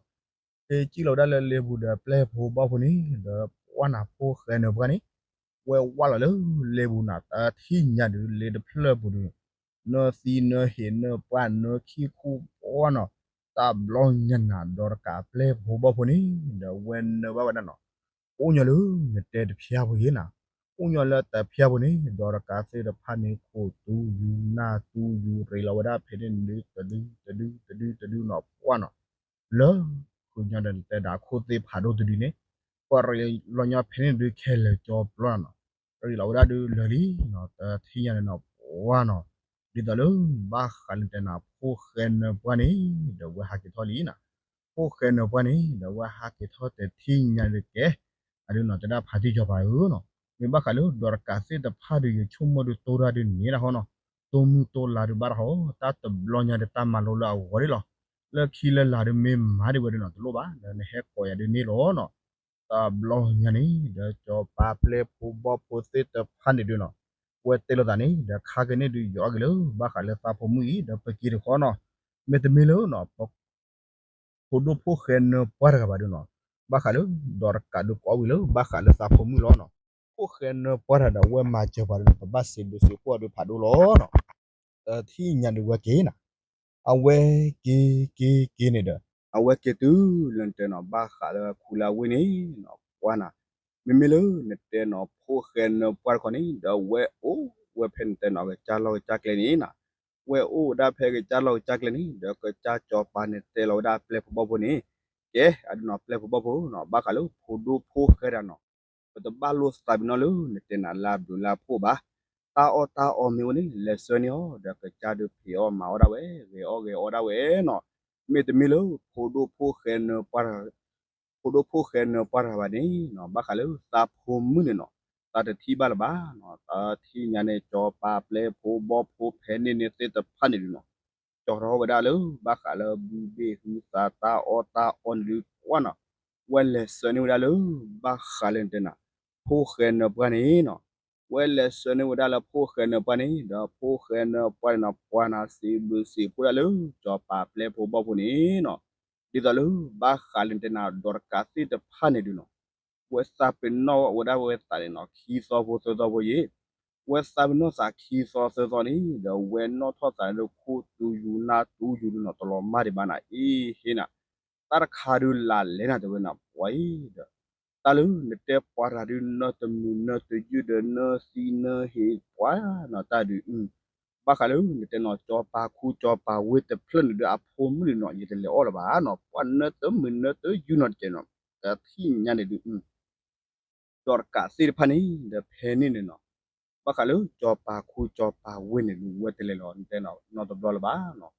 က့ၤစံၣ်လီၤဝဲဒၣ်လၢလ့ပူၤဒီးပျဲၢ်ဖိဘီၣ်ဖိန့ၣ် ဒီးပှၢ်နၤဖိၣ်ဃဲနၢပှၢ်န့ၣ်, ဝဲဝၢ်လီၤလၢလ့ပူၤနၤ တထံၣ်ညါဒုး လ့တဖျၢၣ်ပူၤဒုး, နၢသံနၢဟ့ၣ်နၢပှၢ်နၢခံခူပှၢ်နီၤ, တၢ်ဘျီညါနၤ ဒီးတကးအပျဲၢ်ဖိဘီၣ်ဖိန့ၣ် ဒီးဝဲနၢဘၣ်ဝဲဒၣ်နီၤ, အိၣ်ညီလၢနတဲတဖျါဖိယ့ၢ်နၤ, အိၣ်ညီလၢတဖျါဖိန့ၣ် ဒီးတကးသ့ၣ်တဖၣ်န့ၣ် ခိၣ်သူယူၤနၢ်သူယူၤ ရ့လီၤဝဲဒၣ်ဖဲန့ၣ်ဒုး တဒု တဒု တဒု တဒုနီၤ ပှၢ်နီၤ, လၢ ဃုညါဒီးနတဲဒၣ်ခိၣ်သ့ၣ်ဖးဒိၣ်တဒုန့ၣ် ပှၢ်ရ့လီၤညီဖဲန့ၣ်ဒုး ခဲလၢာ်ကၠီပျီနၤနီၤ, ရ့လီၤဝဲဒၣ်ဒုးလၢာ်လံနီၤ တထံၣ်ညါန့ၣ်နီၤ ပှၢ်နီၤ, ဒ်သိးလၢ ဘၣ်ဃးလၢနတဲနၤ ဖိၣ်ဃဲနၢပှၢ်န့ၣ် ဒီးဝဲဟးက့ၤထီၣ်လံနၤ, ဖိၣ်ဃဲနၢပှၢ်န့ၣ် ဒီးဝဲဟးက့ၤထီၣ်တထံၣ်ညါဒုးကဲ အဒုးနီၤ တဲဒၣ်ဖးတံၢ်ကၠီၤပၤဧၢနီၤ, မ့ၢ်ဘၣ်ဃးလၢ ဒီးတကးသ့ၣ်တဖၣ်ဒုး ယဆိကမိၣ်ဒုးတိၢ်တၢ်ဒုးန့ၣ်တၢ်ဟီနီၤ, တိၢ်မုၢ်တိၢ်လါဒုးဘၣ်တၢ်ဟီ, တၢ်တဘျီညါဒုးတၢ်မၤလိလၢအဂီၢ်ဒၣ်လီၤ, လၢခံလၢလာ်ဒုးမ့ၢ်မၤဒံးဝဲဒုးနီၤ တလိၣ်ဘၣ် ဒီးနဟဲကိးယၤဒုးန့ၣ်လီၤနီၤ, တဘျီညါန့ၣ် ဒီးကၠီၤပၤပျဲၢ်ဖိဘီၣ်ဖိသ့ၣ်တဖၣ်န့ၣ်ဒုးနီၤ, ဝဲတဲလိာ်သးန့ၣ် ဒီးခါက့ၤန့ၣ်ဒုးယီၤက့ၤလၢ ဘၣ်ဃးလၢသးဖိမုၣ်အံၤ ဒီးပက့ၤတခီနီၤ, မ့တမ့ၢ်လၢ ဖိဒိၣ်ဖိၣ်ဃဲနၢပှၢ်တဂၤဘၣ်ဒုးနီၤ, ဘၣ်ဃးလၢ ဒီးတကးဒုးကိးဝံၤလၢ ဘၣ်ဃးလၢသးဖိမုၣ်လီၤနီၤ, ဖိၣ်ဃဲနၢပှၢ်တဂၤဒီး ဝဲမၤစၢၤပှၤဒုးနီၤ ပဘၣ်စံးဘျုးစံးဖှိၣ်အီၤဒုးဖးဒိၣ်လီၤနီၤ, တထံၣ်ညါဒုးဝဲက့ၤနၤ, အဝဲက့ၤက့ၤက့ၤန့ၣ်ဒီး အဝဲက့ၤတုၤလၢနတဲနီၤ ဘၣ်ဃးလၢခူလၢဝ့ၢ်န့ၣ်နီၤ ပှၢ်နၤ, မ့မ့ၢ်လၢနတဲနီၤ ဖိၣ်ဃဲနၢပှၢ်တခီန့ၣ် ဒီးဝဲအိၣ်ဝဲဖဲနတဲနီၤ ကစၢ်လီၢ်ကစၢ်ကျဲန့ၣ်နၤ, ဝဲအိၣ်ဝဲဒၣ်ဖဲကစၢ်လီၢ်ကစၢ်ကျဲန့ၣ် ဒီးကစၢ်ကၠီၤပၤန့ၣ်တဲလီၤဝဲဒၣ်ပျဲၢ်ဖိဘီၣ်ဖိန့ၣ်, ကဲ အဒုးနီၤ ပျဲၢ်ဖိဘီၣ်ဖိနီၤ ဘၣ်ဃးလၢဖိဒိၣ်ဖိၣ်ဃဲတဂၤနီၤ, ပတဘၣ်လိၣ်သးပ့ၤနီၣ်လၢနတဲနၤလၢအဘျုးလၢအဖှိၣ်ဘၣ်, တၢ်အီၣ်တၢ်အီမ့ၢ်အိၣ်န့ၣ် လဲၤဆှၢန့ၢ်အီၤ ဒီးကစၢ်ဒုးဖံးအီၣ်မၤအီၣ်ဒၣ်ဝဲ ဂဲၤအီၣ်ဂဲၤအီဒၣ်ဝဲနီၤ, မ့တမ့ၢ်လၢ ဖိဒိၣ်ဖိၣ်ဃဲနၢပှၢ် ဖိဒိၣ်ဖိၣ်ဃဲနၢပှၢ်တဂၤဘၣ်န့ၣ်နီၤ ဘၣ်ဃးလၢသးဖိမုၣ်န့ၣ်နီၤ, သးတထံၣ်ဘၣ်လၢၤဘၣ်နီၤ, တထံၣ်ညါန့ၣ် ကၠီၤပၤပျဲၢ်ဖိဘီၣ်ဖိဖဲန့ၣ်န့ၣ်သ့ၣ်တဖၣ်န့ၣ်ဒုးနီၤ, ကၠီၤထီၣ်ဝဲဒၣ်လၢ ဘၣ်ဃးလၢဘုဘ့ၣ်ဟုသးတၢ်အီၣ်တၢ်အီန့ၣ်ဒုးပှၢ်နီၤ, ဝဲလဲၤဆှၢန့ၢ်ဝဲဒၣ်လၢ ဘၣ်ဃးလၢနတဲနၤ ဖိၣ်ဃဲနၢပှၢ်န့ၣ်နီၤ, ဝဲလဲၤဆှၢန့ၢ်ဝဲဒၣ်လၢဖိၣ်ဃဲနၢပှၢ်န့ၣ် ဒီးဖိၣ်ဃဲနၢပှၢ်န့ၣ်နီၤ ပှၢ်နၤစံးဘျုးစံးဖှိၣ်ဒၣ်လၢ ကၠီၤပၤပျဲၢ်ဖိဘီၣ်ဖိန့ၣ်နီၤ, ဒ်သိးလၢ ဘၣ်ဃးလၢနတဲနၤ ဒီးတကးသ့ၣ်တဖၣ်န့ၣ်ဒုးနီၤ, ဝဲသးပ့ၤနီၣ်ဝဲဒၣ်ဝဲသးန့ၣ်နီၤ ခံသီဖိသၢသီဖိယ့ၣ်, ဝဲသးပ့ၤနီၣ်သးခံသီသၢသီန့ၣ် ဒီးဝဲနီၣ်ထီၣ်သးလၢခိၣ်သူယူၤနၢ်သူယူၤဒုးနီၤ တလီၤမၢ်ဒံးဘၣ်နၤ အ့ဟ့နၤ, တၢ်တခါဒုးလၢလဲၣ်နၤတဲဝဲနၤ ပှၤအံၤဒီး တၢ်လၢနတဲပှၤတဂၤဒုး နၢတမုာ်နၢတယုၢ်ဒီး နၢသံနၢဟ့ပှၤနီၤတၢ်ဒုး, ဘၣ်ဃးလၢနတဲနီၤ ကၠီၤပၤခူကၠီၤပၤဝ့ၢ်တဖျၢၣ်န့ၣ်ဒုး အဖိမုၣ်န့ၣ်နီၤ ယတလဲၤအီၣ်လၢၤဘၣ်နီၤ ပှၤနၢတမုာ်နၢတယုၢ်နီၤတကဲးနီၤ, တထံၣ်ညါန့ၣ်ဒုး ဒီးတကးသ့ၣ်တဖၣ်န့ၣ် ဒီးဖဲန့ၣ်န့ၣ်နီၤ, ဘၣ်ဃးလၢကၠီၤပၤခူကၠီၤပၤဝ့ၢ်န့ၣ်ဒုး ဝဲတလဲၤလီၤနတဲနီၤ နီတဘျီလၢၤဘၣ်နီၤ,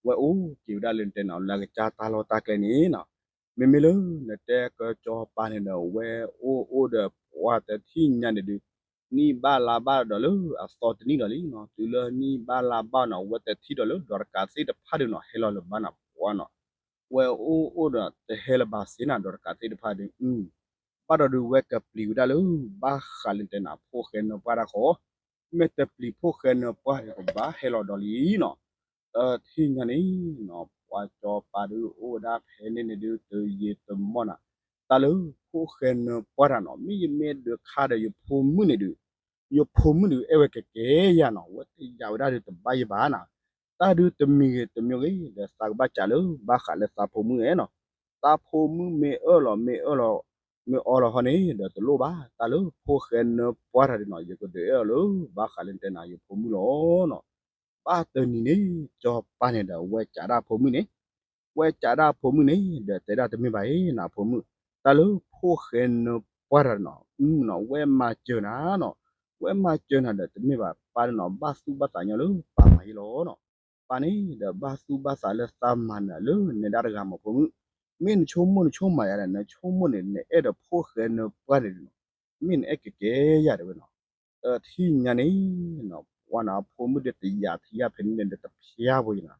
ဝဲအိၣ်က့ၤဝဲဒၣ်လၢနတဲနီၤ လၢကစၢ်တၢ်လီၢ်တၢ်ကျဲန့ၣ်နီၤ, မ့မ့ၢ်လၢနတဲကၠီၤပၤန့ၣ်ဒီး ဝဲအိၣ်အိၣ်ဒီးပှၤတထံၣ်ညါန့ၣ်ဒုး နံၣ်ဘၣ်လါဘၣ်ဒီးလၢအသီတနံၣ်ဒီးလံနီၤ, တုၤလၢနံၣ်ဘၣ်လါဘၣ်နီၤ ဝဲတထံၣ်ဒီးလၢဒီးတကးသ့ၣ်တဖၣ်ဒုးနီၤ ဟဲလီၤလၢၤဘၣ်နီၤ ပှၤနီၤ ဝဲအိၣ်အိၣ်ဒီးတဟဲလၢၤဘၣ်စ့ၢ်နီၤ ဒီးတကးသ့ၣ်တဖၣ်ဒုး, ဘၣ်ဒီးဒုးဝဲကပျံၤဝဲဒၣ်လၢ ဘၣ်ဃးလၢနတဲနၤ ဖိၣ်ဃဲနၢပှၢ်တၢ်ဃီ, မ့ၢ်တပျံၤဖိၣ်ဃဲနၢပှၢ်န့ၣ် ကဘၣ်ဟဲလီၤဒီးလံနီၤ, တထံၣ်ညါန့ၣ်နီၤ ပှၤကၠီၤပၤဒုးအိၣ်ဝဲဒၣ်ဖဲန့ၣ်န့ၣ်ဒုး တယံာ်တမီၢ်နၤ, တၢ်လၢဖိၣ်ဃဲနၢပှၢ်တၢ်နီၤ မ့ၢ်ယမ့ၢ်ဒုးခါဒီးယဖိမုၣ်န့ၣ်ဒုး ယဖိမုၣ်ဒုးအဲၣ်ဝဲကကဲယၤနီၤ ဝဲတယာ်ဝဲဒၣ်ဒုးတဘၣ်ယဘၣ်နီၤ, တၢ်ဒုးတမံၤဂ့ၤတမံၤဂ့ၤ ဒီးသးကဘၣ်စးလၢ ဘၣ်ဃးလၢသးဖိမုၣ်ဧဲနီၤ, သးဖိမုၣ်မ့ၢ်အၢၣ်လီၤ မ့ၢ်အၢၣ်လီၤ မ့ၢ်အၢၣ်လီၤဟီန့ၣ် ဒီးတလိၣ်ဘၣ်, တၢ်လၢဖိၣ်ဃဲနၢပှၢ်တၢ်ဒုးနီၤ ယကဒုးအဲၣ်အီၤလၢ ဘၣ်ဃးလၢနတဲနၤ ယဖိမုၣ်လီၤနီၤ, ဘၣ်တနံၤန့ၣ် ကၠီၤပၤန့ၣ်ဒီး ဝဲစးဒၣ်ဖိမုၣ်န့ၣ် ဝဲစးဒၣ်ဖိမုၣ်န့ၣ် ဒီးတဲဒၣ်တမ့ၢ်ဘၣ်အံၤ နဖိမုၣ်, တၢ်လၢဖိၣ်ဃဲနၢပှၢ်တၢ်နီၤ အုနီၤ ဝဲမၤစၢၤနၤနီၤ, ဝဲမၤစၢၤနၤဒီး တမ့ၢ်ဘၣ်ပၢ်တနီၤ ဘၣ်သူၣ်ဘၣ်သးညီလၢပၢ်မၤယ့လီၤနီၤ, ပၢ်န့ၣ်ဒီးဘၣ်သူၣ်ဘၣ်သးလၢသးမၤနၤလၢနဲဒၣ်တဂၤမးဖိမုၣ်, မ့ၢ်နဆိကမိၣ်နဆိကမးယၤဒီး နဆိကမိၣ်န့ၣ် နအဲၣ်ဒီးဖိၣ်ဃဲနၢပှၢ်န့ၣ်နီၤ, မ့ၢ်နအဲၣ်ကကဲယၤတဲဝဲနီၤ, တထံၣ်ညါန့ၣ်နီၤ ပှၤနီၤ အဖိမုၣ်ဒီးတယာ်ထံယၤဖဲန့ၣ်ဒီးတဖျါဖိယနီၤ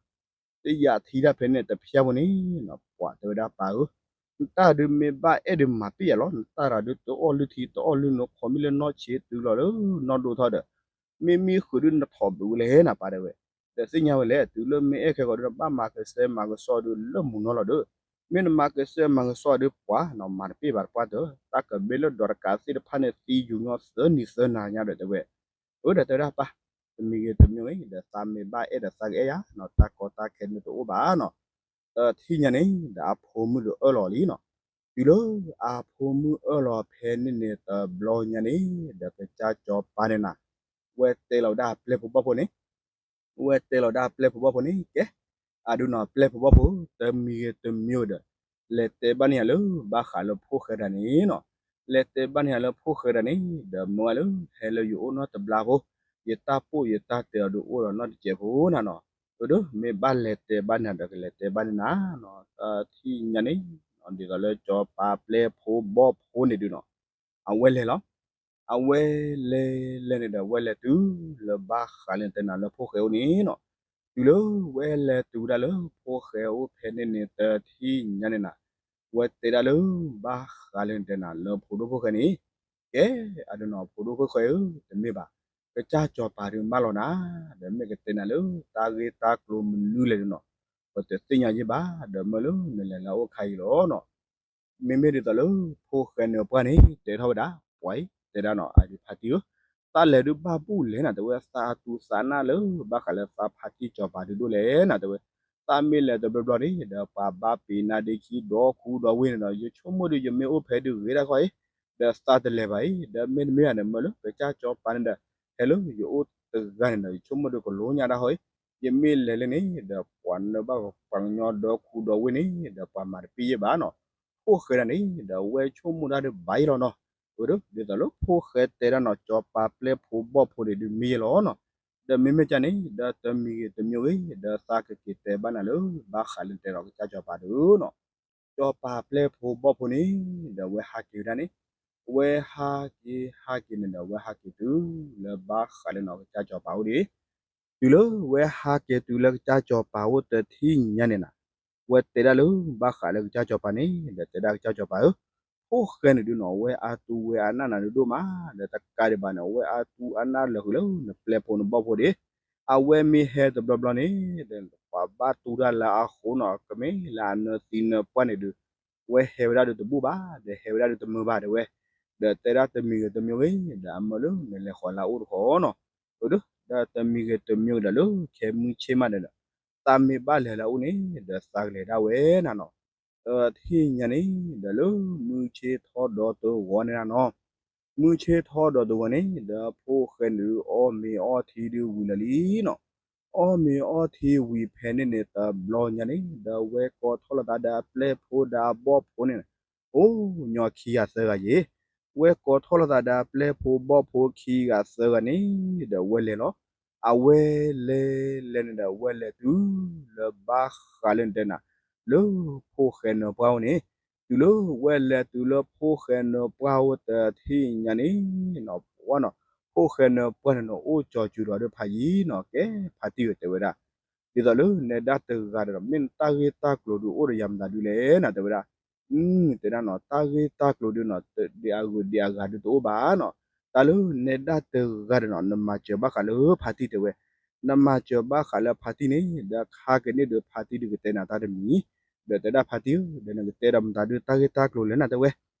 တယာ်ထံတၢ်ဖဲန့ၣ်တဖျါဖိန့ၣ်နီၤ ပှၤတဲဝဲဒၣ်ပၢ်ဧၢ, နတၢ်ဒုးမ့ၢ်ဘၣ်အဲၣ်ဒုးမၤပ့ၢ်ယၤလီၤ, နတၢ်ရၤဒုးတအီၣ်လုၢ်ထံတအီၣ်လုၢ်နိ ခီမ့ၢ်လၢနီၢ်ဆံးတုၤလီၤလၢနီၢ်ဒိၣ်ထီၣ်ဒီး မ့မ့ၢ်ဃုာ်ဒုးနထီၣ်ဘုးဝဲလဲၣ်နပၢ်တဲဝဲ, ဒီးသ့ၣ်ညါဝဲလဲၣ် တုၤလၢမ့ၢ်အဲၣ်ခဲဂီၤဒုး နဘၣ်မၤကစၢ်မၤကစီၣ်ဒုးလၢမုၢ်နီၢ်လီၤဒီး, မ့ၢ်နမၤကစၢ်မၤကစီၣ်ဒုးပှၤနီၤ မၤတပ့ၢ်ဘၣ်တပှၢ်တၢၢ် တၢ်ကဘၣ်လၢဒီးတကးသ့ၣ်တဖၣ်န့ၣ် သံယူၤညီသၢနံၤသၢနၤညါဒီးတဲဝဲ, အၢ ဒီးတဲဝဲဒၣ်ပၢ်, တမံၤဂ့ၤတမံၤဂ့ၤ ဒီးသးမ့ၢ်ဘၣ်အဲၣ်ဒီးသးကအဲၣ်ယၤနီၤ တၢ်ကီတၢ်ခဲန့ၣ်တအိၣ်ဘၣ်နီၤ, တ တထံၣ်ညါန့ၣ် ဒီးအဖိမုၣ်ဒုးအၢၣ်လီၤလံနီၤ. တုၤလၢအဖိမုၣ်အၢၣ်လီၤဖဲန့ၣ်န့ၣ်တဘျီညါန့ၣ် ဒီးကစၢ်စီၤပၤန့ၣ်နၤ ဝဲတဲလီၤဝဲဒၣ်ပျဲၢ်ဖိဘီၣ်ဖိန့ၣ် ဝဲတဲလီၤဒၣ်ပျဲၢ်ဖိဘီၣ်ဖိန့ၣ် ကဲ, အဒုးနီၤ ပျဲၢ်ဖိဘီၣ်ဖိ တမံၤဂ့ၤတမံၤဒီး လဲၤတဲဘၣ်န့ၢ်ယၤလၢဘၣ်ဃးလၢဖိၣ်ဃဲတဂၤန့ၣ်နီၤ. လဲၤတဲဘၣ်န့ၢ်ယၤလၢဖိၣ်ဃဲတဂၤန့ၣ် ဒီးမၢဝဲလၢ ဟဲလၢယအိၣ်နီတဘျီဖိ, ယတၢ်ပိၢ်ယတၢ်တဲအီၤဒုးအိၣ်ဒီးနီတစဲးဖိနၤနီၤ. အဒုး မ့ၢ်ဘၣ်လဲၤတဲဘၣ်န့ၢ်ဒီး ကလဲၤတဲဘၣ်န့ၢ်နၤနီၤ. တထံၣ်ညါန့ၣ် ဒ်သိးလၢစီၤပၤပျဲၢ်ဖိဘီၣ်ဖိန့ၣ်ဒုးနီၤ အဝဲလဲၤလီၤ. အဝဲလဲၤလဲၤန့ၣ်ဒီး ဝဲလဲၤတုၤလၢဘၣ်ဃးလၢနတဲနၤလၢဖိၣ်ဃဲအိၣ်န့ၣ်နီၤ. တုၤလၢဝဲလဲၤတုၤဝဲဒၣ်လၢဖိၣ်ဃဲအိၣ်ဖဲန့ၣ်န့ၣ် တထံၣ်ညါန့ၣ်နၤ ဝဲတဲဒၣ်လၢ ဘၣ်ဃးလၢနတဲနၤလၢဖိဒိၣ်ဖိၣ်ဃဲန့ၣ်, ကဲ, အဒုးနီၤ ဖိဒိၣ်ဖိၣ်ဃဲဧၢ, တမ့ၢ်ဘၣ်, ကစၢ်စီၤပၤဒုးမၢလီၤနၤ, ဒီးမ့ၢ်ကတဲနၤလၢတၢ်ဂ့ၢ်တၢ်ကျိၤမနုၤလဲၣ်ဒုးနီၤ ပတသ့ၣ်ညါယဲၢ်ဘၣ်, ဒီးမၢလၢနလဲၤလၢအအိၣ်ခါအံၤလီၤနီၤ. မ့မ့ၢ်ဒ်သိးလၢဖိၣ်ဃဲနၢၤပှၢ်န့ၣ် တဲထီၣ်ဝဲဒၣ်, ပှၤအံၤ တဲဒၣ်နီၤ, အဒုးဖါတံၢ်ဧၢ, သးလဲၤဒုးဘၣ်ဘူၣ်လဲၣ်နၤ တဲဝဲ, သးအသူသးနၢ်လၢဘၣ်ဃးလၢသးဖါတံၢ်စီၤပၤဒုးဒိၣ်လဲၣ်နၤ တဲဝဲ. သးမ့ၢ်လဲၤတဘျီဘျီန့ၣ် ဒီးပှၤဘၣ်ပ့ၤနါဒ့ခံဒီခူဒီဝ့ၢ်န့ၣ်ဒီး ယဆိကမိၣ်ဒုး ယမ့ၢ်အိၣ်ဖဲဒုးဂ့ၤဒၣ်ဃီအံၤ, ဒီးသးတလဲၤဘၣ်အံၤ, ဒီးမ့တမ့ၢ်ဘၣ်န့ၣ် မၢလၢကစၢ်စီၤပၤန့ၣ်ဒီး ဟဲလၢယအိၣ်တဂၤန့ၣ်ဒီး ယဆိကမိၣ်ဒုးကလိညါဒၣ်ဃီအံၤ, ယမ့ၢ်လဲၤလၢန့ၣ် ဒီးပှၤနၢၤဘၣ်ပှၤကညီဒီခူဒီဝ့ၢ်န့ၣ် ဒီးပှၤမၤတပ့ၢ်ယဲၢ်ဘၣ်နီၤ. ဖိၣ်ဃဲဒၣ်န့ၣ် ဒီးဝဲဆိကမိၣ်တၢ်ဒုးဘၣ်ယဲၢ်လီၤနီၤ. အဒုး ဒ်သိးလၢဖိၣ်ဃဲတဲဒၣ်နီၤ စီၤပၤပျဲၢ်ဖိဘီၣ်ဖိန့ၣ်ဒုးမံယဲၢ်လီၤနီၤ. ဒီးမ့မ့ၢ်ကန့ၣ် ဒီးတမံၤဂ့ၤတမံၤဂ့ၤ ဒီးသးကက့ၤတဲဘၣ်နၤလၢ ဘၣ်ဃးလၢတဲဒီးကစၢ်စီၤပၤဒုးနီၤ. စီၤပၤပျဲၢ်ဖိဘီၣ်ဖိန့ၣ် ဒီးဝဲဟးက့ၤဝဲဒၣ်န့ၣ်, ဝဲဟးက့ၤဟးက့ၤန့ၣ်ဒီး ဝဲဟးက့ၤတုၤလၢဘၣ်ဃးလၢနီၤ ကစၢ်စီၤပၤအိၣ်ဒံး တုၤလၢဝဲဟးက့ၤတုၤလၢကစၢ်စီၤပၤအိၣ်တထံၣ်ညါန့ၣ်နၤ, ဝဲတဲဒၣ်လၢဘၣ်ဃးလၢကစၢ်စီၤပၤန့ၣ် ဒီးတဲဒၣ်ကစၢ်စီၤပၤဧၢ, ဖိၣ်ဃဲန့ၣ်ဒုးနီၤ ဝဲအါသူဝဲအနၢ်နၤဒုးဒိၣ်မး, ဒီးတကးဒံးဘၣ်န့ၣ် ဝဲအါသူအနၢ်လၢာ်ဃုာ်လၢနပျဲၢ်ဖိနဘီၣ်ဖိဒံး, အဝဲမ့ၢ်ဟဲတဘျီဘျီန့ၣ် ဒီးပှၤဘၣ်တူၢ်တၢ်လၢအဃိနီၤ ကမ့ၢ်လၢအနၢၤသံနၢၤပှၢ်န့ၣ်ဒုး ဝဲဟဲဝဲဒၣ်ဒုးတဘူၣ်ဘၣ်, ဒီးဟဲဝဲဒၣ်ဒုးတမုာ်ဘၣ်တဲဝဲ, ဒီးတဲဒၣ်တမံၤဂ့ၤတမံၤဂ့ၤ ဒီးအမၢလၢနလဲၤဃီၤလၢအအိၣ်တခီနီၤ. အဒုး ဒီးတမံၤဂ့ၤတမံၤဂ့ၤဒီးလၢခဲမုၢ်ဆ့ၣ်မးဒီး သးမ့ၢ်ဘၣ်လဲၤလၢအအိၣ်န့ၣ် ဒီးသးကလဲၤဒၣ်ဝဲနၤနီၤ. တထံၣ်ညါန့ၣ် ဒီးလၢမုၢ်ဆ့ၣ်ထီၣ်ဒီးတဂီၤန့ၣ်နၤနီၤ, မုၢ်ဆ့ၣ်ထီၣ်ဒီးတဂီၤန့ၣ် ဒီးဖိၣ်ဃဲန့ၣ်အီၣ်မ့ၤအီထံဒုးဝံၤလၢာ်လံနီၤ. အီၣ်မ့ၤအီထံဝံၤဖဲန့ၣ်န့ၣ် တဘျီညါန့ၣ် ဒီးဝဲကိးထီၣ်လိာ်သးဒီးအပျဲၢ်ဖိဒီးအဘီၣ်ဖိန့ၣ် အိၣ်ညီခံဂၤသၢဂၤယ့ၢ်, ဝဲကိးထီၣ်လိာ်သးဒီးအပျဲၢ်ဖိဘီၣ်ဖိခံဂၤသၢဂၤန့ၣ် ဒီးဝဲလဲၤလီၤ. အဝဲလဲၤလဲၤန့ၣ်ဒီး ဝဲလဲၤတုၤလၢဘၣ်ဃးလၢနတဲနၤ လၢဖိၣ်ဃဲနၢၤပှၢ်အိၣ်န့ၣ်, တုၤလၢဝဲလဲၤတုၤလၢဖိၣ်ဃဲနၢၤပှၢ်အိၣ်တထံၣ်ညါန့ၣ် ပှၢ်နီၤ, ဖိၣ်ဃဲနၢၤပှၢ်န့ၣ်နီၤ အိၣ်ကၠီၤစူၤဒီးဒီးဖးယံၤနီၤ, ကဲဖါတံၢ်ဧၢ တဲဝဲဒၣ်, ဒ်သိးလၢနဲဒၣ်တဂၤဒီး မ့ၢ်နတၢ်ဂ့ၢ်တၢ်ကျိၤဒုးအိၣ်ဒီးယၤမတၤဒုလဲၣ်နၤ တဲဝဲဒၣ်. တဲဒၣ်နီၤ တၢ်ဂ့ၢ်တၢ်ကျိၤဒုးနီၤ ဒ်အဂုၤဒ်အဂၤဒုးတအိၣ်ဘၣ်နီၤ. တၢ်လၢနဲဒၣ်တဂၤဒီးနီၤ နမၤစၢၤဘၣ်ဃးလၢဖါတံၢ် တဲဝဲ, နမၤစၢၤဘၣ်ဃးလၢဖါတံၢ်န့ၣ် ဒီးခါက့ၤန့ၢ်ဒုးဖါတံၢ်ဒုးကတဲနၤတၢ်တမံၤ, ဒီးတဲဒၣ်ဖါတံၢ်ဧၢ ဒီးနကတဲဒီးမတၤဒုးတၢ်ဂ့ၢ်တၢ်ကျိၤလဲၣ်နၤ တဲဝဲ,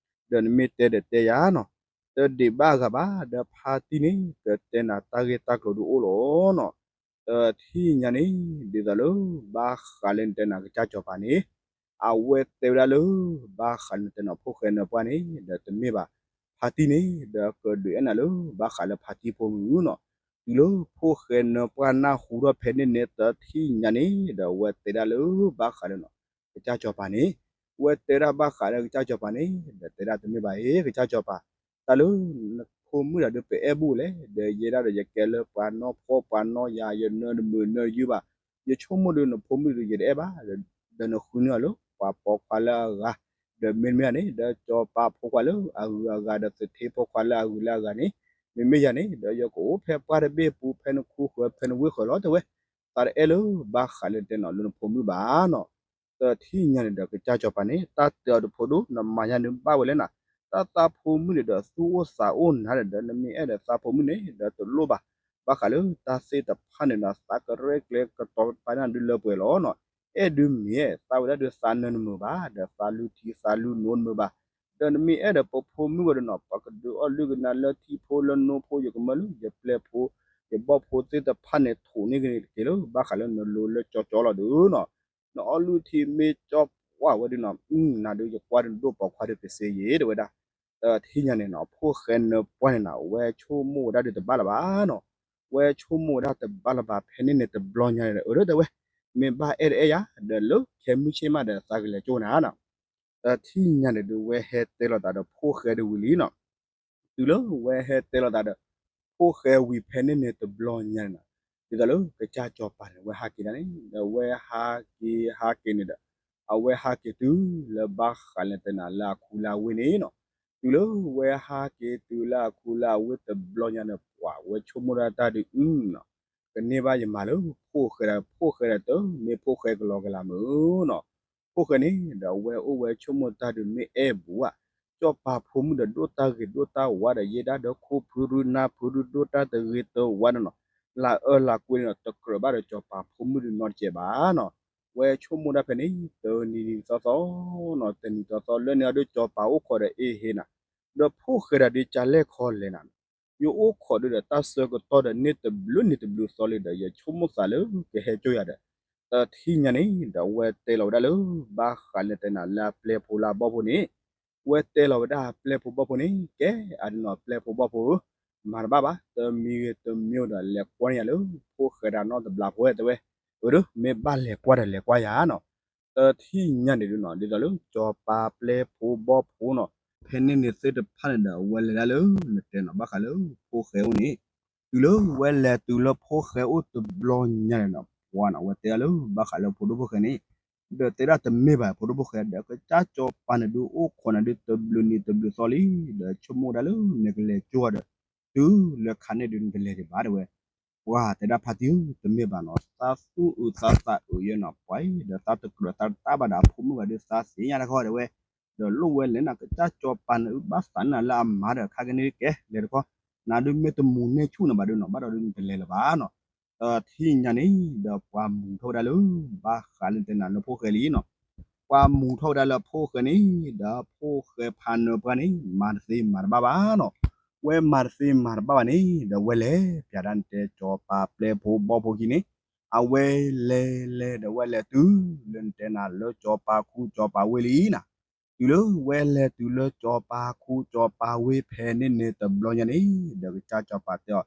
ဒီးနမ့ၢ်တဲဒီးတဲယၤနီၤ, တဒံးဘၣ်အဂၤဘၣ် ဒီးဖါတံၢ်န့ၣ် ကတဲနၤတၢ်ဂ့ၢ်တၢ်ကျိၤဒုးအိၣ်လီၤနီၤ. တထံၣ်ညါန့ၣ် ဒ်သိးလၢ ဘၣ်ဃးလၢနတဲနၤကစၢ်စီၤပၤန့ၣ် အဝဲတဲဝဲဒၣ်လၢ ဘၣ်ဃးလၢနတဲနၤဖိၣ်ဃဲနၢၤပှၢ်န့ၣ် ဒီးတမ့ၢ်ဘၣ်, ဖါတံၢ်န့ၣ် ဒီးကဒုးအဲၣ်နၤလၢ ဘၣ်ဃးလၢဖါတံၢ်ဖိမုၣ်နီၤ. တုၤလၢဖိၣ်ဃဲနၢၤပှၢ်နၢ်ဟူထီၣ်ဖဲန့ၣ်န့ၣ် တထံၣ်ညါန့ၣ် ဒီးအဝဲတဲဒၣ်လၢ ဘၣ်ဃးလၢနီၤ ကစၢ်စီၤပၤန့ၣ်, ဝဲတဲဒၣ်ဘၣ်ဃးလၢကစၢ်စီၤပၤန့ၣ် ဒီးတဲဒၣ်တမ့ၢ်ဘၣ်အံၤ ကစၢ်စီၤပၤ, တၢ်လၢ နဖိမုၣ်တဂၤဒုးပအဲၣ်ဘူၣ်လဲၣ်, ဒီးယဲဒၣ်ဒီးယကဲလၢပှၤနီၢ်ဖှီၣ်ပှၤနီၢ်ယာ် ယနၢၤတမုာ်နၢၤယုၢ်ဘၣ်, ယဆိကမိၣ်ဒီးနဖိမုၣ်ဒုးယတအဲၣ်ဘၣ်, ဒီးနဃုန့ၢ်အီၤလၢပှၤပိာ်ခွါလၢအဂၤ, ဒီးမ့တမ့ၢ်န့ၣ် ဒီးစီၤပၤဖိခွါလၢအဂုၤအဂၤ ဒီးသထ့ဖိခွါလၢအဂုၤလၢအဂၤန့ၣ်, မ့မ့ၢ်ယၤန့ၣ် ဒီးယကအိၣ်ဖဲပှၢ်တဘ့ၣ်ပူၤ ဖဲနခူဃၢၤ ဖဲနဝ့ၢ်ဃၢၤလီၤ တဲဝဲ, သးတအဲၣ်လၢ ဘၣ်ဃးလၢနတဲနီၤလၢနဖိမုၣ်ဘၣ်နီၤ. တထံၣ်ညါန့ၣ်ဒီးကစၢ်စီၤပၤန့ၣ် တၢ်တဲအီၤတဖိဒိၣ် နမၤညါန့ၣ်ဘၣ်ဝဲလဲၣ်နၤ, တၢ်သးဖိမုၣ်န့ၣ်ဒီးသူၣ်အိၣ်သးအိၣ်နၤဒီး နမ့ၢ်အဲၣ်ဒီးသးဖိမုၣ်န့ၣ် ဒီးတလိၣ်ဘၣ်, ဘၣ်ဃးလၢတၢ်သ့ၣ်တဖၣ်န့ၣ်ဒီး သးကရဲၣ်ကျဲၤကတီၤပာ်နၤဒုးလၢပှဲၤလီၤနီၤ. အဲၣ်ဒုးမ့ၢ်အဲၣ် သးဝဲဒၣ်ဒုးသးနၢၤတမုာ်ဘၣ်, ဒီးသးလူထံသးလူနိတမုာ်ဘၣ်, ဒီးနမ့ၢ်အဲၣ်ဒီးပဖိမုၣ်ဝဲဒီးနီၤ ပှၤကဒုးအီၣ်လုၢ်ကနၤလၢထံဖိလၢနိဖိ ယကမၢလၢယပျဲၢ်ဖိ ယဘီၣ်ဖိသ့ၣ်တဖၣ်န့ၣ် ထိးန့ၢ်က့ၤလၢ ဘၣ်ဃးလၢနလိၤလၢကၠီကၠီလီၤဒုးနီၤ. နအီၣ်လုၢ်ထံမ့ၢ်ကၠီၣ်ပှၢ်ဝဲဒုးနီၤ, နၤဒုးယကွၢ်ဒုးနဒိၣ်ပိာ်ခွါဒုးကစ့ယ့ၤ တဲဝဲဒၣ်. တထံၣ်ညါန့ၣ်နီၤ ဖိၣ်ဃဲနၢၤပှၢ်န့ၣ်နီၤ ဝဲဆိကမိၣ်ဝဲဒၣ်ဒုးတဘၣ်လၢၤဘၣ်နီၤ, ဝဲဆိကမိၣ်ဝဲဒၣ်တဘၣ်လၢၤဘၣ် ဖဲန့ၣ်န့ၣ်တဘျီညါန့ၣ်ဒီး အၢ တဲဝဲ, မ့ၢ်ဘၣ်အဲၣ်တအဲၣ်ယၤ ဒီးလၢခဲမုၢ်ဆ့ၣ်မးဒီးသးကလဲၤကၠိနၤနီၤ. တထံၣ်ညါန့ၣ်ဒုး ဝဲဟဲတဲလိာ်သးဒီးဖိၣ်ဃဲဒုးဝံၤလံနီၤ. တုၤလၢဝဲဟဲတဲလိာ်သးဒီး ဖိၣ်ဃဲဝံၤဖဲန့ၣ်န့ၣ်တဘျီညါန့ၣ်နီၤ, ဒ်သိးလၢကစၢ်စီၤပၤန့ၣ် ဝဲဟးက့ၤဒၣ်န့ၣ် ဒီးဝဲဟးက့ၤဟးက့ၤန့ၣ်ဒီး အဝဲဟးက့ၤတုၤလၢဘၣ်ဃးလၢတဲနၤလၢအခူလၢအဝ့ၢ်န့ၣ်နီၤ. တုၤလၢဝဲဟးက့ၤတုၤလၢအခူလၢအဝ့ၢ်တဘျီညါန့ၣ် ပှၤဝဲဆိကမိၣ်ဒၣ်တၢ်ဒုးအုနီၤ, ကန့ၢ်ဘၣ်ယမၤလၢဖိၣ်ဃဲဒီး ဖိၣ်ဃဲဒီးတမ့ၢ်ဖိၣ်ဃဲကလီကလီမုၢ်နီၤ. ဖိၣ်ဃဲန့ၣ်ဒီး အဝဲအိၣ်ဝဲဆိကမိၣ်တၢ်ဒုးမ့ၢ်အဲၣ်ဘူးဧါ, စီၤပၤဖိမုၣ်ဒီးဒိၣ်တၢ်ဂ့ၤဒိၣ်တၢ်ဝါဒီး ယဲဒၣ်ဒီးခိၣ်ဖုရူနၢ်ဖုရူဒိၣ်တၢ်တဂ့ၤတဝါဒီးနီၤ, လၢအၢလၢကွ့န့ၣ်ဒီး တကြၢးဘၣ်ဒီးစီၤပၤဖိမုၣ်ဒုးနီတစဲးဘၣ်နီၤ. ဝဲဆိကမိၣ်ဒၣ်ဖဲန့ၣ် တနံၤနံၤသီသီနီၤ, တနံၤသီသီလၢန့ၣ်အဒိ စီၤပၤအိၣ်ခိးဒီးအ့ဟ့နၤ, ဒီးဖိၣ်ဃဲဒီးဒုးကလဲၣ်ခီလဲၣ်နၤ, ယအိၣ်ခိးဒုးဒီးတၢ်ဆၢကတီၢ်ဒီးန့ၢ်တဘျုးနံၤတဘျုးသီလံဒီး ယဆိကမိၣ်သးလၢကဟဲကၠိယၤဒီး, တထံၣ်ညါန့ၣ်ဒီး ဝဲတဲလီၤဝဲဒၣ်လၢ ဘၣ်ဃးလၢတဲနၤလၢအပျဲၢ်ဖိလၢအဘီၣ်ဖိန့ၣ်, ဝဲတဲလီၤဝဲဒၣ်ပျဲၢ်ဖိဘီၣ်ဖိန့ၣ် ကဲအဒုးနီၤ ပျဲၢ်ဖိဘီၣ်ဖိဧၢ, မၤတဘၣ်ဘၣ် တမံၤဂ့ၤတမံၤဒီး လဲၤကွၢ်န့ၢ်ယၤလၢဖိၣ်ဃဲတၢ်နီတဘျီဖိဧၢ တဲဝဲ, အၢ မ့ၢ်ဘၣ်လဲၤကွၢ်ဒီးလဲၤကွၢ်ယၤနီၤ. တထံၣ်ညါန့ၣ်ဒုးနီၤ ဒ်သိးလၢစီၤပၤပျဲၢ်ဖိဘီၣ်ဖိနီၤ, ဖဲန့ၣ်န့ၣ်သ့ၣ်တဖၣ်န့ၣ်ဒီး အဝဲလဲၤဒၣ်လၢနတဲနီၤ ဘၣ်ဃးလၢဖိၣ်ဃဲအိၣ်န့ၣ်, တုၤလၢဝဲလဲၤတုၤလၢဖိၣ်ဃဲအိၣ်တဘျီညါန့ၣ်နီၤ ပှၤနီၤ အဝဲတဲဒၣ်လၢ ဘၣ်ဃးလၢဖိဒိၣ်ဖိၣ်ဃဲန့ၣ်, ဒီးတဲဒၣ်တမ့ၢ်ဘၣ်ဖိဒိၣ်ဖိၣ်ဃဲ ဒီးကစၢ်စီၤပၤန့ၣ်ဒုး အိၣ်ခိးနၤဒုးတဘျုးနံၤတဘျုးသီလံ, ဒီးဆိကမိၣ်ဝဲဒၣ်လၢနကလဲၤကၠိဒီး တုၤလၢခါန့ၣ်ဒုးနတလဲၤဒံးဘၣ် တဲဝဲ. ပှၤတဲဒၣ်ဖါတံၢ်ဧၢ တမ့ၢ်ဘၣ်နီၤ, သးသူၣ်အုးသးသးအုးယဲနီၤ ပှၤအံၤ ဒီးသးတကြၢးသးတတၢ်ဘၣ်ဒီးအဖိမုၣ်ဘၣ်ဒုးသးသ့ၣ်ညါတခီ တဲဝဲ, ဒီးလိၣ်ဝဲလဲၣ်နီၤ ကစၢ်စီၤပၤန့ၣ် ဘၣ်သးနၤလၢအမၤဒီး ခါကန့ၣ်ကဲလဲၤတခီ, နၤဒုးမ့ၢ်တမူၤန့ၢ်ဆူၣ်န့ၣ်ဘၣ်ဒုးနီၤ ဘၣ်ဒီးဒုးနတလဲၤလၢၤဘၣ်နီၤ. တထံၣ်ညါန့ၣ်ဒီး ပှၤမူၤထီၣ်ဝဲဒၣ်လၢ ဘၣ်ဃးလၢနတဲနၤလၢဖိၣ်ဃဲလံနီၤ, ပှၤမူၤထီၣ်ဝဲဒၣ်လၢဖိၣ်ဃဲန့ၣ် ဒီးဖိၣ်ဃဲဖးနၢၤပှၢ်န့ၣ် မၤတသ့မၤတဘၣ်ဘၣ်နီၤ. ဝဲမၤတသ့မၤတဘၣ်ဘၣ်န့ၣ် ဒီးဝဲလဲၤပၠးဒၣ်နတဲစီၤပၤပျဲၢ်ဖိဘီၣ်ဖိခံန့ၣ်, အဝဲလဲၤလဲၤဒီးဝဲလဲၤတုၤလၢနတဲနၤလၢစီၤပၤခူစီၤပၤဝ့ၢ်လံနီၤ. တုၤလၢဝဲလဲၤတုၤလၢစီၤပၤခူစီၤပၤဝ့ၢ်ဖဲန့ၣ်န့ၣ်တဘျီညါန့ၣ် ဒီးကစၢ်စီၤပၤတဲအီၤ,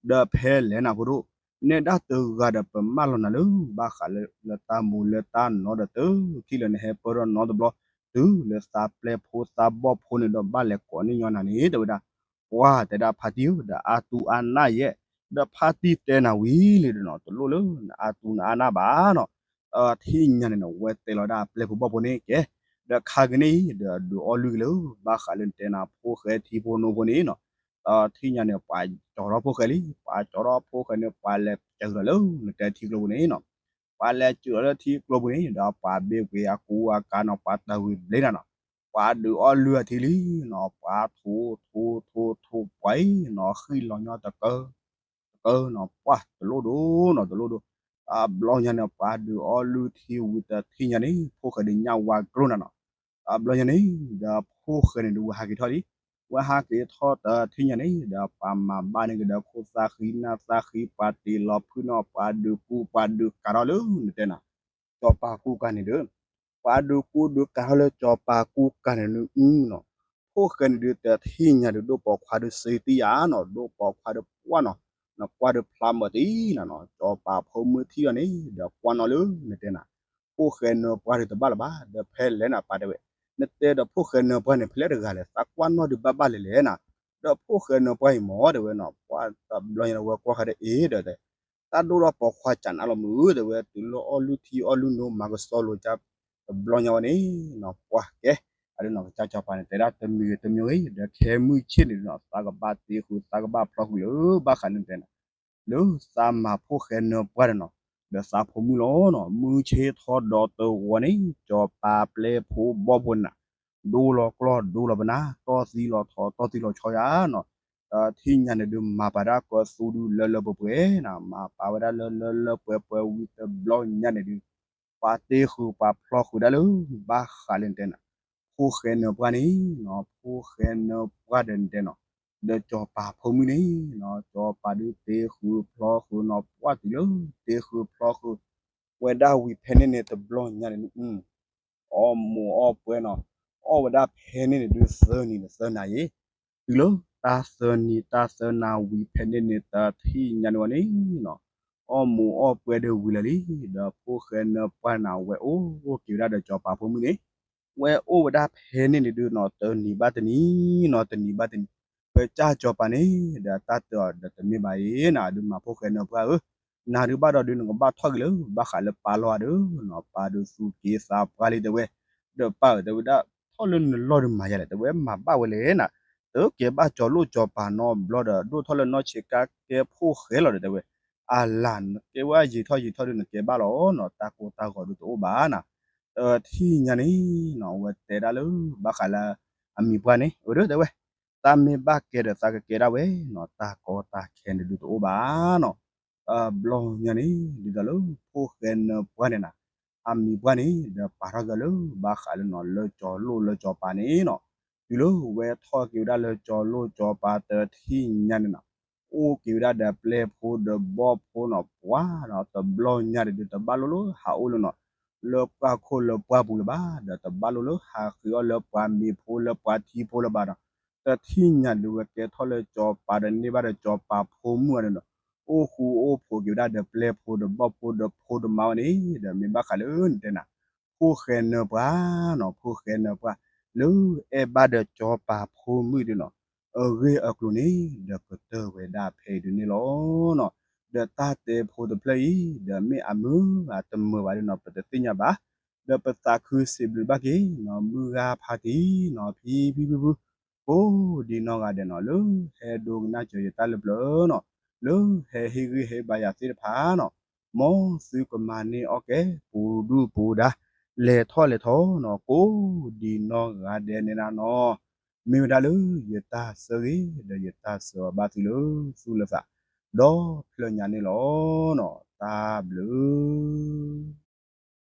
ဒီးဖဲလဲၣ်နၤဖိဒိၣ်, နဲဒၣ်တဂၤဒီးပမၢလီၤနၤလၢ ဘၣ်ဃးလၢတၢ်မူၤလၢတၢ်နီၤဒီး တထံၣ်လၢနဟဲပၢၢ်ထီၣ်နီတဘျီ, တုၤလၢသးပျဲၢ်ဖိသးဘီၣ်ဖိန့ၣ်ဒီး ဘၣ်လဲၤကိးန့ၢ်ညီနၤန့ၣ် တဲဝဲဒၣ်. ပှၤတဲဒၣ်ဖါတံၢ်ဧၢ ဒီးအါတူၢ်အါနၢ်ယဲ, ဒီးဖါတံၢ်တဲနၤဝံၤလံဒီးနီၤ တလိၣ်လၢနအါတူၢ်နအါနၢ်ဘၣ်နီၤ. တထံၣ်ညါန့ၣ်နီၤ ဝဲတဲလီၤဒၣ်ပျဲၢ်ဖိဘီၣ်ဖိန့ၣ်ကဲ, ဒီးခါကန့ၣ်ဒီးဒုးအီၣ်လုၢ်က့ၤလၢ ဘၣ်ဃးလၢနတဲနၤဖိၣ်ဃဲထံဖိနိဖိန့ၣ်နီၤ. တထံၣ်ညါန့ၣ် ပှၤကၠီထီၣ်ဖိၣ်ဃဲလံ, ပှၤကၠီထီၣ်ဖိၣ်ဃဲန့ၣ် ပှၤလဲၤစၢၤလီၤလၢနတဲထံကျိပူၤန့ၣ်နီၤ. ပှၤလဲၤစၢၤလီၤလၢထံကျိပူၤန့ၣ် ဒီးပှၤဘ့ၣ်ကွံာ်အကူအကၤနီၤ ပှၤတၢ်ဝံၤဘျ့နၤနီၤ, ပှၤဒုးအီၣ်လုၢ်အထံလံနီၤ, ပှၤထိထိထိထိပှၤအံၤနီၤ ဃံၣ်လီၤညီတကၢ တကၢနီၤ ပှၤတလိၣ်ဒိနီၤ တလိၣ်ဒိ. တဘျီညါန့ၣ် ပှၤဒုးအီၣ်လုၢ်ထံဝံၤတထံၣ်ညါန့ၣ် ဖိၣ်ဃဲဒုးညၣ်ဝါကျိနၤနီၤ. တဘျီညါန့ၣ် ဒီးဖိၣ်ဃဲန့ၣ်ဒုးဝဲဟးက့ၤထီၣ်လံ, ဝဲဟးက့ၤထီၣ်တထံၣ်ညါန့ၣ် ဒီးပှၤမၤဘၣ်န့ၢ်ကဒီးခိၣ်သၣ်ဃံနၢ်သၣ်ဃံ ပှၤတ့ၢ်လီၤဖုၣ်နီၤ ပှၤဒုးကူပှၤဒုးကၤထီၣ်လၢနတဲနၤ စီၤပၤကူကၤန့ၣ်ဒီး ပှၤဒုးကူဒုးကၤထီၣ်လၢစီၤပၤကူကၤန့ၣ်န့ၣ်နီၤ. ဖိၣ်ဃဲန့ၣ်ဒုးတထံၣ်ညါဒုး ဒိၣ်ပိာ်ခွါဒုးစ့တံၢ်ယၤနီၤ, ဒိၣ်ပိာ်ခွါဒုးပှၢ်နီၤ, နကွၢ်ဒုးဖျါမၢ်တံၢ်နၤနီၤ, စီၤပၤဖိမုၣ်ထံၣ်လီၤန့ၣ် ဒီးကွၢ်နီၣ်လၢနတဲနၤ, ဖိၣ်ဃဲနၢၤပှၢ်ဒုးတဘၣ်လၢၤဘၣ်, ဒီးဖဲလဲၣ်နၤပၢ်တဲဝဲ, နတဲဒီးဖိၣ်ဃဲနၢၤပှၢ်န့ၣ် ဖဲလဲၣ်တဂၤလဲၣ် သးကွၢ်နီၣ်ဒုးဘၣ်ဘၣ်လဲၣ်လဲၣ်နၤ, ဒီးဖိၣ်ဃဲနၢၤပှၢ်အံၤမ့ၢ်တဲဝဲနီၤ, ပှၢ်တဘျီညါဒီးဝဲကွၢ်ဃီဒီးအ့ၣ်ဒီးတဲ တၢ်ဒိၣ်ထီၣ်ပိာ်ခွါကနၣ်လီၤမုၢ် တဲဝဲ တုၤလၢအီၣ်လုၢ်ထံအီၣ်လုၢ်နိမၤကဆှီလိာ်ကၠၢ် တဘျီညါဝဲန့ၣ်နီၤ ပှၢ်ကဲ, အဒုးနီၤ ကစၢ်စီၤပၤန့ၣ် တဲဒၣ်တမံၤဂ့ၤတမံၤဂ့ၤ ဒီးခဲမုၢ်ဆ့ၣ်န့ၣ်နီၤ သးကဘၣ်တ့ဃုာ် သးကဘၣ်ဖျီဃုာ်လၢဘၣ်ဃးန့ၣ်တဲနီၤ, လၢသးမၤဖိၣ်ဃဲနၢၤပှၢ်ဒီးနီၤ, ဒီးသးဖိမုၣ်လီၤနီၤ မုၢ်ဆ့ၣ်ထီၣ်ဒီးတဝီၤန့ၣ် စီၤပၤပျဲၢ်ဖိဘီၣ်ဖိန့ၣ် ဒိလီၤကျီၢ်ဒိလီၤပနၢ် တီၢ်သံလီၤထီတီၢ်သံလီၤဆီယၤနီၤ, ဒီးထံၣ်ညါန့ၣ်ဒုးမၤပာ်ဒၣ်ကီသူဒုးလၢလၢပှဲၤပှဲၤနီၤ, မၤပာ်ဝဲဒၣ်လၢလၢလၢပှဲၤပှဲၤဝံၤတဘျီညါန့ၣ်ဒုး ပှၤတ့ဃုာ်ပှၤဖျီဃုာ်ဒၣ်လၢ ဘၣ်ဃးလၢနတဲနၤ, ဖိၣ်ဃဲနၢၤပှၢ်န့ၣ်နီၤ ဖိၣ်ဃဲနၢၤပှၢ်ဒီးနတဲနီၤ, ဒီးစီၤပၤဖိမုၣ်န့ၣ်နီၤ စီၤပၤဒုးတ့ဃုာ်ဖျီဃုာ်နီၤ ပှၢ်တုၤလၢတ့ဃုာ်ဖျီဃုာ် ဝဲဒၣ်ဝံၤဖဲန့ၣ်န့ၣ် တဘျီညါန့ၣ် အီၣ်မိၢ်အီၣ်ပှဲၤနီၤ, အီၣ်ဝဲဒၣ်ဖဲန့ၣ်န့ၣ်ဒုးသၢနံၤန့ၣ်သၢနၤအံၤ, တုၤလၢတၢ်သၢနံၤတၢ်သၢနၤဝံၤဖဲန့ၣ်န့ၣ် တထံၣ်ညါန့ၣ်ဝဲန့ၣ်နီၤ, အီၣ်မိၢ်အီၣ်ပှဲၤဒီးဝံၤလၢာ်လံ, ဒီးဖိၣ်ဃဲနၢပှၢ်န့ၣ် ဝဲအိၣ်က့ၤဝဲဒၣ်ဒီးစီၤပၤဖိမုၣ်န့ၣ်, ဝဲအိၣ်ဝဲဒၣ်ဖဲန့ၣ်န့ၣ်ဒုးနီၤ တနံၤဘၣ်တနံၤနီၤ တနံၤဘၣ်တနံၤ, ပစၢ်စီၤပၤန့ၣ် ဒီးတၢ်တဲအီၤဒီးတမ့ၢ်ဘၣ်အံၤနီၤ ဒုးမၤဖိၣ်ဃဲနၢပှၢ်ဧၢ, နၤဒုးဘၣ်ဒီးဒုးနကဘၣ်ထီၣ်က့ၤလၢ ဘၣ်ဃးလၢပၢ်လီၢ်ဧါဒီးနီၤ ပၢ်ဒုးသူၣ်က့သးပှၢ်လံတဲဝဲ, ဒီးပၢ်ဧၢ တဲဝဲဒၣ် ထီၣ်လၢနလီၢ်ဒုးမၤယၤလဲၣ် တဲဝဲမၤဘၣ်ဝဲလဲၣ်နီၤ, တကဲဘၣ်စီၤလိၣ်စီၤပၤနီတဘျီဒီး ဒိၣ်ထီၣ်လၢနီၢ်ဆံးကါကဲဖိၣ်ဃဲလီၤဒီးတဲဝဲ, အလၤ နကဲဝဲယံာ်ထီၣ်ယံာ်ထီၣ်ဒုးနကဲဘၣ်လီၤနီၤ တၢ်ကိၢ်တၢ်ဂီၤဒုးတအိၣ်ဘၣ်နီၤ, တထံၣ်ညါန့ၣ်နီၤ အဝဲတဲဒၣ်လၢ ဘၣ်ဃးလၢ အမံၤပှၢ်န့ၣ် အၢ တဲဝဲ, တၢ်မ့ၢ်ဘၣ်ကဲဒီးသးကကဲဒၣ်ဝဲနီၤ တၢ်ကီတၢ်ခဲန့ၣ်ဒုးတအိၣ်ဘၣ်နီၤ, တဘျီညါန့ၣ် ဒ်သိးလၢဖိၣ်ဃဲနၢပှၢ်န့ၣ်နီၤ, အမံၤပှၢ်န့ၣ် ဒီးပာ်ထီၣ်က့ၤလၢ ဘၣ်ဃးလၢနီၤ လၢစီၤလိၣ်လၢစီၤပၤန့ၣ်နီၤ, တုၤလၢဝဲထီၣ်က့ၤဝဲဒၣ်လၢစီၤလိၣ်စီၤပၤတထံၣ်ညါန့ၣ်နီၤ, အိၣ်က့ၤဝဲဒၣ်ဒီးပျဲၢ်ဖိဒီးဘီၣ်ဖိနီၤ ပှၤနီၤ တဘျီညါန့ၣ်ဒုး တဘၣ်လိၣ်လၢဟးအိၣ်လၢနီၤ လၢပှၢ်ခိၣ်လၢပှၢ်ပူၤလၢၤဘၣ် ဒီးတဘၣ်လိၣ်လၢဟးဃ့အီၣ်လၢပှၤမ့ၤဖိလၢပှၤထံဖိလၢၤဘၣ်နီၤ, တထံၣ်ညါဒုးဝဲကဲထီၣ်လၢစီၤပၤဒီးန့ၢ်ဘၣ်ဒီးစီၤပၤဖိမုၣ်အီၤန့ၣ်နီၤ, အိၣ်ဃူအိၣ်ဖိးက့ၤဝဲဒၣ်ဒီးပျဲၢ်ဖိဒီးဘီၣ်ဖိဒီးဖိဒီးမါဝဲန့ၣ် ဒီးမ့ၢ်ဘၣ်ဃးလၢနတဲနၤ ဖိၣ်ဃဲနၢပှၢ်နီၤ ဖိၣ်ဃဲနၢပှၢ် လၢအဲၣ်ဘၣ်ဒီးစီၤပၤဖိမုၣ်ဒုးနီၤ, အဂ့ၢ်အကျိၤန့ၣ် ဒီးကတၢၢ်ဝဲဒၣ်ဖဲအံၤဒုးန့ၣ်လီၤနီၤ, ဒီးတၢ်တဲဖိတဖျၢၣ်အံၤ ဒီးမ့ၢ်အမုာ်အတမုာ်ဘၣ်ဒုးနီၤ ပတသ့ၣ်ညါဘၣ်, ဒီးပသးခုစံးဘျုးဘၣ်က့ၤနီၤ မုၢ်ဂၤဖါတံၢ်နီၤ ဖံဖံဖုဖု ကိးဒံနီၢ်ဂၤဒဲးနီၤ လၢဟဲဒိကနၣ်စၢၤယတၢ်လၢပျၢၤနီၤ, လၢဟဲဟ့ၣ်ဂံၢ်ဟ့ၣ်ဘါယၤသ့ၣ်တဖၣ်နီၤ, မ်သုကမၤန့ၢ်အီၣ်ကဲ ပူၤဒုၣ်ပူၤဒါ လဲၤထီၣ်လဲၤထီနီၤ ကိးဒံနီၢ်ဂၤဒဲးန့ၣ်နီၤ, မ့ၢ်ဝဲဒၣ်လၢယတၢ်ဆၢဂ့ၤ ဒီးယတၢ်ဆၢအီၤဘၣ်သုလၢသူၣ်လၢသး ဒီဖျၢၣ်ညါန့ၣ်လီၤနီၤ, တၢ်ဘျုး